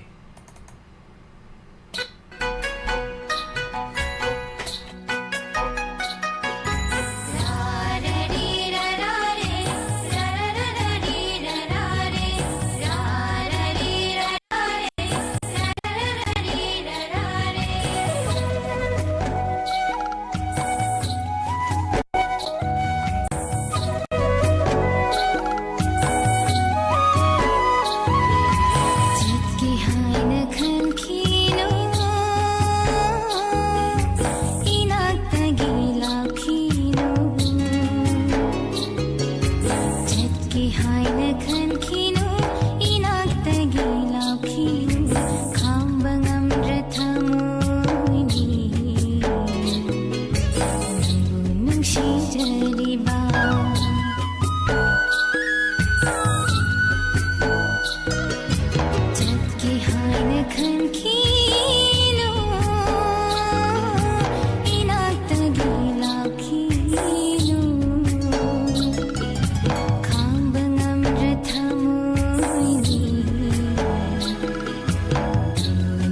ꯆꯠꯀꯦ ꯍꯥꯏꯅ ꯈꯟꯈꯤꯅꯨ, ꯏꯅꯥꯛꯇꯒꯤ ꯂꯥꯛꯈꯤꯅꯨ꯫ ꯆꯠꯀꯦ ꯍꯥꯏꯅ ꯈꯟꯈꯤꯅꯨ, ꯏꯅꯥꯛꯇꯒꯤ ꯂꯥꯛꯈꯤꯅꯨ꯫ ꯈꯥꯝꯕ ꯉꯝꯗ꯭ꯔ ꯊꯃꯣꯏꯅꯤ ꯅꯪꯕꯨ ꯅꯨꯡꯁꯤꯖꯔꯤꯕ꯫ ꯆꯠꯀꯦ ꯍꯥꯏꯅ ꯈꯟꯈꯤꯅꯨ, ꯏꯅꯥꯛꯇꯒꯤ ꯂꯥꯛꯈꯤꯅꯨ꯫ ꯈꯥꯝꯕ ꯉꯝꯗ꯭ꯔ ꯊꯃꯣꯏꯅꯤ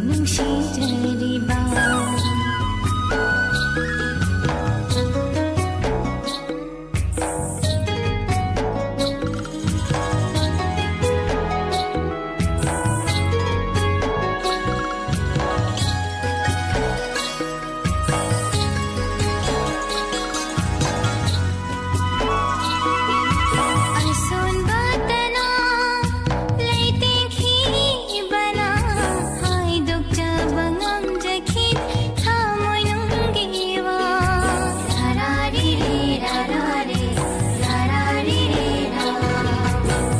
ꯅꯨꯡꯁꯤꯖꯔꯤꯕ꯫ ꯑꯁꯣꯟꯕ ꯇꯅꯥ ꯂꯩꯇꯦꯡꯈꯤꯕꯅ ꯍꯥꯏꯗꯣꯛꯆꯕ ꯉꯝꯖꯈꯤꯗꯦ ꯊꯃꯣꯏꯅꯨꯡꯒꯤ ꯋꯥ꯫ ꯔꯥꯔꯤꯔꯤ ꯔꯥꯔꯥꯔꯤ ꯔꯥꯔꯤꯔꯤ ꯔꯥ꯫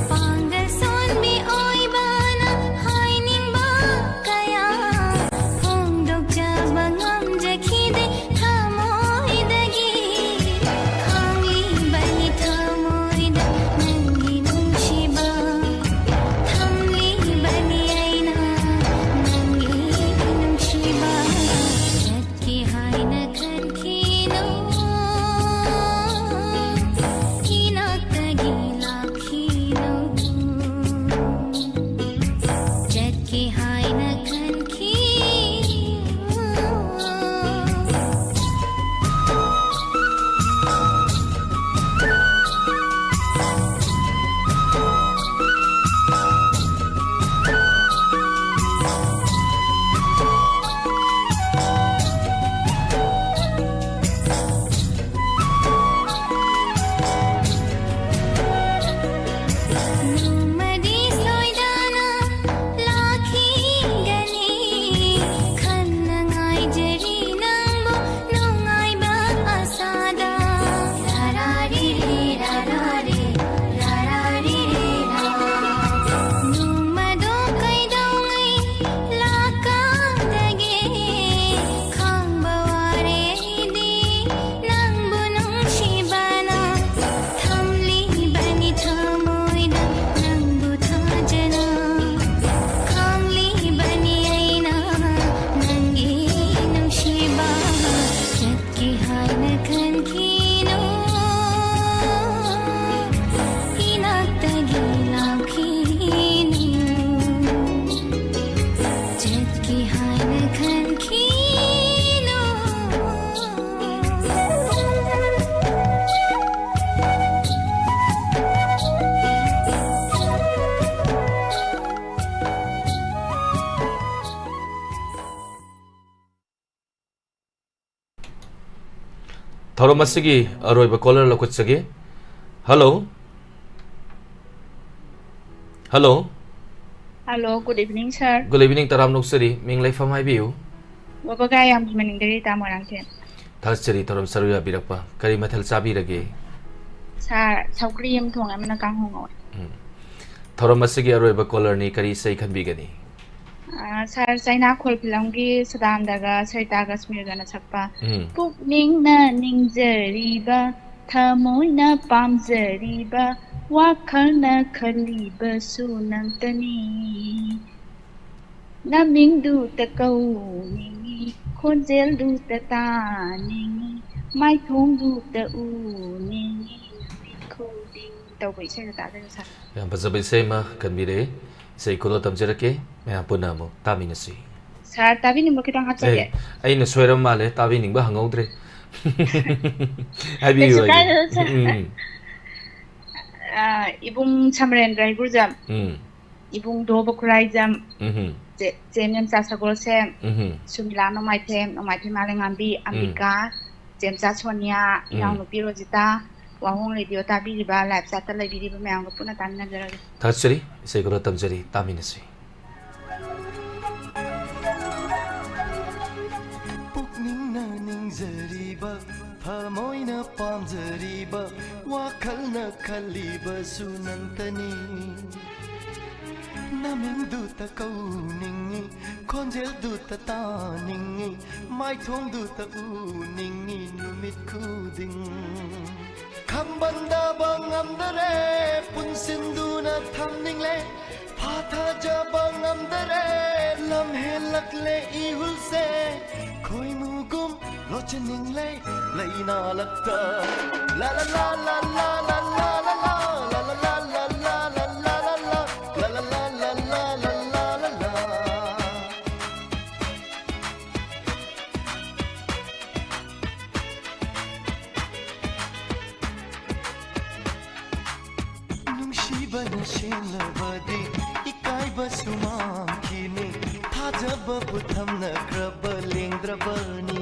ꯄꯥꯡꯒꯜ ꯁꯣꯟꯕꯤ ꯑꯣꯏꯕꯅ ꯍꯥꯏꯅꯤꯡꯕ ꯀꯌꯥ ꯐꯣꯡꯗꯣꯛꯆꯕ ꯉꯝꯖꯈꯤꯗꯦ ꯊꯃꯣꯏꯗꯒꯤ꯫ ꯈꯪꯂꯤꯕꯅꯤ ꯊꯃꯣꯏꯗ ꯅꯪꯒꯤ ꯅꯨꯡꯁꯤꯕ, ꯊꯝꯂꯤꯕꯅꯤ ꯑꯩꯅ ꯅꯪꯒꯤ ꯅꯨꯡꯁꯤꯕ꯫ ꯆꯠꯀꯦ ꯍꯥꯏꯅ ꯈꯟꯈꯤꯅꯨ꯫ ꯊꯧꯔꯝ ꯑꯁꯤꯒꯤ ꯑꯔꯣꯏꯕ caller ꯂꯧꯈꯠꯆꯒꯦ꯫ Hello꯫ Hello꯫ Hello, good evening, sir. Good evening, ꯇꯔꯥꯝꯅ ꯑꯣꯛꯆꯔꯤ꯫ ꯃꯤꯡ ꯂꯩꯐꯝ ꯍꯥꯏꯕꯤꯌꯨ꯫ ꯋꯥꯕꯒꯥꯏ ꯌꯥꯝꯒꯤ ꯃꯅꯤꯡꯗꯒꯤ ꯏꯇꯥ ꯃꯣꯏꯔꯥꯡꯊꯦꯝ꯫ ꯊꯥꯒꯠꯆꯔꯤ ꯊꯧꯔꯝ ꯁꯔꯨꯛ ꯌꯥꯕꯤꯔꯛꯄ꯫ ꯀꯔꯤ ꯃꯊꯦꯜ ꯆꯥꯕꯤꯔꯒꯦ? Sir, ꯁꯧꯒ꯭ꯔꯤ ꯑꯃ ꯊꯣꯡꯉꯦ, ꯑꯃꯅ ꯀꯥꯡꯍꯧ ꯉꯧꯋꯦ꯫ ꯎꯝ꯫ ꯊꯧꯔꯝ ꯑꯁꯤꯒꯤ ꯑꯔꯣꯏꯕ callerꯅꯤ, ꯀꯔꯤ ꯏꯁꯩ ꯈꯟꯕꯤꯒꯅꯤ? ꯑꯥ, sir, ꯆꯩꯅꯥꯈꯣꯜ ꯐꯤꯂꯝꯒꯤ ꯁꯗꯥꯝꯗꯒ ꯁꯔꯤꯇꯥ ꯀꯁꯃꯤꯔꯒꯅ ꯁꯛꯄ ꯎꯝ꯫ ꯄꯨꯛꯅꯤꯡꯅ ꯅꯤꯡꯖꯔꯤꯕ, ꯊꯃꯣꯏꯅ ꯄꯥꯝꯖꯔꯤꯕ, ꯋꯥꯈꯜꯅ ꯈꯜꯂꯤꯕꯁꯨ ꯅꯪꯇꯅꯤ꯫ ꯅꯃꯤꯡꯗꯨꯇ ꯀꯧꯅꯤꯡꯉꯤ, ꯈꯣꯟꯖꯦꯜꯗꯨꯇ ꯇꯥꯅꯤꯡꯉꯤ, ꯃꯥꯏꯊꯣꯡꯗꯨꯇ ꯎꯅꯤꯡꯉꯤ, ꯅꯨꯃꯤꯠ ꯈꯨꯗꯤꯡ ꯇꯧꯕ ꯏꯁꯩꯗꯣ ꯇꯥꯖꯔꯣ, sir꯫ ꯌꯥꯝ ꯐꯖꯕ ꯏꯁꯩ ꯑꯃ ꯈꯟꯕꯤꯔꯛꯑꯦ꯫ ꯏꯁꯩ ꯈꯨꯗꯣꯜ ꯇꯝꯖꯔꯛꯀꯦ꯫ ꯃꯌꯥꯝ ꯄꯨꯟꯅ ꯑꯃꯨꯛ ꯇꯥꯃꯤꯟꯅꯁꯤ꯫ Sir, ꯇꯥꯕꯤꯅꯤꯡꯕ ꯈꯤꯇꯪ ꯍꯥꯞꯆꯒꯦ꯫ ꯑꯦ, ꯑꯩꯅ ꯁꯣꯏꯔꯕ ꯃꯥꯜꯂꯦ, ꯇꯥꯕꯤꯅꯤꯡꯕ ꯍꯪꯍꯧꯗ꯭ꯔꯦ꯫ ꯍꯥꯏꯕꯤꯌꯨ, ꯀꯩꯁꯨ ꯍꯥꯏꯕꯤꯌꯨ꯫ ꯀꯥꯏꯗꯦꯗ, sir꯫ ꯎꯝ, ꯑꯥ, ꯏꯕꯨꯡ ꯁꯃꯔꯦꯟꯗ꯭ꯔ ꯍꯩꯒ꯭ꯔꯨꯖꯝ, ꯎꯝ, ꯏꯕꯨꯡ ꯙꯣꯕ ꯈꯨꯔꯥꯏꯖꯝ, ꯎꯝ, ꯆꯦ-, ꯆꯦ ꯃꯦꯝꯆꯥ ꯁꯒꯣꯜꯁꯦꯝ, ꯎꯝ꯫ ꯁꯨꯃꯤꯂꯥ ꯅꯣꯡꯃꯥꯏꯊꯦꯝ, ꯅꯣꯡꯃꯥꯏꯊꯦꯝ ꯃꯥꯂꯦꯝꯉꯥꯝꯕꯤ, ꯑꯝꯕꯤꯀꯥ, ꯆꯦꯝꯆꯥ ꯁꯣꯅꯤꯌꯥ, ꯎꯝ꯫ ꯏꯅꯥꯎꯅꯨꯄꯤ ꯔꯣꯖꯤꯇꯥ, ꯋꯥꯍꯣꯡ ꯔꯦꯗꯤꯑꯣ ꯇꯥꯕꯤꯔꯤꯕ, live chatꯇ ꯂꯩꯕꯤꯔꯤꯕ ꯃꯌꯥꯝꯒ ꯄꯨꯟꯅ ꯇꯥꯃꯤꯟꯅꯖꯔꯒꯦ꯫ ꯊꯥꯒꯠꯆꯔꯤ, ꯏꯁꯩ ꯈꯔ ꯇꯝꯖꯔꯤ, ꯇꯥꯃꯤꯟꯅꯁꯤ꯫ ꯄꯨꯛꯅꯤꯡꯅ ꯅꯤꯡꯖꯔꯤꯕ, ꯊꯃꯣꯏꯅ ꯄꯥꯝꯖꯔꯤꯕ, ꯋꯥꯈꯜꯅ ꯈꯜꯂꯤꯕꯁꯨ ꯅꯪꯇꯅꯤ꯫ ꯅꯃꯤꯡꯗꯨꯇ ꯀꯧꯅꯤꯡꯉꯤ, ꯈꯣꯟꯖꯦꯜꯗꯨꯇ ꯇꯥꯅꯤꯡꯉꯤ, ꯃꯥꯏꯊꯣꯡꯗꯨꯇ ꯎꯅꯤꯡꯉꯤ ꯅꯨꯃꯤꯠ ꯈꯨꯗꯤꯡ꯫ ꯈꯝꯕꯟꯗꯕ ꯉꯝꯗꯔꯦ, ꯄꯨꯟꯁꯤꯟꯗꯨꯅ ꯊꯝꯅꯤꯡꯂꯦ, ꯐꯥꯊꯖꯕ ꯉꯝꯗꯔꯦ, ꯂꯝ ꯍꯦꯜꯂꯛꯂꯦ ꯏꯍꯨꯜꯁꯦ, ꯈꯣꯏꯃꯨꯒꯨꯝ ꯂꯣꯠꯆꯅꯤꯡꯂꯦ, ꯂꯩꯅꯥꯂꯛꯇ꯫ ꯂꯥ ꯂꯥ ꯂꯥ ꯂꯥ ꯂꯥ ꯂꯥ ꯂꯥ ꯂꯥ꯫ ꯅꯨꯡꯁꯤꯕꯅ ꯁꯦꯝꯂꯕꯗꯤ ꯏꯀꯥꯏꯕꯁꯨ ꯃꯥꯡꯈꯤꯅꯤ, ꯊꯥꯖꯕꯕꯨ ꯊꯝꯅꯈ꯭ꯔꯕ ꯂꯦꯡꯗ꯭ꯔꯕꯅꯤ꯫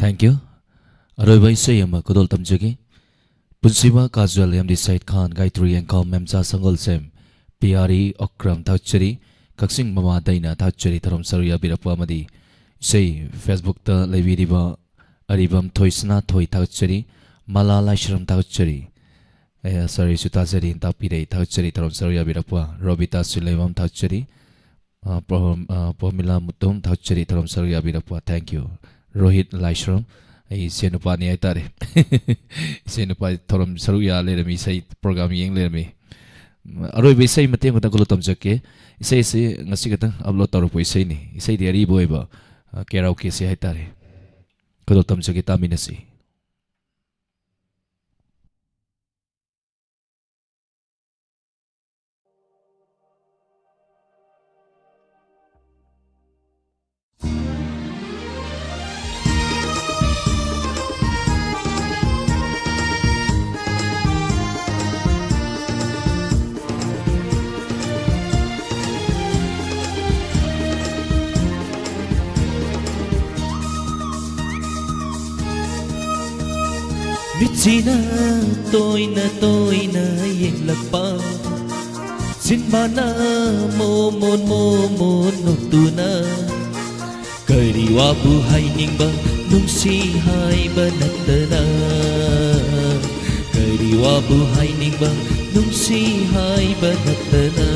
Thank you. ꯑꯔꯣꯏꯕ ꯏꯁꯩ ꯑꯃ ꯈꯨꯗꯣꯜ ꯇꯝꯖꯒꯦ꯫ ꯄꯨꯟꯁꯤꯕ ꯀꯥꯖꯣꯜ, ꯑꯦꯝ ꯗꯤ ꯁꯌꯤꯗ ꯈꯥꯟ, ꯒꯥꯌꯇ꯭ꯔꯤ ꯌꯦꯡꯈꯥꯝ, ꯃꯦꯝꯆꯥ ꯁꯪꯒꯣꯜꯁꯦꯝ, ꯄꯤ ꯑꯥꯔ ꯏ ꯑꯣꯀ꯭ꯔꯝ ꯊꯥꯒꯠꯆꯔꯤ꯫ ꯀꯛꯆꯤꯡ ꯃꯃꯥ ꯗꯩꯅ ꯊꯥꯒꯠꯆꯔꯤ, ꯊꯧꯔꯝ ꯁꯔꯨꯛ ꯌꯥꯕꯤꯔꯛꯄ ꯑꯃꯗꯤ ꯏꯁꯩ Facebook ꯇ ꯂꯩꯕꯤꯔꯤꯕ ꯑꯔꯤꯕꯝ ꯊꯣꯏꯁꯅꯥ ꯊꯣꯏ ꯊꯥꯒꯠꯆꯔꯤ, ꯃꯂꯥ ꯂꯥꯏꯁ꯭ꯔꯝ ꯊꯥꯒꯠꯆꯔꯤ꯫ ꯑꯦ, ꯁꯥꯔꯤꯁꯨ ꯇꯥꯖꯔꯤ, ꯇꯥꯛꯄꯤꯔꯛꯏ, ꯊꯥꯒꯠꯆꯔꯤ, ꯊꯧꯔꯝ ꯁꯔꯨꯛ ꯌꯥꯕꯤꯔꯛꯄ꯫ ꯔꯣꯕꯤꯇꯥ ꯁꯨꯂꯩꯃꯥꯝ ꯊꯥꯒꯠꯆꯔꯤ꯫ ꯑ, ꯄ꯭ꯔꯣ-, ꯑ, ꯄ꯭ꯔꯣꯃꯤꯂꯥ ꯃꯨꯇꯨꯝ ꯊꯥꯒꯠꯆꯔꯤ, ꯊꯧꯔꯝ ꯁꯔꯨꯛ ꯌꯥꯕꯤꯔꯛꯄ꯫ Thank you꯫ ꯔꯣꯍꯤꯠ ꯂꯥꯏꯁ꯭ꯔꯝ, ꯑꯩ ꯏꯆꯦ ꯅꯨꯄꯥꯅꯤ ꯍꯥꯏꯇꯥꯔꯦ꯫ ꯏꯆꯦ ꯅꯨꯄꯥ ꯊꯧꯔꯝ ꯁꯔꯨꯛ ꯌꯥ ꯂꯩꯔꯝꯃꯤ, ꯏꯁꯩ program ꯌꯦꯡ ꯂꯩꯔꯝꯃꯤ꯫ ꯎꯝ, ꯑꯔꯣꯏꯕ ꯏꯁꯩ ꯃꯇꯦꯛ ꯑꯃꯇꯪ ꯈꯨꯗꯣꯜ ꯇꯝꯖꯒꯦ꯫ ꯏꯁꯩ ꯑꯁꯤ ꯉꯁꯤ ꯈꯛꯇꯪ upload ꯇꯧꯔꯛꯄ ꯏꯁꯩꯅꯤ꯫ ꯏꯁꯩꯗꯤ ꯑꯔꯤꯕ ꯑꯣꯏꯕ, ꯑ, karaoke ꯁꯤ ꯍꯥꯏꯇꯥꯔꯦ꯫ ꯈꯨꯗꯣꯜ ꯇꯝꯖꯒꯦ, ꯇꯥꯃꯤꯟꯅꯁꯤ꯫ ꯃꯤꯠꯁꯤꯅ ꯇꯣꯏꯅ ꯇꯣꯏꯅ ꯌꯦꯡꯂꯛꯄ, ꯆꯤꯟꯕꯥꯅ ꯃꯣꯃꯣꯟ ꯃꯣꯃꯣꯟ ꯅꯣꯛꯇꯨꯅ, ꯀꯔꯤ ꯋꯥꯕꯨ ꯍꯥꯏꯅꯤꯡꯕ ꯅꯨꯡꯁꯤ ꯍꯥꯏꯕ ꯅꯠꯇꯅ? ꯀꯔꯤ ꯋꯥꯕꯨ ꯍꯥꯏꯅꯤꯡꯕ ꯅꯨꯡꯁꯤ ꯍꯥꯏꯕ ꯅꯠꯇꯅ?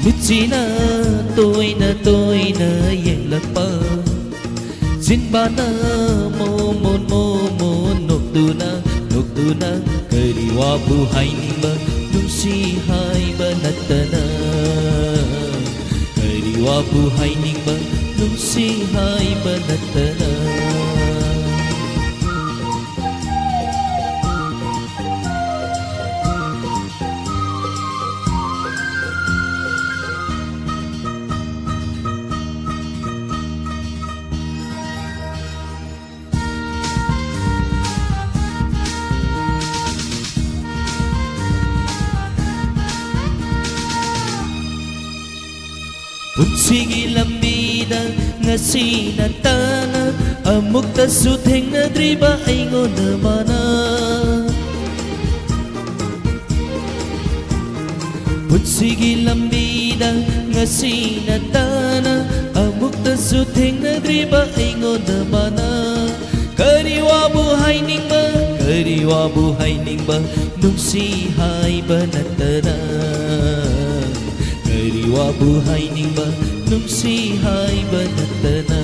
ꯃꯤꯠꯁꯤꯅ ꯇꯣꯏꯅ ꯇꯣꯏꯅ ꯌꯦꯡꯂꯛꯄ, ꯆꯤꯟꯕꯥꯅ ꯃꯣꯃꯣꯟ ꯃꯣꯃꯣꯟ ꯅꯣꯛꯇꯨꯅ, ꯅꯣꯛꯇꯨꯅ, ꯀꯔꯤ ꯋꯥꯕꯨ ꯍꯥꯏꯅꯤꯡꯕ ꯅꯨꯡꯁꯤ ꯍꯥꯏꯕ ꯅꯠꯇꯅ? ꯀꯔꯤ ꯋꯥꯕꯨ ꯍꯥꯏꯅꯤꯡꯕ ꯅꯨꯡꯁꯤ ꯍꯥꯏꯕ ꯅꯠꯇꯅ? ꯄꯨꯟꯁꯤꯒꯤ ꯂꯝꯕꯤꯗ ꯉꯁꯤ ꯅꯠꯇꯅ ꯑꯃꯨꯛꯇꯁꯨ ꯊꯦꯡꯅꯗ꯭ꯔꯤꯕ ꯑꯩꯉꯣꯟꯗ ꯃꯥꯅ, ꯄꯨꯟꯁꯤꯒꯤ ꯂꯝꯕꯤꯗ ꯉꯁꯤ ꯅꯠꯇꯅ ꯑꯃꯨꯛꯇꯁꯨ ꯊꯦꯡꯅꯗ꯭ꯔꯤꯕ ꯑꯩꯉꯣꯟꯗ ꯃꯥꯅ, ꯀꯔꯤ ꯋꯥꯕꯨ ꯍꯥꯏꯅꯤꯡꯕ, ꯀꯔꯤ ꯋꯥꯕꯨ ꯍꯥꯏꯅꯤꯡꯕ, ꯅꯨꯡꯁꯤ ꯍꯥꯏꯕ ꯅꯠꯇꯅ꯫ ꯀꯔꯤ ꯋꯥꯕꯨ ꯍꯥꯏꯅꯤꯡꯕ, ꯅꯨꯡꯁꯤ ꯍꯥꯏꯕ ꯅꯠꯇꯅ꯫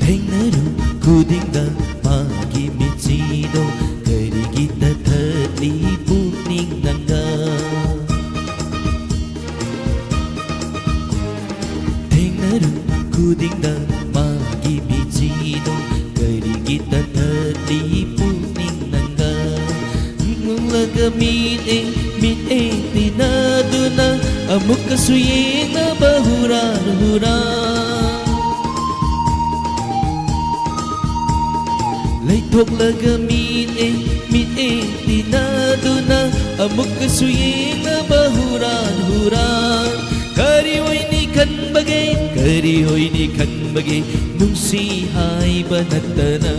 ꯊꯦꯡꯅꯔꯨ ꯈꯨꯗꯤꯡꯗ ꯃꯥꯒꯤ ꯃꯤꯠꯁꯤꯗꯣ ꯀꯔꯤꯒꯤ ꯇꯊꯠꯂꯤ ꯄꯨꯛꯅꯤꯡ ꯅꯪꯒ? ꯊꯦꯡꯅꯔꯨ ꯈꯨꯗꯤꯡꯗ ꯃꯥꯒꯤ ꯃꯤꯠꯁꯤꯗꯣ ꯀꯔꯤꯒꯤ ꯇꯊꯠꯂꯤ ꯄꯨꯛꯅꯤꯡ ꯅꯪꯒ? ꯎꯪꯂꯒ ꯃꯤꯠꯌꯦꯡ ꯃꯤꯠꯌꯦꯡ ꯇꯤꯟꯅꯗꯨꯅ ꯑꯃꯨꯛꯀꯁꯨ ꯌꯦꯡꯅꯕ ꯍꯨꯔꯥꯟ ꯍꯨꯔꯥꯟ꯫ ꯂꯩꯊꯣꯛꯂꯒ ꯃꯤꯠꯌꯦꯡ ꯃꯤꯠꯌꯦꯡ ꯇꯤꯟꯅꯗꯨꯅ ꯑꯃꯨꯛꯀꯁꯨ ꯌꯦꯡꯅꯕ ꯍꯨꯔꯥꯟ ꯍꯨꯔꯥꯟ꯫ ꯀꯔꯤ ꯑꯣꯏꯅꯤ ꯈꯟꯕꯒꯦ, ꯀꯔꯤ ꯑꯣꯏꯅꯤ ꯈꯟꯕꯒꯦ, ꯅꯨꯡꯁꯤ ꯍꯥꯏꯕ ꯅꯠꯇꯅ?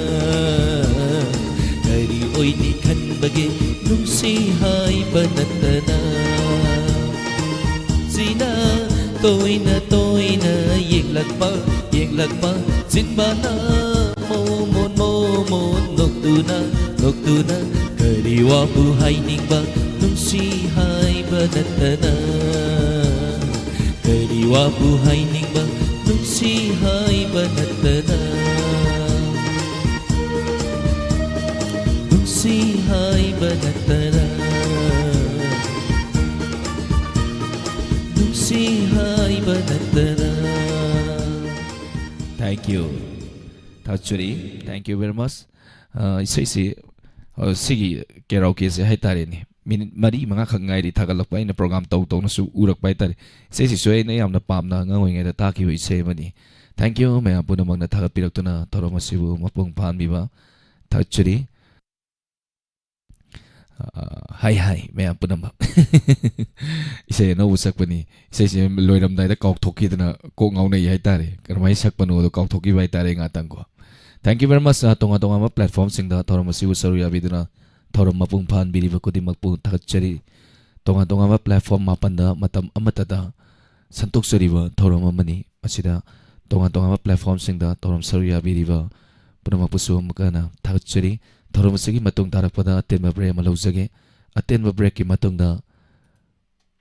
ꯀꯔꯤ ꯑꯣꯏꯅꯤ ꯈꯟꯕꯒꯦ, ꯅꯨꯡꯁꯤ ꯍꯥꯏꯕ ꯅꯠꯇꯅ? ꯁꯤꯅ ꯇꯣꯏꯅ ꯇꯣꯏꯅ ꯌꯦꯛꯂꯛꯄ, ꯌꯦꯛꯂꯛꯄ ꯆꯤꯟꯕꯅ ꯃꯣꯃꯣꯟ ꯃꯣꯃꯣꯟ ꯅꯣꯛꯇꯨꯅ, ꯅꯣꯛꯇꯨꯅ ꯀꯔꯤ ꯋꯥꯕꯨ ꯍꯥꯏꯅꯤꯡꯕ, ꯅꯨꯡꯁꯤ ꯍꯥꯏꯕ ꯅꯠꯇꯅ? ꯀꯔꯤ ꯋꯥꯕꯨ ꯍꯥꯏꯅꯤꯡꯕ, ꯅꯨꯡꯁꯤ ꯍꯥꯏꯕ ꯅꯠꯇꯅ? ꯅꯨꯡꯁꯤ ꯍꯥꯏꯕ ꯅꯠꯇꯅ? ꯅꯨꯡꯁꯤ ꯍꯥꯏꯕ ꯅꯠꯇꯅ? Thank you. ꯊꯥꯒꯠꯆꯔꯤ꯫ Thank you very much꯫ ꯑ, ꯏꯁꯩꯁꯤ, ꯑ, ꯁꯤꯒꯤ karaoke ꯁꯦ ꯍꯥꯏꯇꯥꯔꯦꯅꯦ, ꯃꯤꯅꯤꯠ ꯃꯔꯤ ꯃꯉꯥꯈꯛ ꯉꯥꯏꯔꯤ ꯊꯥꯒꯠꯂꯛꯄ꯫ ꯑꯩꯅ program ꯇꯧ ꯇꯧꯅꯁꯨ ꯎꯔꯛꯄ ꯍꯥꯏꯇꯥꯔꯦ꯫ ꯏꯁꯩꯁꯤꯁꯨ ꯑꯩꯅ ꯌꯥꯝꯅ ꯄꯥꯝꯅ ꯑꯉꯥꯡ ꯑꯣꯏꯔꯤꯉꯩꯗ ꯇꯥꯈꯤꯕ ꯏꯁꯩ ꯑꯃꯅꯤ꯫ Thank you ꯃꯌꯥꯝ ꯄꯨꯝꯅꯃꯛꯅ ꯊꯥꯒꯠꯄꯤꯔꯛꯇꯨꯅ ꯊꯧꯔꯝ ꯑꯁꯤꯕꯨ ꯃꯄꯨꯡ ꯐꯥꯍꯟꯕꯤꯕ꯫ ꯊꯥꯒꯠꯆꯔꯤ꯫ ꯑ, ꯍꯥꯏ ꯍꯥꯏ ꯃꯌꯥꯝ ꯄꯨꯝꯅꯃꯛ꯫ ꯏꯁꯩ ꯑꯅꯧꯕ ꯁꯛꯄꯅꯤ꯫ ꯏꯁꯩꯁꯦ ꯂꯣꯏꯔꯝꯗꯥꯏꯗ ꯀꯥꯎꯊꯣꯛꯈꯤꯗꯅ ꯀꯣꯛ ꯉꯥꯎꯅꯩ ꯍꯥꯏꯇꯥꯔꯦ꯫ ꯀꯔꯝꯍꯥꯏꯅ ꯁꯛꯄꯅꯣꯗꯣ ꯀꯥꯎꯊꯣꯛꯈꯤꯕ ꯍꯥꯏꯇꯥꯔꯦ ꯉꯥꯛꯇꯪꯀꯣ꯫ Thank you very much꯫ ꯑ, ꯇꯣꯉꯥꯟ ꯇꯣꯉꯥꯟꯕ platform ꯁꯤꯡꯗ ꯊꯧꯔꯝ ꯑꯁꯤꯕꯨ ꯁꯔꯨꯛ ꯌꯥꯕꯤꯗꯨꯅ ꯊꯧꯔꯝ ꯃꯄꯨꯡ ꯐꯥꯍꯟꯕꯤꯔꯤꯕ ꯈꯨꯗꯤꯡꯃꯛꯄꯨ ꯊꯥꯒꯠꯆꯔꯤ꯫ ꯇꯣꯉꯥꯟ ꯇꯣꯉꯥꯟꯕ platform ꯃꯥꯄꯟꯗ ꯃꯇꯝ ꯑꯃꯠꯇꯗ ꯁꯟꯗꯣꯛꯆꯔꯤꯕ ꯊꯧꯔꯝ ꯑꯃꯅꯤ꯫ ꯃꯁꯤꯗ ꯇꯣꯉꯥꯟ ꯇꯣꯉꯥꯟꯕ platform ꯁꯤꯡꯗ ꯊꯧꯔꯝ ꯁꯔꯨꯛ ꯌꯥꯕꯤꯔꯤꯕ ꯄꯨꯝꯅꯃꯛꯄꯨꯁꯨ ꯑꯃꯨꯛꯀ ꯍꯟꯅ ꯊꯥꯒꯠꯆꯔꯤ꯫ ꯊꯧꯔꯝ ꯑꯁꯤꯒꯤ ꯃꯇꯨꯡ ꯇꯥꯔꯛꯄꯗ ꯑꯇꯦꯟꯕ break ꯑꯃ ꯂꯧꯖꯒꯦ꯫ ꯑꯇꯦꯟꯕ break ꯀꯤ ꯃꯇꯨꯡꯗ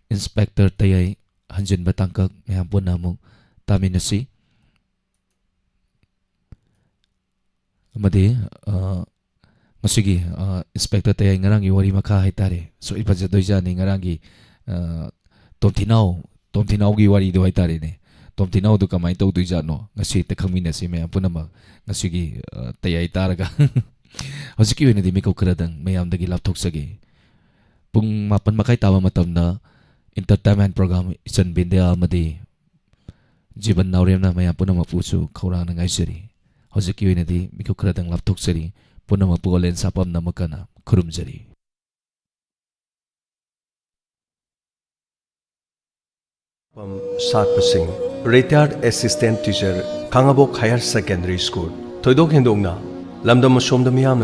Inspector ꯇꯌꯥꯏ ꯍꯟꯖꯤꯟꯕ ꯇꯥꯡꯀꯛ ꯃꯌꯥꯝ ꯄꯨꯟꯅ ꯑꯃꯨꯛ ꯇꯥꯃꯤꯟꯅꯁꯤ꯫ ꯑꯃꯗꯤ, ꯑ, ꯃꯁꯤꯒꯤ, ꯑ, Inspector ꯇꯌꯥꯏ ꯉꯔꯥꯡꯒꯤ ꯋꯥꯔꯤ ꯃꯈꯥ ꯍꯥꯏꯇꯥꯔꯦ, ꯁꯣꯏ ꯐꯖꯗꯣꯏꯖꯥꯠꯅꯤ꯫ ꯉꯔꯥꯡꯒꯤ, ꯑ, ꯇꯣꯝꯊꯤꯅꯥꯎ, ꯇꯣꯝꯊꯤꯅꯥꯎꯒꯤ ꯋꯥꯔꯤꯗꯣ ꯍꯥꯏꯇꯥꯔꯦꯅꯦ꯫ ꯇꯣꯝꯊꯤꯅꯥꯎꯗꯣ ꯀꯃꯥꯏꯅ ꯇꯧꯗꯣꯏꯖꯥꯠꯅꯣ? ꯉꯁꯤ ꯍꯦꯛꯇ ꯈꯪꯃꯤꯟꯅꯁꯤ ꯃꯌꯥꯝ ꯄꯨꯝꯅꯃꯛ ꯉꯁꯤꯒꯤ, ꯑ, ꯇꯌꯥꯏ ꯇꯥꯔꯒ꯫ ꯍꯧꯖꯤꯛꯀꯤ ꯑꯣꯏꯅꯗꯤ ꯃꯤꯀꯨꯞ ꯈꯔꯗꯪ ꯃꯌꯥꯝꯗꯒꯤ ꯂꯥꯞꯊꯣꯛꯆꯒꯦ꯫ ꯄꯨꯡ ꯃꯥꯄꯟ ꯃꯈꯥꯏ ꯇꯥꯕ ꯃꯇꯝꯗ entertainment program ꯏꯆꯟ ꯕꯤꯟꯗ꯭ꯌꯥ ꯑꯃꯗꯤ ꯖꯤꯕꯟ ꯅꯥꯎꯔꯦꯝꯅ ꯃꯌꯥꯝ ꯄꯨꯝꯅꯃꯛꯄꯨꯁꯨ ꯈꯧꯔꯥꯡꯅ ꯉꯥꯏꯖꯔꯤ꯫ ꯍꯧꯖꯤꯛꯀꯤ ꯑꯣꯏꯅꯗꯤ ꯃꯤꯀꯨꯞ ꯈꯔꯗꯪ ꯂꯥꯞꯊꯣꯛꯆꯔꯤ꯫ ꯄꯨꯝꯅꯃꯛꯄꯨ ꯑꯣꯂꯦꯟ ꯁꯥꯄꯝꯅ ꯑꯃꯨꯛ ꯍꯟꯅ ꯈꯨꯔꯨꯝꯖꯔꯤ꯫ ꯁꯥꯠꯄꯁꯤꯡ, Retired Assistant Teacher, ꯈꯥꯉꯕꯣꯛ Higher Secondary School꯫ ꯊꯣꯏꯗꯣꯛ ꯍꯦꯟꯗꯣꯛꯅ ꯂꯝꯗꯝ ꯑꯁꯣꯝꯗ ꯃꯤꯌꯥꯝꯅ